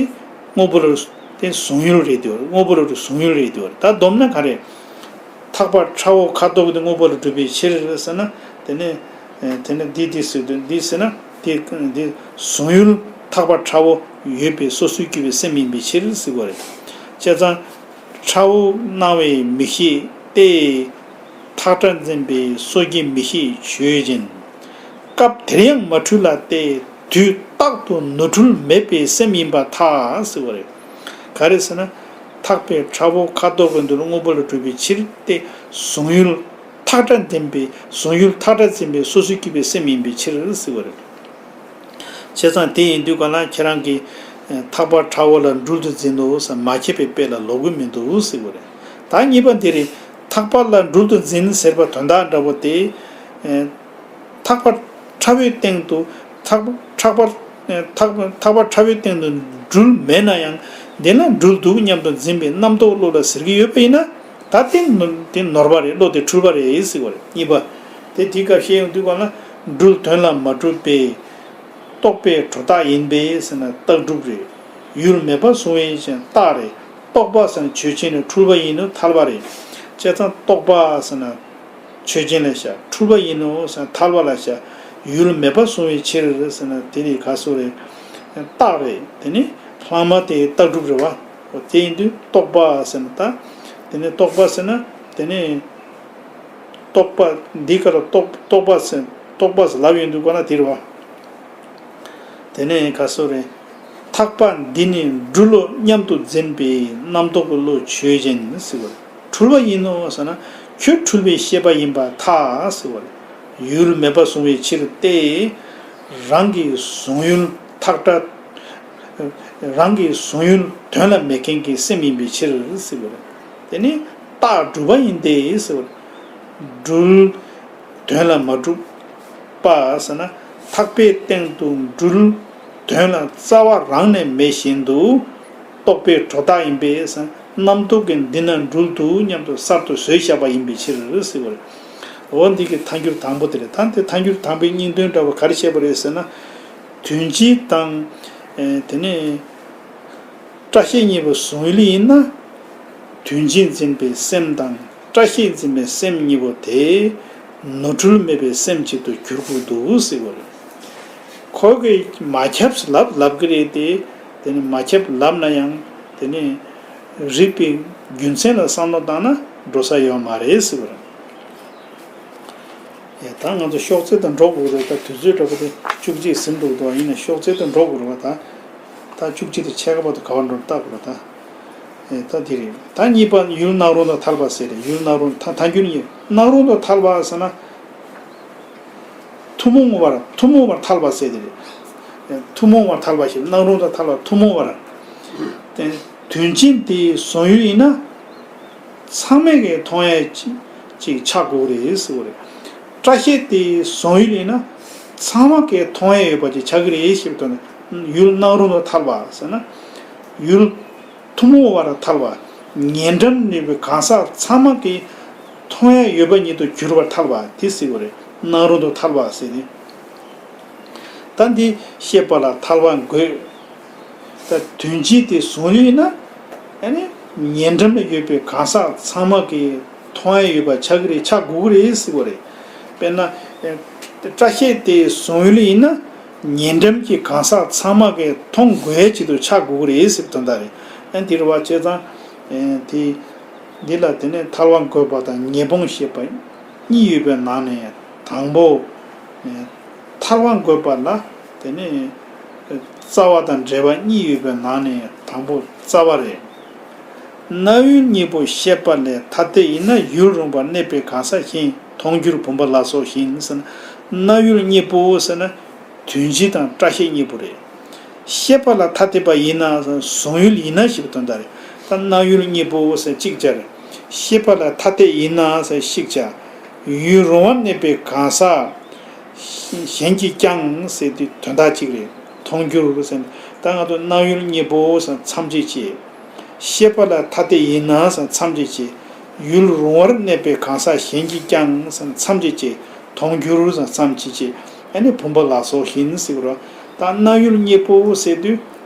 དངོས་པོ་ལ་དེ་གཟུང་ཡུལ་རེད་དེ། དངོས་པོ་ལ་གཟུང་ཡུལ་རེད་དེ། ད་བསྡོམས་ན་ག་རེ། ཐག་པ་ཁྲ་བོ་ཁ་དོག་དེ་དངོས་པོ་ལ་གྲུབ་པའི་ཕྱིར་ཟེར་ན། དེ་ནས་དེ་ནས་འདི་འདི་ཟེར་དུས་འདི་ཟེར་ན་དེ་འདི་གཟུང་ཡུལ་ཐག་པ་ཁྲ་བོ་ཡོད་པའི་སོ་སོའི་སྐྱེ་བོའི་སེམས་ཡིན་པའི་ཕྱིར་ཟེར་བ་རེད། བྱས་ཙང་ཁྲ་བོ་སྣང་བའི་མིག་ཤེས་ཏེ། ཐག་ཁྲ་འཛིན་པའི་སོ་སྐྱེའི་མིག་ཤེས་ཆོས་ཅན། སྐབས་དེར་ཡང་མ་འཁྲུལ་ལ་སྟེ། དུས་རྟག་ཏུ་ནོར་འཁྲུལ་མེད་པའི་སེམས་ཡིན་པར་ཐལ་ཟེར་བ་རེད། ག་རེ་ཟེར་ན། ཐག་པའི་ཁྲ་བོ་ཁ་དོག་གི་མདོ་ལ་དངོས་པོ་ལ་གྲུབ་པའི་ཕྱིར་ཏེ། གཟུང་ཡུལ་ཐག་ཁྲ་འཛིན་པའི་གཟུང་ཡུལ་ཐག་ཁྲ་འཛིན་པའི་སོ་སོའི་སྐྱེ་བོའི་སེམས་ཡིན་པའི་ཕྱིར་ཟེར་བ་རེད། བྱས་ཙང་དེ་ཡིན་དུས་ག་ལ་ཁྱེད་རང་གིས་ཐག་པ་ཁྲ་བོ་ལ་འགྲུལ་དུ་འཛིན་ནོ་ཟེར་མ་ཁྱབ་པའི་དཔེ་ལ་ལོག་གི་མི་འདུག་ཟེར་བ་རེད། ད་གཉིས་པ་འདི་རེད། ཐག་པ་ལ་འགྲུལ་དུ་འཛིན་ཟེར་བ་དོན་དག་འདྲ་བོ་དེ། ཐག་པ་ཁྲ་བོའི་སྟེང་དུ་ཐག་ཐག་པ་ཐག་ཐག་པ་ཁྲ་བོའི་སྟེང་དུ་འགྲུལ་མེད་ན་ཡང་འདི་ལ་འགྲུལ་འདུག་སྙམ་དུ་འཛིན་པའི་རྣམ་རྟོག་བློ་ལ་ཟེར་གྱི་ཡོད་པ་ཡིན་ན། ད་དེ་དེ་ནོར་བ་རེད། བློ་དེ་འཁྲུལ་པ་རེད་ཟེར་བ་རེད། གཉིས་པ། དེ་དེའི་སྐབས་བཤད་ཡོང་དུས་ག་ལ་འགྲུལ་དོན་ལ་མ་གྲུབ་པས། རྟོག་པས་གྲོལ་རྟགས་ཡིན་པས་ཟེར་ན་རྟགས་སྒྲུབ་རེད། ཡུལ་མེད་པར་བཟུང་བའི་རྟགས་རེད། རྟོག་པ་ཟེར་ན་ཆོས་ཅན་རེད། འཁྲུལ་པ་ཡིན་ནོ་ཐལ་བ་རེད། བྱས་ཙང་རྟོག་པ་ཟེར་ན་ཆོས་ཅན་ལ་བཞག་འཁྲུལ་པ་ཡིན་ནོ་ཟེར་ན་ཐལ་བ་ལ་བཞག་ཡུལ་མེད་པར་བཟུང་བའི་ཕྱིར་ཟེར་ན་དེ་ནི་ག་སོ་རེད། རྟགས་རེད། དེ་ནི་ལྷག་མ་དེ་རྟགས་སྒྲུབ་རེད་བ། འོ་དེ་ཡིན་དུས་རྟོག་པ་ཟེར་ན་ད། དེ་ནི་རྟོག་པ་ཟེར་ན་དེ་ནི། རྟོག་པ་འདི་ག་ལ་རྟོག་རྟོག་པ་ཟེར་རྟོག་པ་ཟེར་ལབ་ཡོང་དུས་ག་ན་དེ་རེད་བ། དེ་ནས་ག་སོ་རེད། ཐག་པ་འདི་ནི་འགྲུལ་ལོ་སྙམ་དུ་འཛིན་པའི་རྣམ་རྟོག་གི་བློ་ཆོས་ཅན་ཟེར་བ་རེད། འཁྲུལ་པ་ཡིན་ནོ་ཟེར་ན་ཁྱོད་འཁྲུལ་པའི་ཤེས་པ་ཡིན་པར་ཐལ་ཟེར་བ་རེད། ཡུལ་མེད་པར་བཟུང་བའི་ཕྱིར་ཏེ། རང་གི་གཟུང་ཡུལ་ཐག་ཁྲ། རང་གི་གཟུང་ཡུལ་དོན་ལ་མེད་མཁན་གྱི་སེམས་ཡིན་པའི་ཕྱིར་ཟེར་བ་རེད། དེ་ནི་རྟགས་སྒྲུབ་པ་ཡིན་ཏེ་ཟེར་བ་རེད། འགྲུལ་དོན་ལ་མ་གྲུབ་པ་ཟེར་ན་ཐག་པའི་སྟེང་དུ་འགྲུལ་དོན་ལ་རྩ་བ་རང་ནས་མེད་བཞིན་དུ། རྟོག་པས་གྲོལ་རྟགས་ཡིན་པས་ཟེར་ན་རྣམ་རྟོག་གིས་འདི་ན་འགྲུལ་འདུག་སྙམ་དུ་གསར་དུ་བཟོས་བཞག་པ་ཡིན་པའི་ཕྱིར་ཟེར་བ་རེད། འོ་འདི་གི་ཐལ་འགྱུར་དང་པོ་དེ་རེད། ད་འདི་ཐལ་འགྱུར་དང་པོའི་སྙིང་དོན་འདྲ་བོ་ག་རེ་བཤད་པ་རེད་ཟེར་ན། དོན་སྤྱི་དང་། དེ་ནས། སྐྲ་ཤད་གཉིས་པོ་གཟུང་ཡུལ་ཡིན་ན། དོན་སྤྱི་འཛིན་པའི་སེམས་དང་སྐྲ་ཤད་འཛིན་པའི་སེམས་གཉིས་པོ་དེ། ནོར་འཁྲུལ་མེད་པའི་སེམས་གཅིག་ཏུ་གྱུར་དགོས་འདུག་ཟེར་བ་རེད། ཁོ་གིས་མ་ཁྱབ་ལབ་ལབ་ཀྱི་རེད་དེ། དེ་ནི་མ་ཁྱབ་ལབ་ན་ཡང་དེ་ནི་རིགས་པའི་རྒྱུ་མཚན་ལ་བསམ་བློ་བཏང་ན་འགྲོ་ས་ཡོད་མ་རེད་ཟེར་བ་རེད། ཨེ་ད་ང་ཚོ་ཤོག་ཚད་དང་འགྲོ་དགོས་རེད། ད་དུས་ཚོད་འདྲ་པོ་དེ་བཅུ་གཅིག་ཟིན་འདུག་ད་ཡིན་ན་ཤོག་ཚད་དང་འགྲོ་དགོས་རེད་བ། ད་ད་བཅུ་གཅིག་དང་ཕྱེད་ཀ་བར་དུ་ག་བར་འགྲོ་ལྟ་དགོས་རེད་ད། ཨེ་ད་དེ་རེད། ད་གཉིས་པ་ཡུལ་སྣང་རུང་དང་ཐལ་བ་ཟེར་རེད། ཡུལ་སྣང་རུང་ཐ་ཐལ་འགྱུར་གཉིས། སྣང་རུང་དང་ཐལ་བ་ཟེར་ན། ཐུན་མོང་བར་ཐུན་མོང་བར་ཐལ་བ་ཟེར་དེ་རེད། ཐུན་མོང་བར་ཐལ་བ་ཞེས་སྣང་རུང་དང་ཐལ་བ་ཐུན་མོང་བར། དེ་དོན་སྤྱི་དེ་གཟུང་ཡུལ་ཡིན་ན། ཚང་མས་ཀྱིས་མཐོང་ཡས་ཅིག་ཆགས་དགོས་རེད་ཟེར་བ་རེད། སྐྲ་ཤད་དེ་གཟུང་ཡུལ་ཡིན་ན། ཚང་མ་གིས་མཐོང་ཡས་ཡོད་པ་ཅིག་ཆགས་ཀྱི་རེད་ཞེས་པའི་དོན་ནི། ཡུལ་སྣང་རུང་དང་ཐལ་བ་ཟེར་ན། ཡུལ་ཐུན་མོང་བར་ཐལ་བ། ཉེ་འགྲམ་ནས་པའི་གང་ཟག་ཚང་མ་གིས་མཐོང་ཡས་ཡོད་པ་ཉིད་དུ་གྱུར་པར་ཐལ་བ་དེ་ཟེར་བ་རེད། སྣང་རུང་དུ་ཐལ་བ་ཟེར་ནས། ད་འདི་ཤེས་པ་ལ་ཐལ་བ་འགོད། ད་དོན་སྤྱི་དེ་གཟུང་ཡུལ་ཡིན་ན། ཨ་ནི་ཉེ་འགྲམ་ལ་ཡོད་པའི་གང་ཟག་ཚང་མ་གིས་མཐོང་ཡས་ཡོད་པ་ཆགས་ཀྱི་རེད། ཆགས་དགོས་ཀྱི་རེད་ཟེར་བ་རེད། དཔེར་ན། ཨེ་སྐྲ་ཤད་དེ་གཟུང་ཡུལ་ཡིན་ན། ཉེ་འགྲམ་གྱི་གང་ཟག་ཚང་མ་གིས་མཐོང་དགོས་ཡས་ཅིག་ཏུ་ཆགས་དགོས་ཀྱི་རེད་ཟེར་བའི་དོན་དག་རེད། ཨ་འདི་རེད་བ། བྱས་ཙང་། ཨེ་དེ། འདི་ལ་དེ་ནས་ཐལ་བ་འགོད་པ་དང་ཉེས་སྤོང་བྱེད་པ་གཉིས་ཡོད་པའི་ནང་ནས་དང་པོ། ཨེ་ཐལ་བ་འགོད་པ་ལ་དེ་ནས་རྩ་བ་དང་འབྲེལ་བ་གཉིས་ཡོད་པའི་ནང་ནས་དང་པོ་རྩ་བ་རེད། སྣང་ཡུལ་གཉིས་པོ་ཤེས་པ་ལས་ཐ་དད་ཡིན་ན་ཡུལ་རུང་བར་གནས་པའི་གང་ཟག་གཞན་མཐོང་འགྱུར་བུམ་པ་ལ་སོགས་བཞིན་ཟེར་ན། སྣང་ཡུལ་གཉིས་པོ་ཟེར་ན་དོན་སྤྱི་དང་སྐྲ་ཤད་གཉིས་པོ་རེད། ཤེས་པ་ལ་ཐ་དད་པ་ཡིན་ན་གཟུང་ཡུལ་ཡིན་ན་ཞེས་པའི་དོན་དག་རེད། ད་སྣང་ཡུལ་གཉིས་པོ་ཟེར་གཅིག་སྦྱར། ཤེས་པ་ལ་ཐ་དད་ཡིན་ན་ཟེར་ཤིག་བྱ། ཡུལ་རུང་བར་གནས་པའི་གང་ཟག་གཞན་གྱིས་ཀྱང་ཟེར་དུས་དོན་དག་གཅིག་རེད། མཐོང་འགྱུར་ཟེར་ན། ད་ང་ཚོ་སྣང་ཡུལ་གཉིས་པོ་ཟེར་མཚམས་བཅད་བྱེད། ཤེས་པ་ལ་ཐ་དད་ཡིན་ན་ཟེར་མཚམས་བཅད་བྱེད། ཡུལ་རུང་བར་གནས་པའི་གང་ཟག་གཞན་གྱིས་ཀྱང་ཟེར་མཚམས་བཅད་བྱེད། མཐོང་འགྱུར་ཟེར་མཚམས་བཅད་བྱེད། ཨ་ནི་བུམ་པ་ལ་སོགས་ཡིན་ཟེར་བ་རེད། ད་སྣང་ཡུལ་གཉིས་པོ་ཟེར་དུས་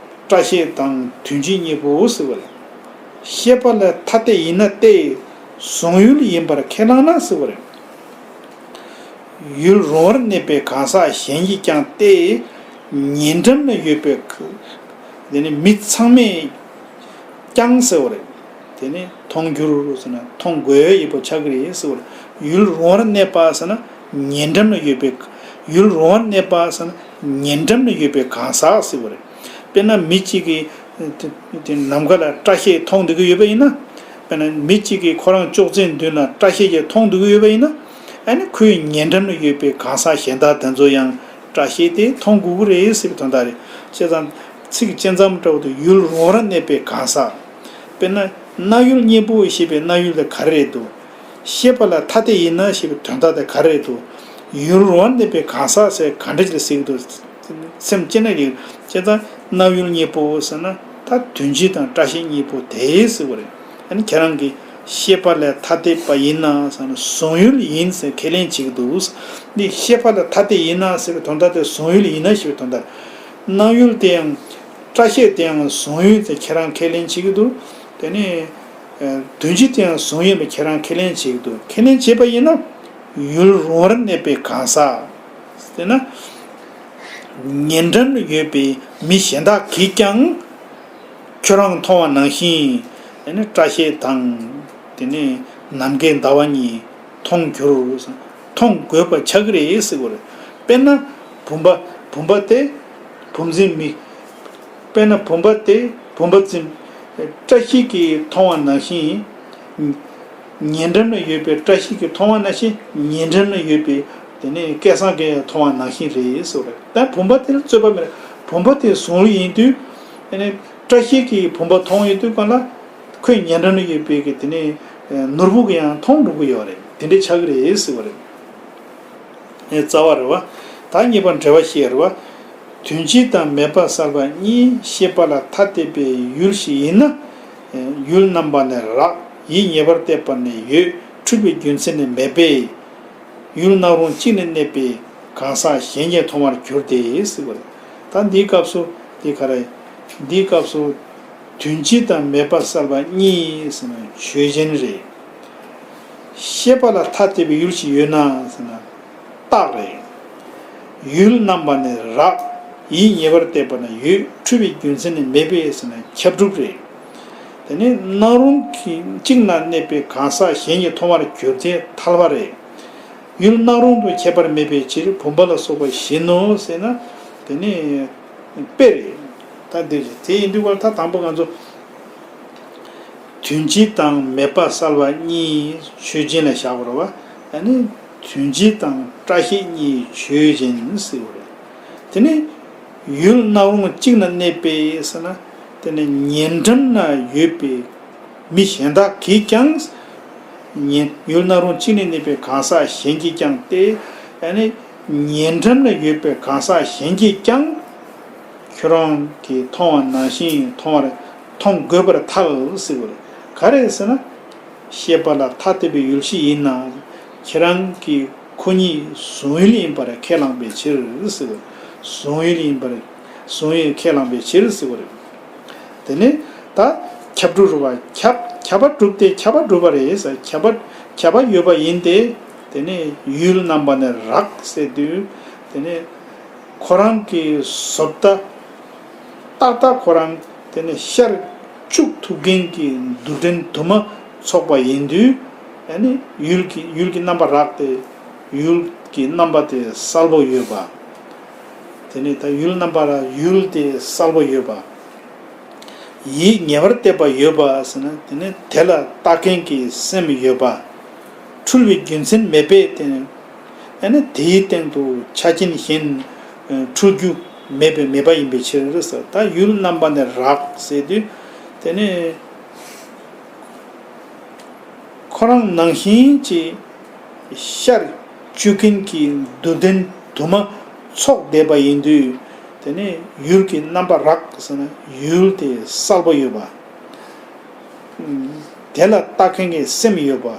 སྐྲ་ཤད་དང་དོན་སྤྱི་གཉིས་པོ་ཟེར་བ་རེད། ཤེས་པ་ལ་ཐ་དད་ཡིན་ན་སྟེ། གཟུང་ཡུལ་ཡིན་པར་ཁས་བླངས་ན་ཟེར་བ་རེད། ཡུལ་རུང་བར་གནས་པའི་གང་ཟག་གཞན་གྱིས་ཀྱང་སྟེ། ཉེ་འགྲམ་ན་ཡོད་པའི་ཁ། དེ་ནི་མི་ཚང་མས་ཀྱང་ཟེར་བ་རེད། དེ་ནི་མཐོང་འགྱུར་ཟེར་ན་མཐོང་དགོས་ཡོད་པ་ཆགས་ཀྱི་རེད་ཟེར་བ་རེད། ཡུལ་རུང་བར་གནས་པ་ཟེར་ན་ཉེ་འགྲམ་ན་ཡོད་པའི། ཡུལ་རུང་བར་གནས་པ་ཟེར་ན་ཉེ་འགྲམ་ན་ཡོད་པའི་གང་ཟག་ཟེར་བ་རེད། དཔེར་ན་མི་གཅིག་གིས་དེ་དེ་ནམ་མཁའ་ལ་སྐྲ་ཤད་མཐོང་བསྡད་ཀྱི་ཡོད་པ་ཡིན་ན། དཔེར་ན་མི་གཅིག་གིས་ཁོ་རང་ཅོག་ཙེའི་མདུན་ལ་སྐྲ་ཤད་ཅིག་མཐོང་བསྡད་ཀྱི་ཡོད་པ་ཡིན་ན། ཨ་ནི་ཁོའི་ཉེ་འགྲམ་ལ་ཡོད་པའི་གང་ཟག་གཞན་དག་དེ་ཚོ་ཡང་སྐྲ་ཤད་དེ་མཐོང་དགོས་ཀྱི་རེད་ཟེར་བའི་དོན་དག་རེད། བྱས་ཙང་ཚིག་གཅན་ཚ་མོ་འདྲ་བོ་དེ་ཡུལ་རུང་བར་གནས་པའི་གང་ཟག་དཔེར་ན་སྣང་ཡུལ་གཉིས་པོ་ཞེས་པའི་སྣང་ཡུལ་དེ་ག་རེ་རེད་འདུག་ཤེས་པ་ལ་ཐ་དད་ཡིན་ན་ཞེས་པའི་དོན་དག་དེ་ག་རེ་རེད་འདུག་ཡུལ་རུང་བར་གནས་པའི་གང་ཟག་ཟེར་ག་འདྲ་ཞིག་ལ་ཟེར་གྱི་འདུག་སེམས་ཅན་ན་ཡོད། བྱས་ཙང་སྣང་ཡུལ་གཉིས་པོ་ཟེར་ན་ད་དོན་སྤྱི་དང་སྐྲ་ཤད་གཉིས་པོ་དེ་ཟེར་བ་རེད། ཨ་ནི་ཁྱེད་རང་གིས་ཤེས་པ་ལ་ཐ་དད་པ་ཡིན་ན་ཟེར་ན་གཟུང་ཡུལ་ཡིན་ཟེར་ཁས་ལེན་བྱེད་ཀྱི་འདུག་འདི་ཤེས་པ་ལ་ཐ་དད་ཡིན་ན་ཟེར་བའི་དོན་དག་དེ་གཟུང་ཡུལ་ཡིན་ན་ཞེས་པའི་དོན་དག་སྣང་ཡུལ་དེ་ཡང་སྐྲ་ཤད་དེ་ཡང་གཟུང་ཡུལ་དེ་ཁྱེད་རང་ཁས་ལེན་བྱེད་ཀྱི་འདུག་དེ་ནི་དོན་སྤྱི་དེ་ཡང་གཟུང་ཡུལ་མ་ཁྱེད་རང་ཁས་ལེན་བྱེད་ཀྱི་འདུག་ཁས་ལེན་བྱེད་པ་ཡིན་ན་ཡུལ་རུང་བར་གནས་པའི་གང་ཟག་དེ་ན་ཉེ་འགྲམ་ལ་ཡོད་པའི་མི་གཞན་དག་གིས་ཀྱང་ཁྱོད་རང་མཐོང་བ་ནང་བཞིན་དེ་ནི་སྐྲ་ཤད་དང་དེ་ནི་ནམ་མཁའི་ཟླ་བ་གཉིས་མཐོང་འགྱུར། མཐོང་དགོས་པ་ཆགས་ཀྱི་རེད་ཟེར་བ་རེད། དཔེར་ན་བུམ་པ། བུམ་པ་དེ་བུམ་འཛིན་མི། དཔེར་ན་བུམ་པ་དེ་བུམ་པ་འཛིན་སྐྲ་ཤད་ཀྱིས་མཐོང་བ་ནང་བཞིན། ཉེ་འགྲམ་ན་ཡོད་པའི་སྐྲ་ཤད་ཀྱིས་མཐོང་བ་ནང་བཞིན་ཉེ་འགྲམ་ན་ཡོད་པའི་དེ་ནས་སྐལ་བཟང་གིས་མཐོང་བ་ནང་བཞིན་རེད་ཟེར་བ་རེད། ད་བུམ་པ་དེ་ལ་རྩོད་པ་མེད། བུམ་པ་དེ་གཟུང་ཡུལ་ཡིན་དུས། དེ་ནས་སྐྲ་ཤད་ཀྱིས་བུམ་པ་མཐོང་ཡོང་དུས་གང་ལ། ཁོའི་ཉེ་འགྲམ་ན་ཡོད་པའི་གི་དེ་ནས་ནོར་བུ་གིས་ཡང་མཐོང་འགྲོ་གི་ཡོད་རེད། དེ་འདྲའི་ཆགས་ཀྱི་རེད་ཟེར་བ་རེད། ཨེ་རྩ་བ་རེད་བ། ད་གཉིས་པ་འབྲེལ་བ་བཤད་རེད་བ། དོན་སྤྱི་དང་མེད་པ་གསལ་བ་གཉིས་ཤེས་པ་ལ་ཐ་དད་པའི་ཡུལ་ཞིག་ཡིན་ན། ཡུལ་རྣམ་པ་ནི་རགས། ཡིད་ཉེ་བར་གཏད་པ་ནི་ཡོད། འཁྲུལ་པའི་རྒྱུ་མཚན་ནི་མེད་པས། ཡུལ་སྣང་རུང་གཅིག་ན་གནས་པའི་གང་ཟག་གཞན་གྱིས་མཐོང་བར་འགྱུར་ཏེ་ཟེར་བ་རེད། ད་འདིའི་སྐབས་སུ་འདི་ག་རེ། འདིའི་སྐབས་སུ་དོན་སྤྱི་དང་མེད་པ་གསལ་བ་གཉིས་ཟེར་ན་ཆོས་ཅན་རེད། ཤེས་པ་ལ་ཐ་དད་པའི་ཡུལ་ཞིག་ཡོད་ན་ཟེར་ན་རྟགས་རེད། ཡུལ་རྣམ་པ་ནི་རགས། ཡིད་ཉེ་བར་གཏད་པ་ན་ཡོད། འཁྲུལ་པའི་རྒྱུ་མཚན་ནི་མེད་པས་ཟེར་ན་ཁྱབ་སྒྲུབ་རེད། དེ་ནི་སྣང་རུང་གི་གཅིག་ན་གནས་པའི་གང་ཟག་གཞན་གྱིས་མཐོང་བར་འགྱུར་ཏེ་ཐལ་བ་རེད། ཡུལ་སྣང་རུང་དུ་ཁྱད་པར་མེད་པའི་ཕྱིར་བུམ་པ་ལ་སོགས་པ་བཞིན་ནོ་ཟེར་ན་དེ་ནི་དཔེ་རེད། ད་འདི་རེད། དེ་ཡིན་དུས་ག་ལ་ད་དང་པོ་ང་ཚོ་དོན་སྤྱི་དང་མེད་པ་གསལ་བ་གཉིས་ཆོས་ཅན་ལ་བཞག་པ་རེད་བ། ཨ་ནི་དོན་སྤྱི་དང་སྐྲ་ཤད་གཉིས་ཆོས་ཅན་ཟེར་བ་རེད། དེ་ནི་ཡུལ་སྣང་རུང་གཅིག་ན་གནས་པའི་ཟེར་ན་དེ་ནི་ཉེ་འགྲམ་ན་ཡོད་པའི་མི་གཞན་དག་གིས་ཀྱང་། ཉེ་ཡུལ་སྣང་རུང་གཅིག་ན་གནས་པའི་གང་ཟག་གཞན་གྱིས་ཀྱང་སྟེ། ཨ་ནི་ཉེ་འགྲམ་ན་ཡོད་པའི་གང་ཟག་གཞན་གྱིས་ཀྱང་ཁྱོད་རང་གིས་མཐོང་བ་ནང་བཞིན་མཐོང་བར་མཐོང་དགོས་པར་ཐལ་ཟེར་བ་རེད། ག་རེ་ཟེར་ན། ཤེས་པ་ལ་ཐ་དད་པའི་ཡུལ་ཞིག་ཡིན་ན། ཁྱེད་རང་གིས་ཁོ་གཉིས་གཟུང་ཡུལ་ཡིན་པར་ཁས་བླངས་པའི་ཕྱིར་ཟེར་བ། གཟུང་ཡུལ་ཡིན་པར། གཟུང་ཡུལ་ཁས་བླངས་པའི་ཕྱིར་ཟེར་བ་རེད། དེ་ནས་ད་ཁྱབ་སྒྲུབ་རེད་བ། ཁྱབ་ཁྱབ་པ་གྲུབ་སྟེ་ཁྱབ་པ་གྲུབ་པ་རེད་ཟེར། ཁྱབ་པ་ཁྱབ་པ་ཡོད་པ་ཡིན་ཏེ། དེ་ནས་ཡུལ་རྣམ་པ་ནི་རགས་ཟེར་དུས། དེ་ནས་ཁོ་རང་གི་བཟོ་ལྟ། ཏག་ཏག་ཁོ་རང་དེ་ནི་ཤར་བཅུག་ཐུབ་མཁན་གྱི་རྡུལ་ཕྲན་དུ་མ་ཚོགས་པ་ཡིན་དུས། ཨ་ནི་ཡུལ་གྱི་ཡུལ་གྱི་རྣམ་པ་རགས་ཏེ། ཡུལ་གྱི་རྣམ་པ་དེ་གསལ་པོ་ཡོད་པ། དེ་ནི་ད་ཡུལ་རྣམ་པ་རགས་ཡུལ་དེ་གསལ་པོ་ཡོད་པ། ཡིད་ཉེ་བར་གཏད་པ་ཡོད་པ་ཟེར་ན་དེ་ནི་དེ་ལ་ལྟ་མཁན་གྱི་སེམས་ཡོད་པ། འཁྲུལ་བའི་རྒྱུ་མཚན་མེད་པས་དེ་ནི། ཨ་ནི་དེའི་སྟེང་དུ་ཆ་རྐྱེན་གཞན་འཁྲུལ་རྒྱུ་མེད་པའི་མེད་པ་ཡིན་པའི་ཕྱིར་ཟེར། ད་ཡུལ་རྣམ་པ་ནི་རགས་ཟེར་དུས། དེ་ནི་ ཁོ་རང་ནང་བཞིན་གྱི་ཤར་བཅུད་ཀུན་གྱི་མདོར་བསྟན་དུ་མ་ཚོགས་བསྡད་པ་ཡིན་དུས། དེ་ནས་ཡུལ་གྱི་རྣམ་པ་རགས་ཟེར་ན་ཡུལ་དེ་གསལ་པོ་ཡོད་པ། དེ་ལ་ལྟ་མཁན་གྱི་སེམས་ཡོད་པ།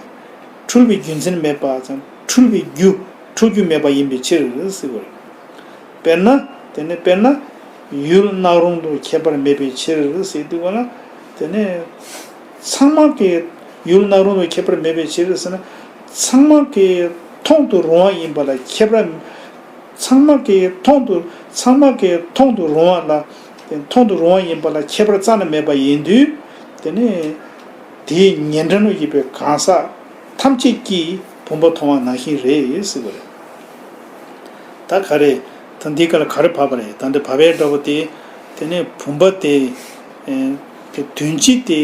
འཁྲུལ་པའི་རྒྱུ་མཚན་མེད་པ་དང་འཁྲུལ་པའི་རྒྱུ་འཁྲུལ་རྒྱུ་མེད་པ་ཡིན་པའི་ཕྱིར་ཟེར་བ་རེད། དཔེར་ན། དེ་ནས་དཔེར་ན། ཡུལ་སྣང་རུང་དུ་ཁྱད་པར་མེད་པའི་ཕྱིར་ཟེར་དུས་ག་ལ། དེ་ནས། ཚང་མ་གི་ཡུལ་སྣང་རུང་དུ་ཁྱད་པར་མེད་པའི་ཕྱིར་ཟེར་ན། ཚང་མ་གི་མཐོང་དུ་རུང་བ་ཡིན་པ་ལ་ཁྱད་པར། ཚང་མ་གི་མཐོང་དུ་ཚང་མ་གི་མཐོང་དུ་རུང་བ་ལ། དེ་མཐོང་དུ་རུང་བ་ཡིན་པ་ལ་ཁྱད་པར་རྩ་ནས་མེད་པ་ཡིན་དུས། དེ་ནས། དེའི་ཉེ་འགྲམ་ལ་ཡོད་པའི་གང་ཟག་ཐམས་ཅད་ཀྱིས་བུམ་པ་མཐོང་བ་ནང་བཞིན་རེད་ཟེར་བ་རེད། ད་ག་རེ། ད་འདི་ག་ལ་ག་རེ་བབས་པ་རེད། ད་འདི་བབས་པའི་འདྲ་པོ་དེ། དེ་ནས་བུམ་པ་དེ། ཨེ། དེ་དོན་སྤྱི་དེ།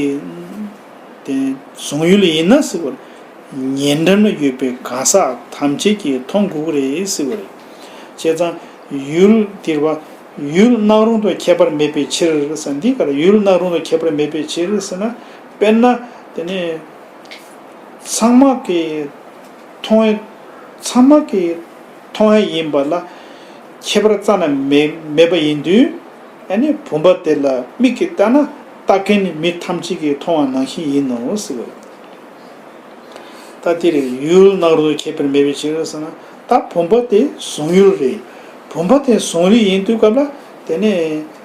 དེ་གཟུང་ཡུལ་ཡིན་ན་ཟེར་བ་རེད། ཉེ་འགྲམ་ལ་ཡོད་པའི་གང་ཟག་ཐམས་ཅད་ཀྱིས་མཐོང་དགོས་ཀྱི་རེད་ཟེར་བ་རེད། བྱས་ཙང་ཡུལ་དེར་བ། ཡུལ་སྣང་རུང་དུ་ཁྱད་པར་མེད་པའི་ཕྱིར་ཟེར། འདི་ག་ལ་ཡུལ་སྣང་རུང་དུ་ཁྱད་པར་མེད་པའི་ཕྱིར་ཟེར་ན། དཔེར་ན། དེ་ནས། ཚང་མ་གིས་མཐོང་ཡ། ཚང་མ་གིས་མཐོང་ཡ་ཡིན་པ་ལ་ཁྱད་པར་རྩ་ནས་མེད་མེད་པ་ཡིན་དུས། ཨ་ནི་བུམ་པ་དེ་ལ་མིག་གིས་ལྟ་ན་ལྟ་མཁན་ནི་མི་ཐམས་ཅད་ཀྱིས་མཐོང་བ་ནང་བཞིན་ཡིན་ནོ་ཟེར་བ། ད་དེ་རེད། ཡུལ་སྣང་རུང་ཁྱད་པར་མེད་པའི་ཕྱིར་ཟེར་ན། ད་བུམ་པ་དེ་གཟུང་ཡུལ་རེད། བུམ་པ་དེ་གཟུང་ཡུལ་ཡིན་དུས་སྐབས་ལ། དེ་ནས།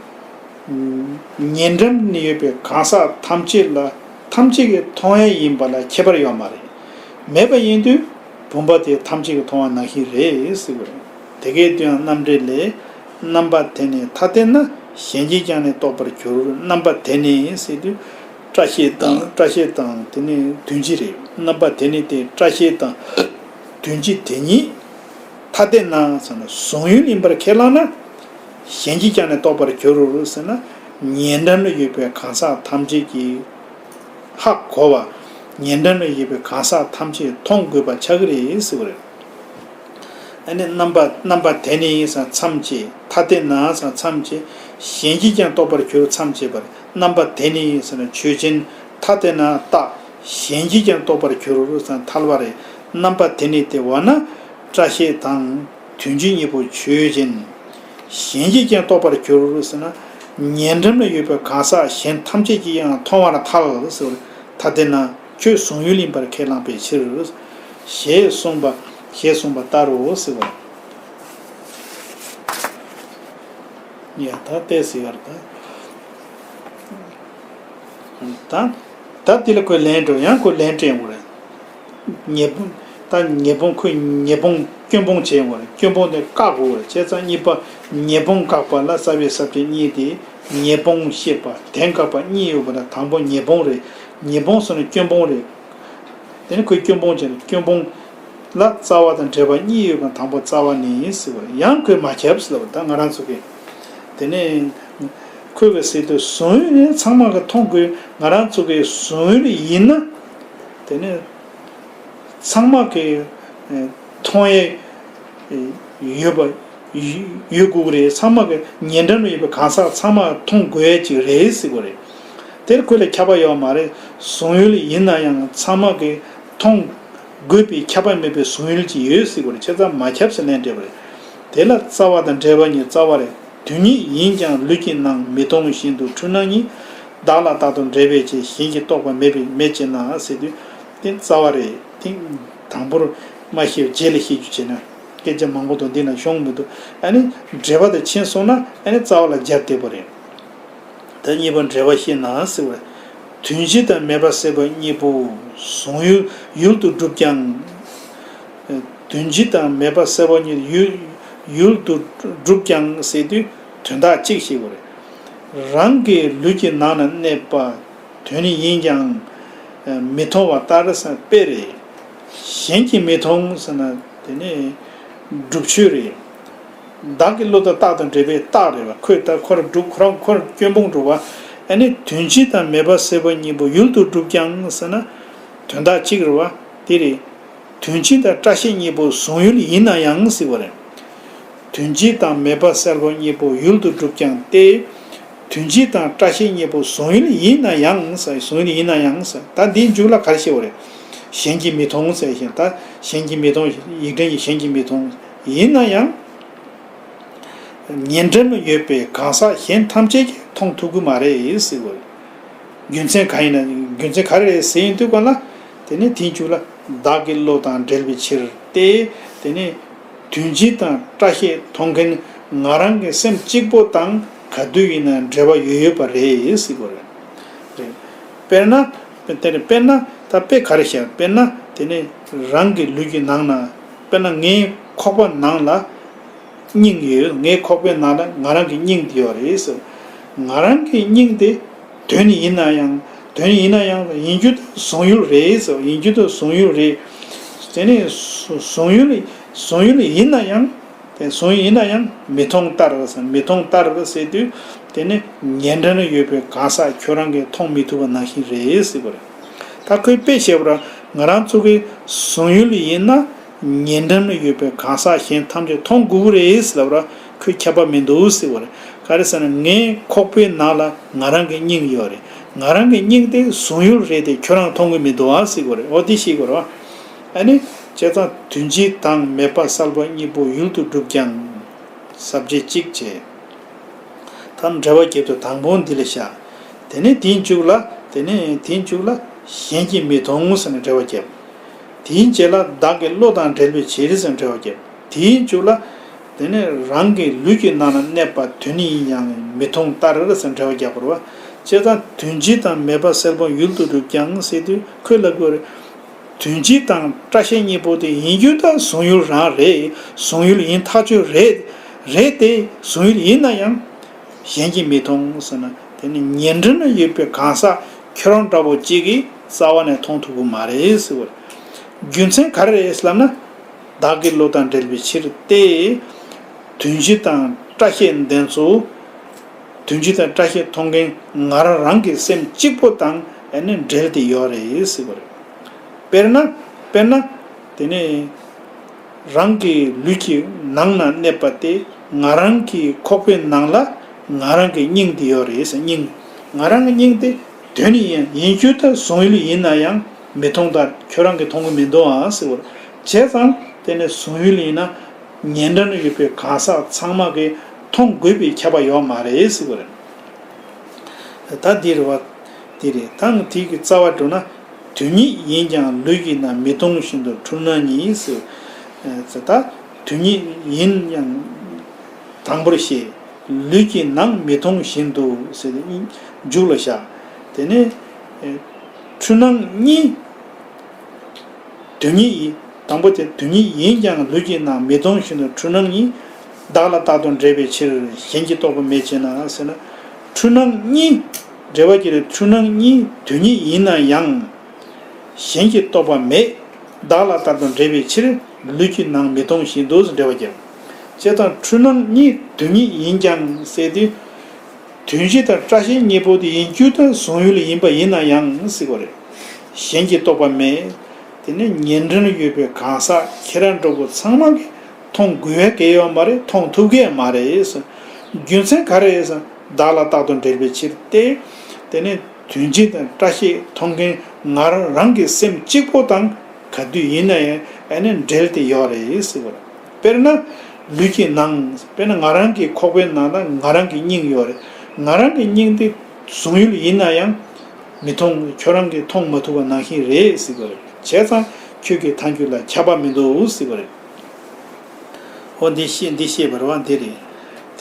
ཉེ་འགྲམ་ན་ཡོད་པའི་གང་ཟག་ཐམས་ཅད་ལ། ཐམས་ཅད་ཀྱིས་མཐོང་ཡས་ཡིན་པ་ལ་ཁྱད་པར་ཡོད་མ་རེད། མེད་པ་ཡིན་དུས། བུམ་པ་དེ་ཐམས་ཅད་ཀྱིས་མཐོང་བ་ནང་བཞིན་རེད་ཟེར་བ་རེད། དེ་གའི་དོན་ཡང་རྣམ་འགྲེལ་ལས། རྣམ་པ་དེ་ནི་ཐ་དད་ན། གཞན་གྱིས་ཀྱང་ནི་རྟོགས་པར་འགྱུར། རྣམ་པ་དེ་ནི་ཟེར་དུས། སྐྲ་ཤད་དང་། སྐྲ་ཤད་དང་དེ་ནི་དོན་སྤྱི་རེད། རྣམ་པ་དེ་ནི་དེ་སྐྲ་ཤད་དང་། དོན་སྤྱི་དེ་ཉིད། ཐ་དད་ན་ཟེར་ན་གཟུང་ཡུལ་ཡིན་པར་ཁས་བླངས་ན། གཞན་གྱིས་ཀྱང་ནི་རྟོགས་པར་འགྱུར་ཟེར་ན། ཉེ་འགྲམ་ན་ཡོད་པའི་གང་ཟག་ཐམས་ཅད་ཀྱིས་ཧ་གོ་བ། ཉེ་འགྲམ་ན་ཡོད་པའི་གང་ཟག་ཐམས་ཅད་མཐོང་དགོས་པ་ཆགས་ཀྱི་རེད་ཟེར་བ་རེད། ཨ་ནི་རྣམ་པ། རྣམ་པ་དེ་ནི་ཟེར་མཚམས་བཅད། ཐ་དད་ན་ཟེར་མཚམས་བཅད། གཞན་གྱིས་ཀྱང་རྟོགས་པར་འགྱུར་མཚམས་བཅད་པ་རེད། རྣམ་པ་དེ་ནི་ཟེར་ན་ཆོས་ཅན། ཐ་དད་ན་རྟག་གཞན་གྱིས་ཀྱང་རྟོགས་པར་འགྱུར་ཟེར་ན་ཐལ་བ་རེད། རྣམ་པ་དེ་ནི་དེ་བ་ན། སྐྲ་ཤད་དང་། དོན་སྤྱི་གཉིས་པོ་ཆོས་ཅན། གཞན་གྱིས་ཀྱང་རྟོགས་པར་འགྱུར་ཟེར་ན། ཉེ་འགྲམ་ན་ཡོད་པའི་གང་ཟག་གཞན་ཐམས་ཅད་ཀྱིས་ཡང་མཐོང་བར་ཐལ་ཟེར་བ་རེད། ཐ་དད་ན་ཁྱོད་གཟུང་ཡུལ་ཡིན་པར་ཁས་བླངས་པའི་ཕྱིར། ཞེས་གསུངས་པ། ཞེས་གསུངས་པ་ལྟར་རོ་ཟེར་བ། ཡ་ད་ལྟས་ཟེར་བ་རེད་ད། ད། ད་དེ་ལ་ཁོས་ལན་འགྲོ། ཡང་ཁོས་ལན་སྤྲད་དགོས་རེད། ཉེས་སྤོང་། ད་ཉེས་སྤོང་། ཁོས་ཉེས་སྤོང་། སྐྱོན་སྤོང་བྱེད་དགོས་རེད། སྐྱོན་སྤོང་དེ་བཀག་དགོས་རེད། བྱས་ཙང་གཉིས་པ། ཉེས་སྤོང་བཀག་པ་ལ་རྩ་བའི་ས་བཅད་གཉིས་ཏེ། ཉེས་སྤོང་ཤེས་པ། དེ་བཀག་པ་གཉིས་ཡོད་པ་ལ་དང་པོ་ཉེས་སྤོང་རེད། ཉེས་སྤོང་སོང་ནས་སྐྱོན་སྤོང་རེད། དེ་ནི་ཁོས་སྐྱོན་སྤོང་བྱས་ནས། སྐྱོན་སྤོང་ལ་རྩ་བ་དང་འབྲེལ་བ་གཉིས་ཡོད་པ་དང་པོ་རྩ་བ་ནས་ཟེར་བ་ཡང་ཁོས་མ་ཁྱབ་ཟེར་བ། ད་ང་རང་ཚོ་གིས། དེ་ནས་ཁོས་ག་ཟེར་དུས་གཟུང་ཡུལ་ནི་ཚང་མ་གིས་མཐོང་དགོས། ང་རང་ཚོ་གིས་གཟུང་ཡུལ་ཡིན་ན། དེ་ནས་ཚང་མ་གིས་མཐོང་ཡས་ཡོད་པ། ཡོད་དགོས་ཀྱི་རེད། ཚང་མ་གི་ཉེ་འགྲམ་ལ་ཡོད་པའི་གང་ཟག་ཚང་མ་མཐོང་དགོས་ཀྱི་རེད་ཟེར་གྱི་རེད། དེར་ཁོ་ལ་ཁྱབ་པ་ཡོད་མ་རེད། གཟུང་ཡུལ་ཡིན་ན་ཡང་ཚང་མ་གིས་མཐོང་དགོས་པའི་ཁྱབ་པ་མེད་པའི་གཟུང་ཡུལ་ཅིག་ཡོད་ཟེར་གྱི་རེད། བྱས་ཙང་མ་ཁྱབ་ཟེར་ལན་སྤྲད་པ་རེད། དེ་ལ་རྩ་བ་དང་འབྲེལ་བ་གཉིས། རྩ་བ་རེད། དོན་ཉིད་ཡིན་ཀྱང་ལུས་ཀྱི་ནང་། མི་མཐོང་བཞིན་དུ་འཁྲུལ་སྣང་གཉིས། བདག་ལ་རྟག་ཏུ་འབྲེལ་བས་བྱས། གཞན་གྱིས་རྟོགས་པ་མེད་པའི་མེད་ཅེ་ན་ཟེར་དུས། དེ་རྩ་བ་རེད། དེ་དང་པོར་མ་བཤད། རྗེས་ལ་བཤད་རྒྱུ་བྱས་ན་སྐད་ཆ་མང་པོ་འདུག་འདི་ན་ཤོང་མི་འདུག་ཨ་ནི་འབྲེལ་བ་དེ་ཕྱིན་སོང་ན་ཨ་ནི་རྩ་བ་ལ་སྦྱར་བསྡད་པ་རེད། ད་གཉིས་པ་འབྲེལ་བ་བཤད་ན་ཟེར་བ། དོན་སྤྱི་དང་མེད་པ་སེལ་བ་གཉིས་པོ་གཟུང་ཡུལ་ཡུལ་དུ་གྲུབ་ཀྱང་། དོན་སྤྱི་དང་མེད་པ་སེལ་བ་གཉིས་ཡུལ་ཡུལ་དུ་གྲུབ་ཀྱང་ཟེར་དུས་དོན་དག་གཅིག་བཤད་དགོས་རེད། རང་གི་ལུས་ཀྱི་ནང་ན་གནས་པ། དོན་ནི་ཡིན་ཀྱང་མི་མཐོང་བ་ལྟར་ཟེར་དཔེ་རེད། གཞན་གྱིས་མི་མཐོང་ཟེར་ན་དེ་ནི་སྒྲུབ་ཆོས་རེད། བདག་གི་བློ་དང་རྟག་ཏུ་འབྲེལ་བའི་རྟགས་རེད་བ། ཁོས་ད་ཁོ་རང་སྒྲུབ། ཁོ་རང་ཁོ་རང་སྐྱོན་སྤོང་སྒྲུབ་པ། ཨ་ནི་དོན་སྤྱི་དང་མེད་པ་སེལ་བ་གཉིས་པོ་ཡུལ་དུ་གྲུབ་ཀྱང་ཟེར་ན། དོན་དག་གཅིག་རེད་བ། དེ་རེད། དོན་སྤྱི་དང་སྐྲ་ཤད་གཉིས་པོ་གཟུང་ཡུལ་ཡིན་ན་ཡང་ཟེར་བ་རེད། དོན་སྤྱི་དང་མེད་པ་སེལ་བ་གཉིས་པོ་ཡུལ་དུ་གྲུབ་ཀྱང་སྟེ། དོན་སྤྱི་དང་སྐྲ་ཤད་གཉིས་པོ་གཟུང་ཡུལ་ཡིན་ན་ཡང་ཟེར། གཟུང་ཡུལ་ཡིན་ན་ཡང་ཟེར། ད་འདིའི་མཇུག་ལ་ག་རེ་བཤད་པ་རེད། གཞན་གྱིས་མི་མཐོང་ཟེར་བཞིན་ད་གཞན་གྱིས་མི་མཐོང་ཡིག་ཕྲེང་གིས་གཞན་གྱིས་མི་མཐོང་ཡིན་ན་ཡང་། ཉེ་འགྲམ་ལ་ཡོད་པའི་གང་ཟག་གཞན་ཐམས་ཅད་ཀྱིས་མཐོང་ཐུབ་ཀྱི་མ་རེད་ཟེར་བ་རེད། རྒྱུ་མཚན་གང་ཡིན་ན་རྒྱུ་མཚན་ག་རེ་རེད་ཟེར་ཡིན་དུས་ག་ལ། དེ་ནི་དེའི་མཇུག་ལ་བདག་གི་བློ་དང་འབྲེལ་བའི་ཕྱིར་ཏེ། དེ་ནི་དོན་སྤྱི་དང་སྐྲ་ཤད་མཐོང་མཁན་ང་རང་གི་སེམས་གཅིག་པོ་དང་ག་དུས་ཡིན་ན་འབྲེལ་བ་ཡོད་ཡོད་པ་རེད་ཟེར་བ་རེད། རེད། དཔེར་ན། དེ་ནི་དཔེར་ན་ད་དཔེ་ག་རེ་བཤད་དཔེར་ན་དེ་ནི་རང་གི་ལུས་ཀྱི་ནང་ན་དཔེར་ན་ངའི་ཁོག་པ་ནང་ལ། སྙིང་ཡོད། ངའི་ཁོག་པའི་ནང་ལ་ང་རང་གི་སྙིང་དེ་ཡོད་རེད་ཟེར། ང་རང་གི་སྙིང་དེ་དོན་ཡིན་ན་ཡང་དོན་ཡིན་ན་ཡང་ཡིན་རྒྱུ་དེ་གཟུང་ཡུལ་རེད་ཟེར། ཡིན་རྒྱུ་དེ་གཟུང་ཡུལ་རེད། དེ་ནས་གཟུ་གཟུང་ཡུལ་གཟུང་ཡུལ་ཡིན་ན་ཡང་དེ་གཟུང་ཡུལ་ཡིན་ན་ཡང་མི་མཐོང་ལྟར་ཟེར། མི་མཐོང་ལྟར་ཟེར་དུས་དེ་ནི་ཉེ་འགྲམ་ན་ཡོད་པའི་གང་ཟག་ཁྱོད་རང་གིས་མཐོང་མི་ཐུབ་པ་ནང་བཞིན་རེད་ཟེར་བ་རེད། ད་ཁོས་དཔེ་བཤད་པར་ང་རང་ཚོ་གི་གཟུང་ཡུལ་ཡིན་ན། ཉེ་འགྲམ་ན་ཡོད་པའི་གང་ཟག་གཞན་ཐམས་ཅད་མཐོང་དགོས་ཀྱི་རེད་ཟེར་ལབ་ར་ཁོས་ཁྱབ་པ་མི་འདུག་ཟེར་བ་རེད། ག་རེ་ཟེར་ན་ངའི་ཁོག་པའི་ནང་ལ་ང་རང་གི་སྙིང་ཡོད་རེད། ང་རང་གི་སྙིང་དེ་གཟུང་ཡུལ་རེད་དེ་ཁྱོད་རང་མཐོང་གི་མི་འདུག་ཨ་ཟེར་བ་རེད། འོ་དེ་ཤེས་དགོས་རེད་བ། ཨ་ནི་བྱས་ཙང་དོན་སྤྱི་དང་མེད་པ་གསལ་པོ་གཉིས་པོ་ཡུལ་དུ་གྲུབ་ཀྱང་། ས་བཅད་གཅིག་བྱས། ད་འགྲེལ་པ་རྒྱབ་དུས་དང་པོ་འདི་ལ་བཞག་དེ་ནས་དེའི་མཇུག་ལ་དེ་ནས་དེའི་མཇུག་ལ་གཞན་གྱིས་མི་མཐོང་ཟེར་ནས་འགྲེལ་པ་བརྒྱབ། དེའི་རྗེས་ལ་བདག་གི་བློ་དང་འབྲེལ་བའི་ཕྱིར་ཟེར་ནས་འགྲེལ་པ་བརྒྱབ། དེའི་མཇུག་ལ་དེ་ནས་རང་གི་ལུས་ཀྱི་ནང་ན་གནས་པ་དོན་ཡིན་ཡང་མི་མཐོང་ལྟར་ཟེར་ནས་འགྲེལ་པ་བརྒྱབ་པ་རེད་བ། བྱས་ཙང་དོན་སྤྱི་དང་མེད་པ་གསལ་པོ་ཡུལ་དུ་གྲུབ་ཀྱང་ཟེར་དུས་ཁོས་ལབ་དགོས་རེད། དོན་སྤྱི་དང་སྐྲ་ཤད་གཉིས་པོ་དེ་ཡིན་རྒྱུ་དང་གཟུང་ཡུལ་རང་རེད། གཟུང་ཡུལ་ཡིན་ཐག་ཆོད་རེད། རེད་དེ་གཟུང་ཡུལ་ཡིན་ན་ཡང་གཞན་གྱིས་མི་མཐོང་ཟེར་ན་དེ་ནི་ཉེ་འགྲམ་ན་ཡོད་པའི་གང་ཟག་ཁྱོད་རང་འདྲ་པོ་གཅིག་གིས་རྩ་བ་ནས་མཐོང་ཐུབ་ཀྱི་མ་རེད་ཟེར་བ་རེད། རྒྱུ་མཚན་ག་རེ་རེད་ལབ་ན། བདག་གི་བློ་དང་འབྲེལ་བའི་ཕྱིར་ཏེ། དོན་སྤྱི་དང་སྐྲ་ཤད་འདི་ཚོ། དོན་སྤྱི་དང་སྐྲ་ཤད་མཐོང་མཁན་ང་རང་རང་གི་སེམས་གཅིག་པོ་དང་ཨ་ནི་འབྲེལ་ཏེ་ཡོད་རེད་ཟེར་བ་རེད། དཔེར་ན། དཔེར་ན། དེ་ནས་རང་གི་ལུས་ཀྱི་ནང་ན་གནས་པ་དེ་ང་རང་གི་ཁོག་པའི་ནང་ལ་ང་རང་གི་སྙིང་དེ་ཡོད་རེད་ཟེར། སྙིང་། ང་རང་གི་སྙིང་དེ་དོན་ཡིན་ཡིན་རྒྱུ་དང་གཟུང་ཡུལ་ཡིན་ན་ཡང་མི་མཐོང་ལྟར་ཁྱོད་རང་གིས་མཐོང་གི་མི་འདུག་ཨང་ཟེར་བ་རེད། བྱས་ཙང་དེ་ནས་གཟུང་ཡུལ་ཡིན་ན། ཉེ་འགྲམ་ན་ཡོད་པའི་གང་ཟག་ཚང་མ་གིས་མཐོང་དགོས་པའི་ཁྱབ་པ་ཡོད་མ་རེད་ཟེར་བ་རེད། ད་འདི་རེད་བ། འདི་རེད་ད་དེ་གི་རྩ་བ་འགྲོ་ན། དོན་ཉིད་ཡིན་ཀྱང་ལུས་ཀྱི་ནང་མི་མཐོང་བཞིན་དུ་འཁྲུལ་སྣང་ཉིད་ཟེར། ད་དོན་ཉིད་ཡིན་ཀྱང་དང་པོར་བཤད། ལུས་ཀྱི་ནང་མི་མཐོང་བཞིན་དུ་ཟེར་མཇུག་ལ་བཞག་དེ་ནས་འཁྲུལ་སྣང་གཉིས། དོན་ཉིད་ཡིན། དང་པོ་དེ་དོན་ཉིད་ཡིན་ཀྱང་ལུས་ཀྱི་ནང་མི་མཐོང་བཞིན་དུ་འཁྲུལ་སྣང་ཉིད། བདག་ལ་རྟག་ཏུ་འབྲེལ་བའི་ཕྱིར་གཞན་གྱིས་རྟོགས་པ་མེད་ཅེ་ན་ཟེར་ན། འཁྲུལ་སྣང་གཉིས། འབྲེལ་བ་གྱི་འཁྲུལ་སྣང་གཉིས་དོན་ཉིད་ཡིན་ན་ཡང་། གཞན་གྱིས་རྟོགས་པ་མེད། བདག་ལ་རྟག་ཏུ་འབྲེལ་བའི་ཕྱིར་ལུས་ཀྱི་ནང་མི་མཐོང་བཞིན་དུ་འབྲེལ་བ་བརྒྱབ། བྱས་ཙང་འཁྲུལ་སྣང་གཉིས་དོན་ཉིད་ཡིན་ཀྱང་ཟེར་དུས། དོན་སྤྱི་དང་སྐྲ་ཤད་གཉིས་པོ་དེ་ཡིན་རྒྱུ་དང་གཟུང་ཡུལ་ཡིན་པ་ཡིན་ན་ཡང་ཟེར་བ་རེད། གཞན་གྱིས་རྟོགས་པ་མེད། དེ་ནས་ཉེ་འགྲམ་ཡོད་པའི་གང་ཟག་ཁྱེད་རང་འདྲ་པོ་ཚང་མ་གིས་མཐོང་དགོས་ཡ་གལ་ཡོད་མ་རེད། མཐོང་ཐུབ་ཀྱི་ཡང་མ་རེད་ཟེར། རྒྱུ་མཚན་ག་རེ་རེད་ཟེར་ན་བདག་ལ་རྟག་ཏུ་འབྲེལ་བའི་ཕྱིར་ཏེ། དེ་ནས་དོན་སྤྱི་དང་སྐྲ་ཤད་མཐོང་མཁན་ང་རང་རང་གི་སེམས་གཅིག་པོ་དང་ག་དུས་ཡིན་ན་ཡང་ཨ་ནི་འབྲེལ་ཏེ་ཡོད་རེད་ཟེར་བ་རེད། དཔེར་ན། ལུས་ཀྱི་ནང་། དཔེར་ན་ང་རང་གི་ཁོག་པའི་ནང་ན་ང་རང་གི་སྙིང་ཡོད་རེད། ང་རང་གི་སྙིང་དེ་གཟུང་ཡུལ་ཡིན་ན་ཡང་མི་མཐོང་། ཁྱོད་རང་གིས་མཐོང་མ་ཐུབ་པ་ནང་བཞིན་རེད་ཟེར་གྱི་རེད། བྱས་ཙང་ཁྱོད་ཀྱི་ཐལ་འགྱུར་ལ་ཁྱབ་པ་མི་འདུག་ཟེར་གྱི་རེད། འོ་འདི་ཤེས་འདི་ཤེས་པ་རེད་བ། འདི་རེད།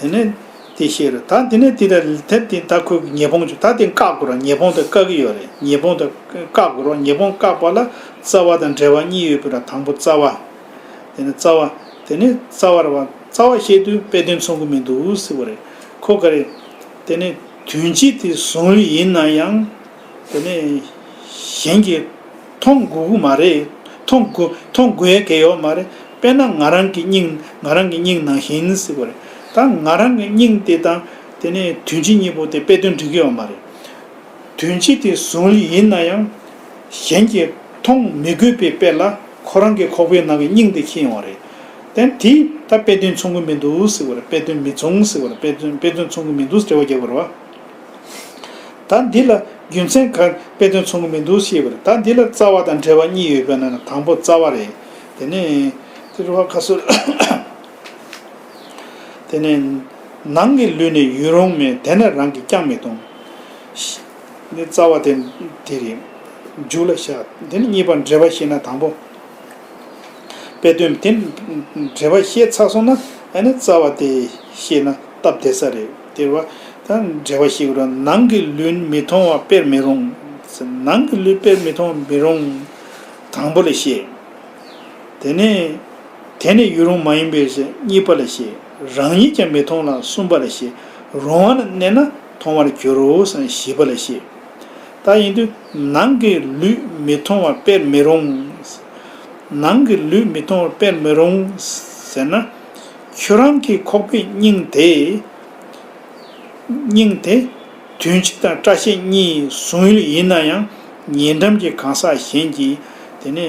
དེ་ནས་འདི་ཤེས་རེད། ད་འདི་ནས་འདི་ལ་དེབ་འདི་ད་ཁོས་ཉེས་སྤོང་བྱུང་ད་དེ་བཀག་དགོས་རེད། ཉེས་སྤོང་དེ་བཀག་གི་ཡོད་རེད། ཉེས་སྤོང་དེ་བཀག་དགོས་རེད། ཉེས་སྤོང་བཀག་པ་ལ་རྩ་བ་དང་འབྲེལ་བ་གཉིས་ཡོད་པའི་ར་དང་པོ་རྩ་བ། དེ་ནས་རྩ་བ། དེ་ནས་རྩ་བ་རེད་བ། རྩ་བ་བཤད་དུས་དཔེ་དོན་མཚུངས་ཀྱི་མི་འདུག་ཟེར་བ་རེད། ཁོ་ག་རེ། དེ་ནས་དོན་སྤྱི་དེ་གཟུང་ཡུལ་ཡིན་ན་ཡང་། དེ་ནས་གཞན་གྱིས་མཐོང་དགོས་ཀྱི་མ་རེད། མཐོང་དགོས་མཐོང་དགོས་ཡ་གལ་ཡོད་མ་རེད། དཔེར་ན་ང་རང་གི་སྙིང་ང་རང་གི་སྙིང་ནང་བཞིན་ཟེར་བ་རེད། ད་ང་རང་གི་སྙིང་དེ་དང་དེ་ནས་དོན་སྤྱི་གཉིས་པོ་དེ་དཔེ་དོན་འགྲིག་གི་ཡོད་མ་རེད། དོན་སྤྱི་དེ་གཟུང་ཡུལ་ཡིན་ན་ཡང་གཞན་གྱིས་མཐོང་མི་དགོས་པའི་དཔེ་ལ་ཁོ་རང་གི་ཁོག་པའི་ནང་གི་སྙིང་དེ་འཁྱེར་ཡོང་བ་རེད། དེ་དེ་ད་དཔེ་དོན་མཚུངས་ཀྱི་མི་འདུག་ཟེར་བ་རེད། དཔེ་དོན་མི་མཚུངས་ཟེར་བ་རེད། དཔེ་དོན་དཔེ་དོན་མཚུངས་ཀྱི་མི་འདུག་ཟེར་བ་རྒྱག་པ་རེད་བ། ད་འདི་ལ་ རྒྱུ་མཚན་ག་དཔེ་དོན་མཚུངས་ཀྱི་མི་འདུག་ཞེས་པ་རེད། ད་འདི་ལ་རྩ་བ་དང་འབྲེལ་བ་གཉིས་ཡོད་པའི་ནང་ནས་དང་པོ་རྩ་བ་རེད། དེ་ནས་དེ་རུ་བ་ཁ་སུ། དེ་ནས་ནང་གི་ལུས་ནི་ཡུན་རུང་མེད། དེ་ནི་རང་གིས་ཀྱང་མི་མཐོང་། ནི་རྩ་བ་དེ་དེ་རེད། མཇུག་ལ་བཞག་དེ་ནི་གཉིས་པ་འགྲེལ་པ་བཤད་ན་དང་པོ། དཔེ་དོན་དེ་འགྲེལ་པ་བཤད་ཚར་སོང་ན་ཨ་ནི་རྩ་བ་དེ་བཤད་ན་སྟབས་བདེ་ས་རེད། དེ་བ་ད་འགྲེལ་པ་བཤད་དགོས་ར། ནང་གི་ལུས་མི་མཐོང་བ་དཔེར་མི་རུང་། ནང་གི་ལུས་དཔེར་མི་མཐོང་བ་མི་རུང་། དང་པོ་ལ་བཤད། དེ་ནས་དེ་ནི་ཡུན་རུང་མ་ཡིན་པའི་ཕྱིར། གཉིས་པ་ལ་བཤད། རང་ཉིད་ཀྱང་མི་མཐོང་ལ། གསུམ་པ་ལ་བཤད། རུང་བ་ན་གནས་ན་མཐོང་བར་འགྱུར་རོ་ཟེར། བཞི་པ་ལ་བཤད། ད་ཡིན་དུས་ནང་གི་ལུས་མི་མཐོང་བ་དཔེར་མི་རུང་། ནང་གི་ལུས་མི་མཐོང་བ་དཔེར་མི་རུང་ཟེར་ན། ཁྱོད་རང་གི་ཁོག་པའི་སྙིང་དེ། སྙིང་དེ། དུས་འཁྱིལ་དང་སྐྲ་ཤད་གཉིས་ཟུང་ཡུལ་ཡིན་ན་ཡང་ཉེ་འགྲམ་གྱི་གང་ཟག་གཞན་གྱིས་དེ་ནི་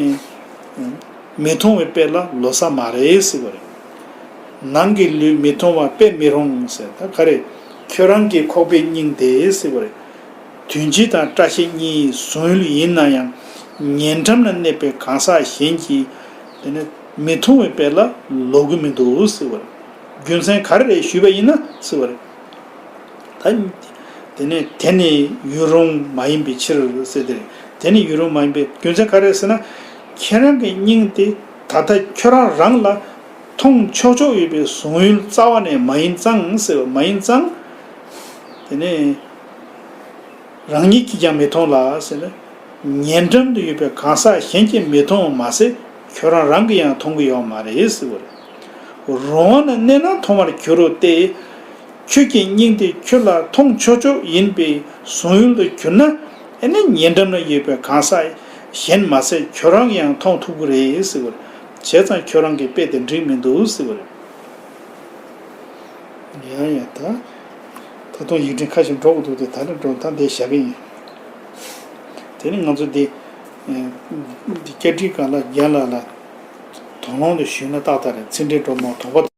མི་མཐོང་བའི་དཔེ་ལ་ལོ་ཙཱ་མ་རེད་ཟེར་བ་རེད། ནང་གི་ལུས་མི་མཐོང་བ་དཔེ་མི་རུང་ཟེར། ད་ག་རེ། ཁྱོད་རང་གི་ཁོག་པའི་སྙིང་དེ་ཟེར་བ་རེད། དུས་འཁྱིལ་དང་སྐྲ་ཤད་གཉིས་ཟུང་ཡུལ་ཡིན་ན་ཡང་ཉེ་འགྲམ་ན་གནས་པའི་གང་ཟག་གཞན་གྱིས་དེ་ནི་མི་མཐོང་བའི་དཔེ་ལ་ལོ་གི་མི་འདུག་ཟེར་བ་རེད། རྒྱུ་མཚན་ག་རེ་རེད་ཞུས་པ་ཡིན་ན་ཟེར་བ་རེད། ད་དེ་ནས་དེ་ནི་ཡུན་རུང་མ་ཡིན་པའི་ཕྱིར་ཟེར་དེ་རེད། དེ་ནི་ཡུན་རུང་མ་ཡིན་པའི་རྒྱུ་མཚན་ག་རེ་རེད་ཟེར་ན། ཁྱེད་རང་གི་སྙིང་དེ་ད་ལྟ་ཁྱོད་རང་རང་ལ་མཐོང་ཆོག་ཆོག་ཡོད་པའི་གཟུང་ཡུལ་རྩ་བ་ནས་མ་ཡིན་ཙང་ཟེར་བ་མ་ཡིན་ཙང་། དེ་ནས་རང་ཉིད་ཀྱིས་ཀྱང་མི་མཐོང་ལ་ཟེར་ན། ཉེ་འགྲམ་དུ་ཡོད་པའི་གང་ཟག་གཞན་གྱིས་མི་མཐོང་བ་མ་ཟད་ཁྱོད་རང་རང་གིས་ཡང་མཐོང་གི་ཡོད་མ་རེད་ཟེར་བ་རེད། རུང་བ་ན་གནས་ན་མཐོང་བར་འགྱུར་རོ་སྟེ། ཁྱོད་ཀྱི་སྙིང་དེ་ཁྱོད་ལ་མཐོང་ཆོག་ཆོག་ཡིན་པའི་གཟུང་ཡུལ་དུ་གྱུར་ན། ཨ་ནི་ཉེ་འགྲམ་ན་ཡོད་པའི་གང་ཟག་གཞན་མ་ཟད་ཁྱོད་རང་ཡང་མཐོང་ཐུབ་ཀྱི་རེད་ཟེར་བ་རེད། བྱས་ཙང་ཁྱོད་རང་གི་དཔེ་དེ་འགྲིག་མི་འདུག་ཟེར་བ་རེད། ཡང་ཡང་ད། ད་དུང་ཡིག་ཕྲེང་ཁ་ཤས་འགྲོ་དགོས་འདུག་སྟེ་ད་ནི་འགྲོ་ད་འདི་བཞག་གི་ཡིན། དེ་ནི་ང་ཚོ་འདི། ཨེ། འདི་སྐད་འཕྲིན་ཁང་ལ་རྒན་ལགས་ལ་དོགས་སློང་དུ་ཞུས་ན་ཏག་ཏག་རེད། ཚེ་འཕྲིན་སྒྲོལ་མ་དོགས་པ།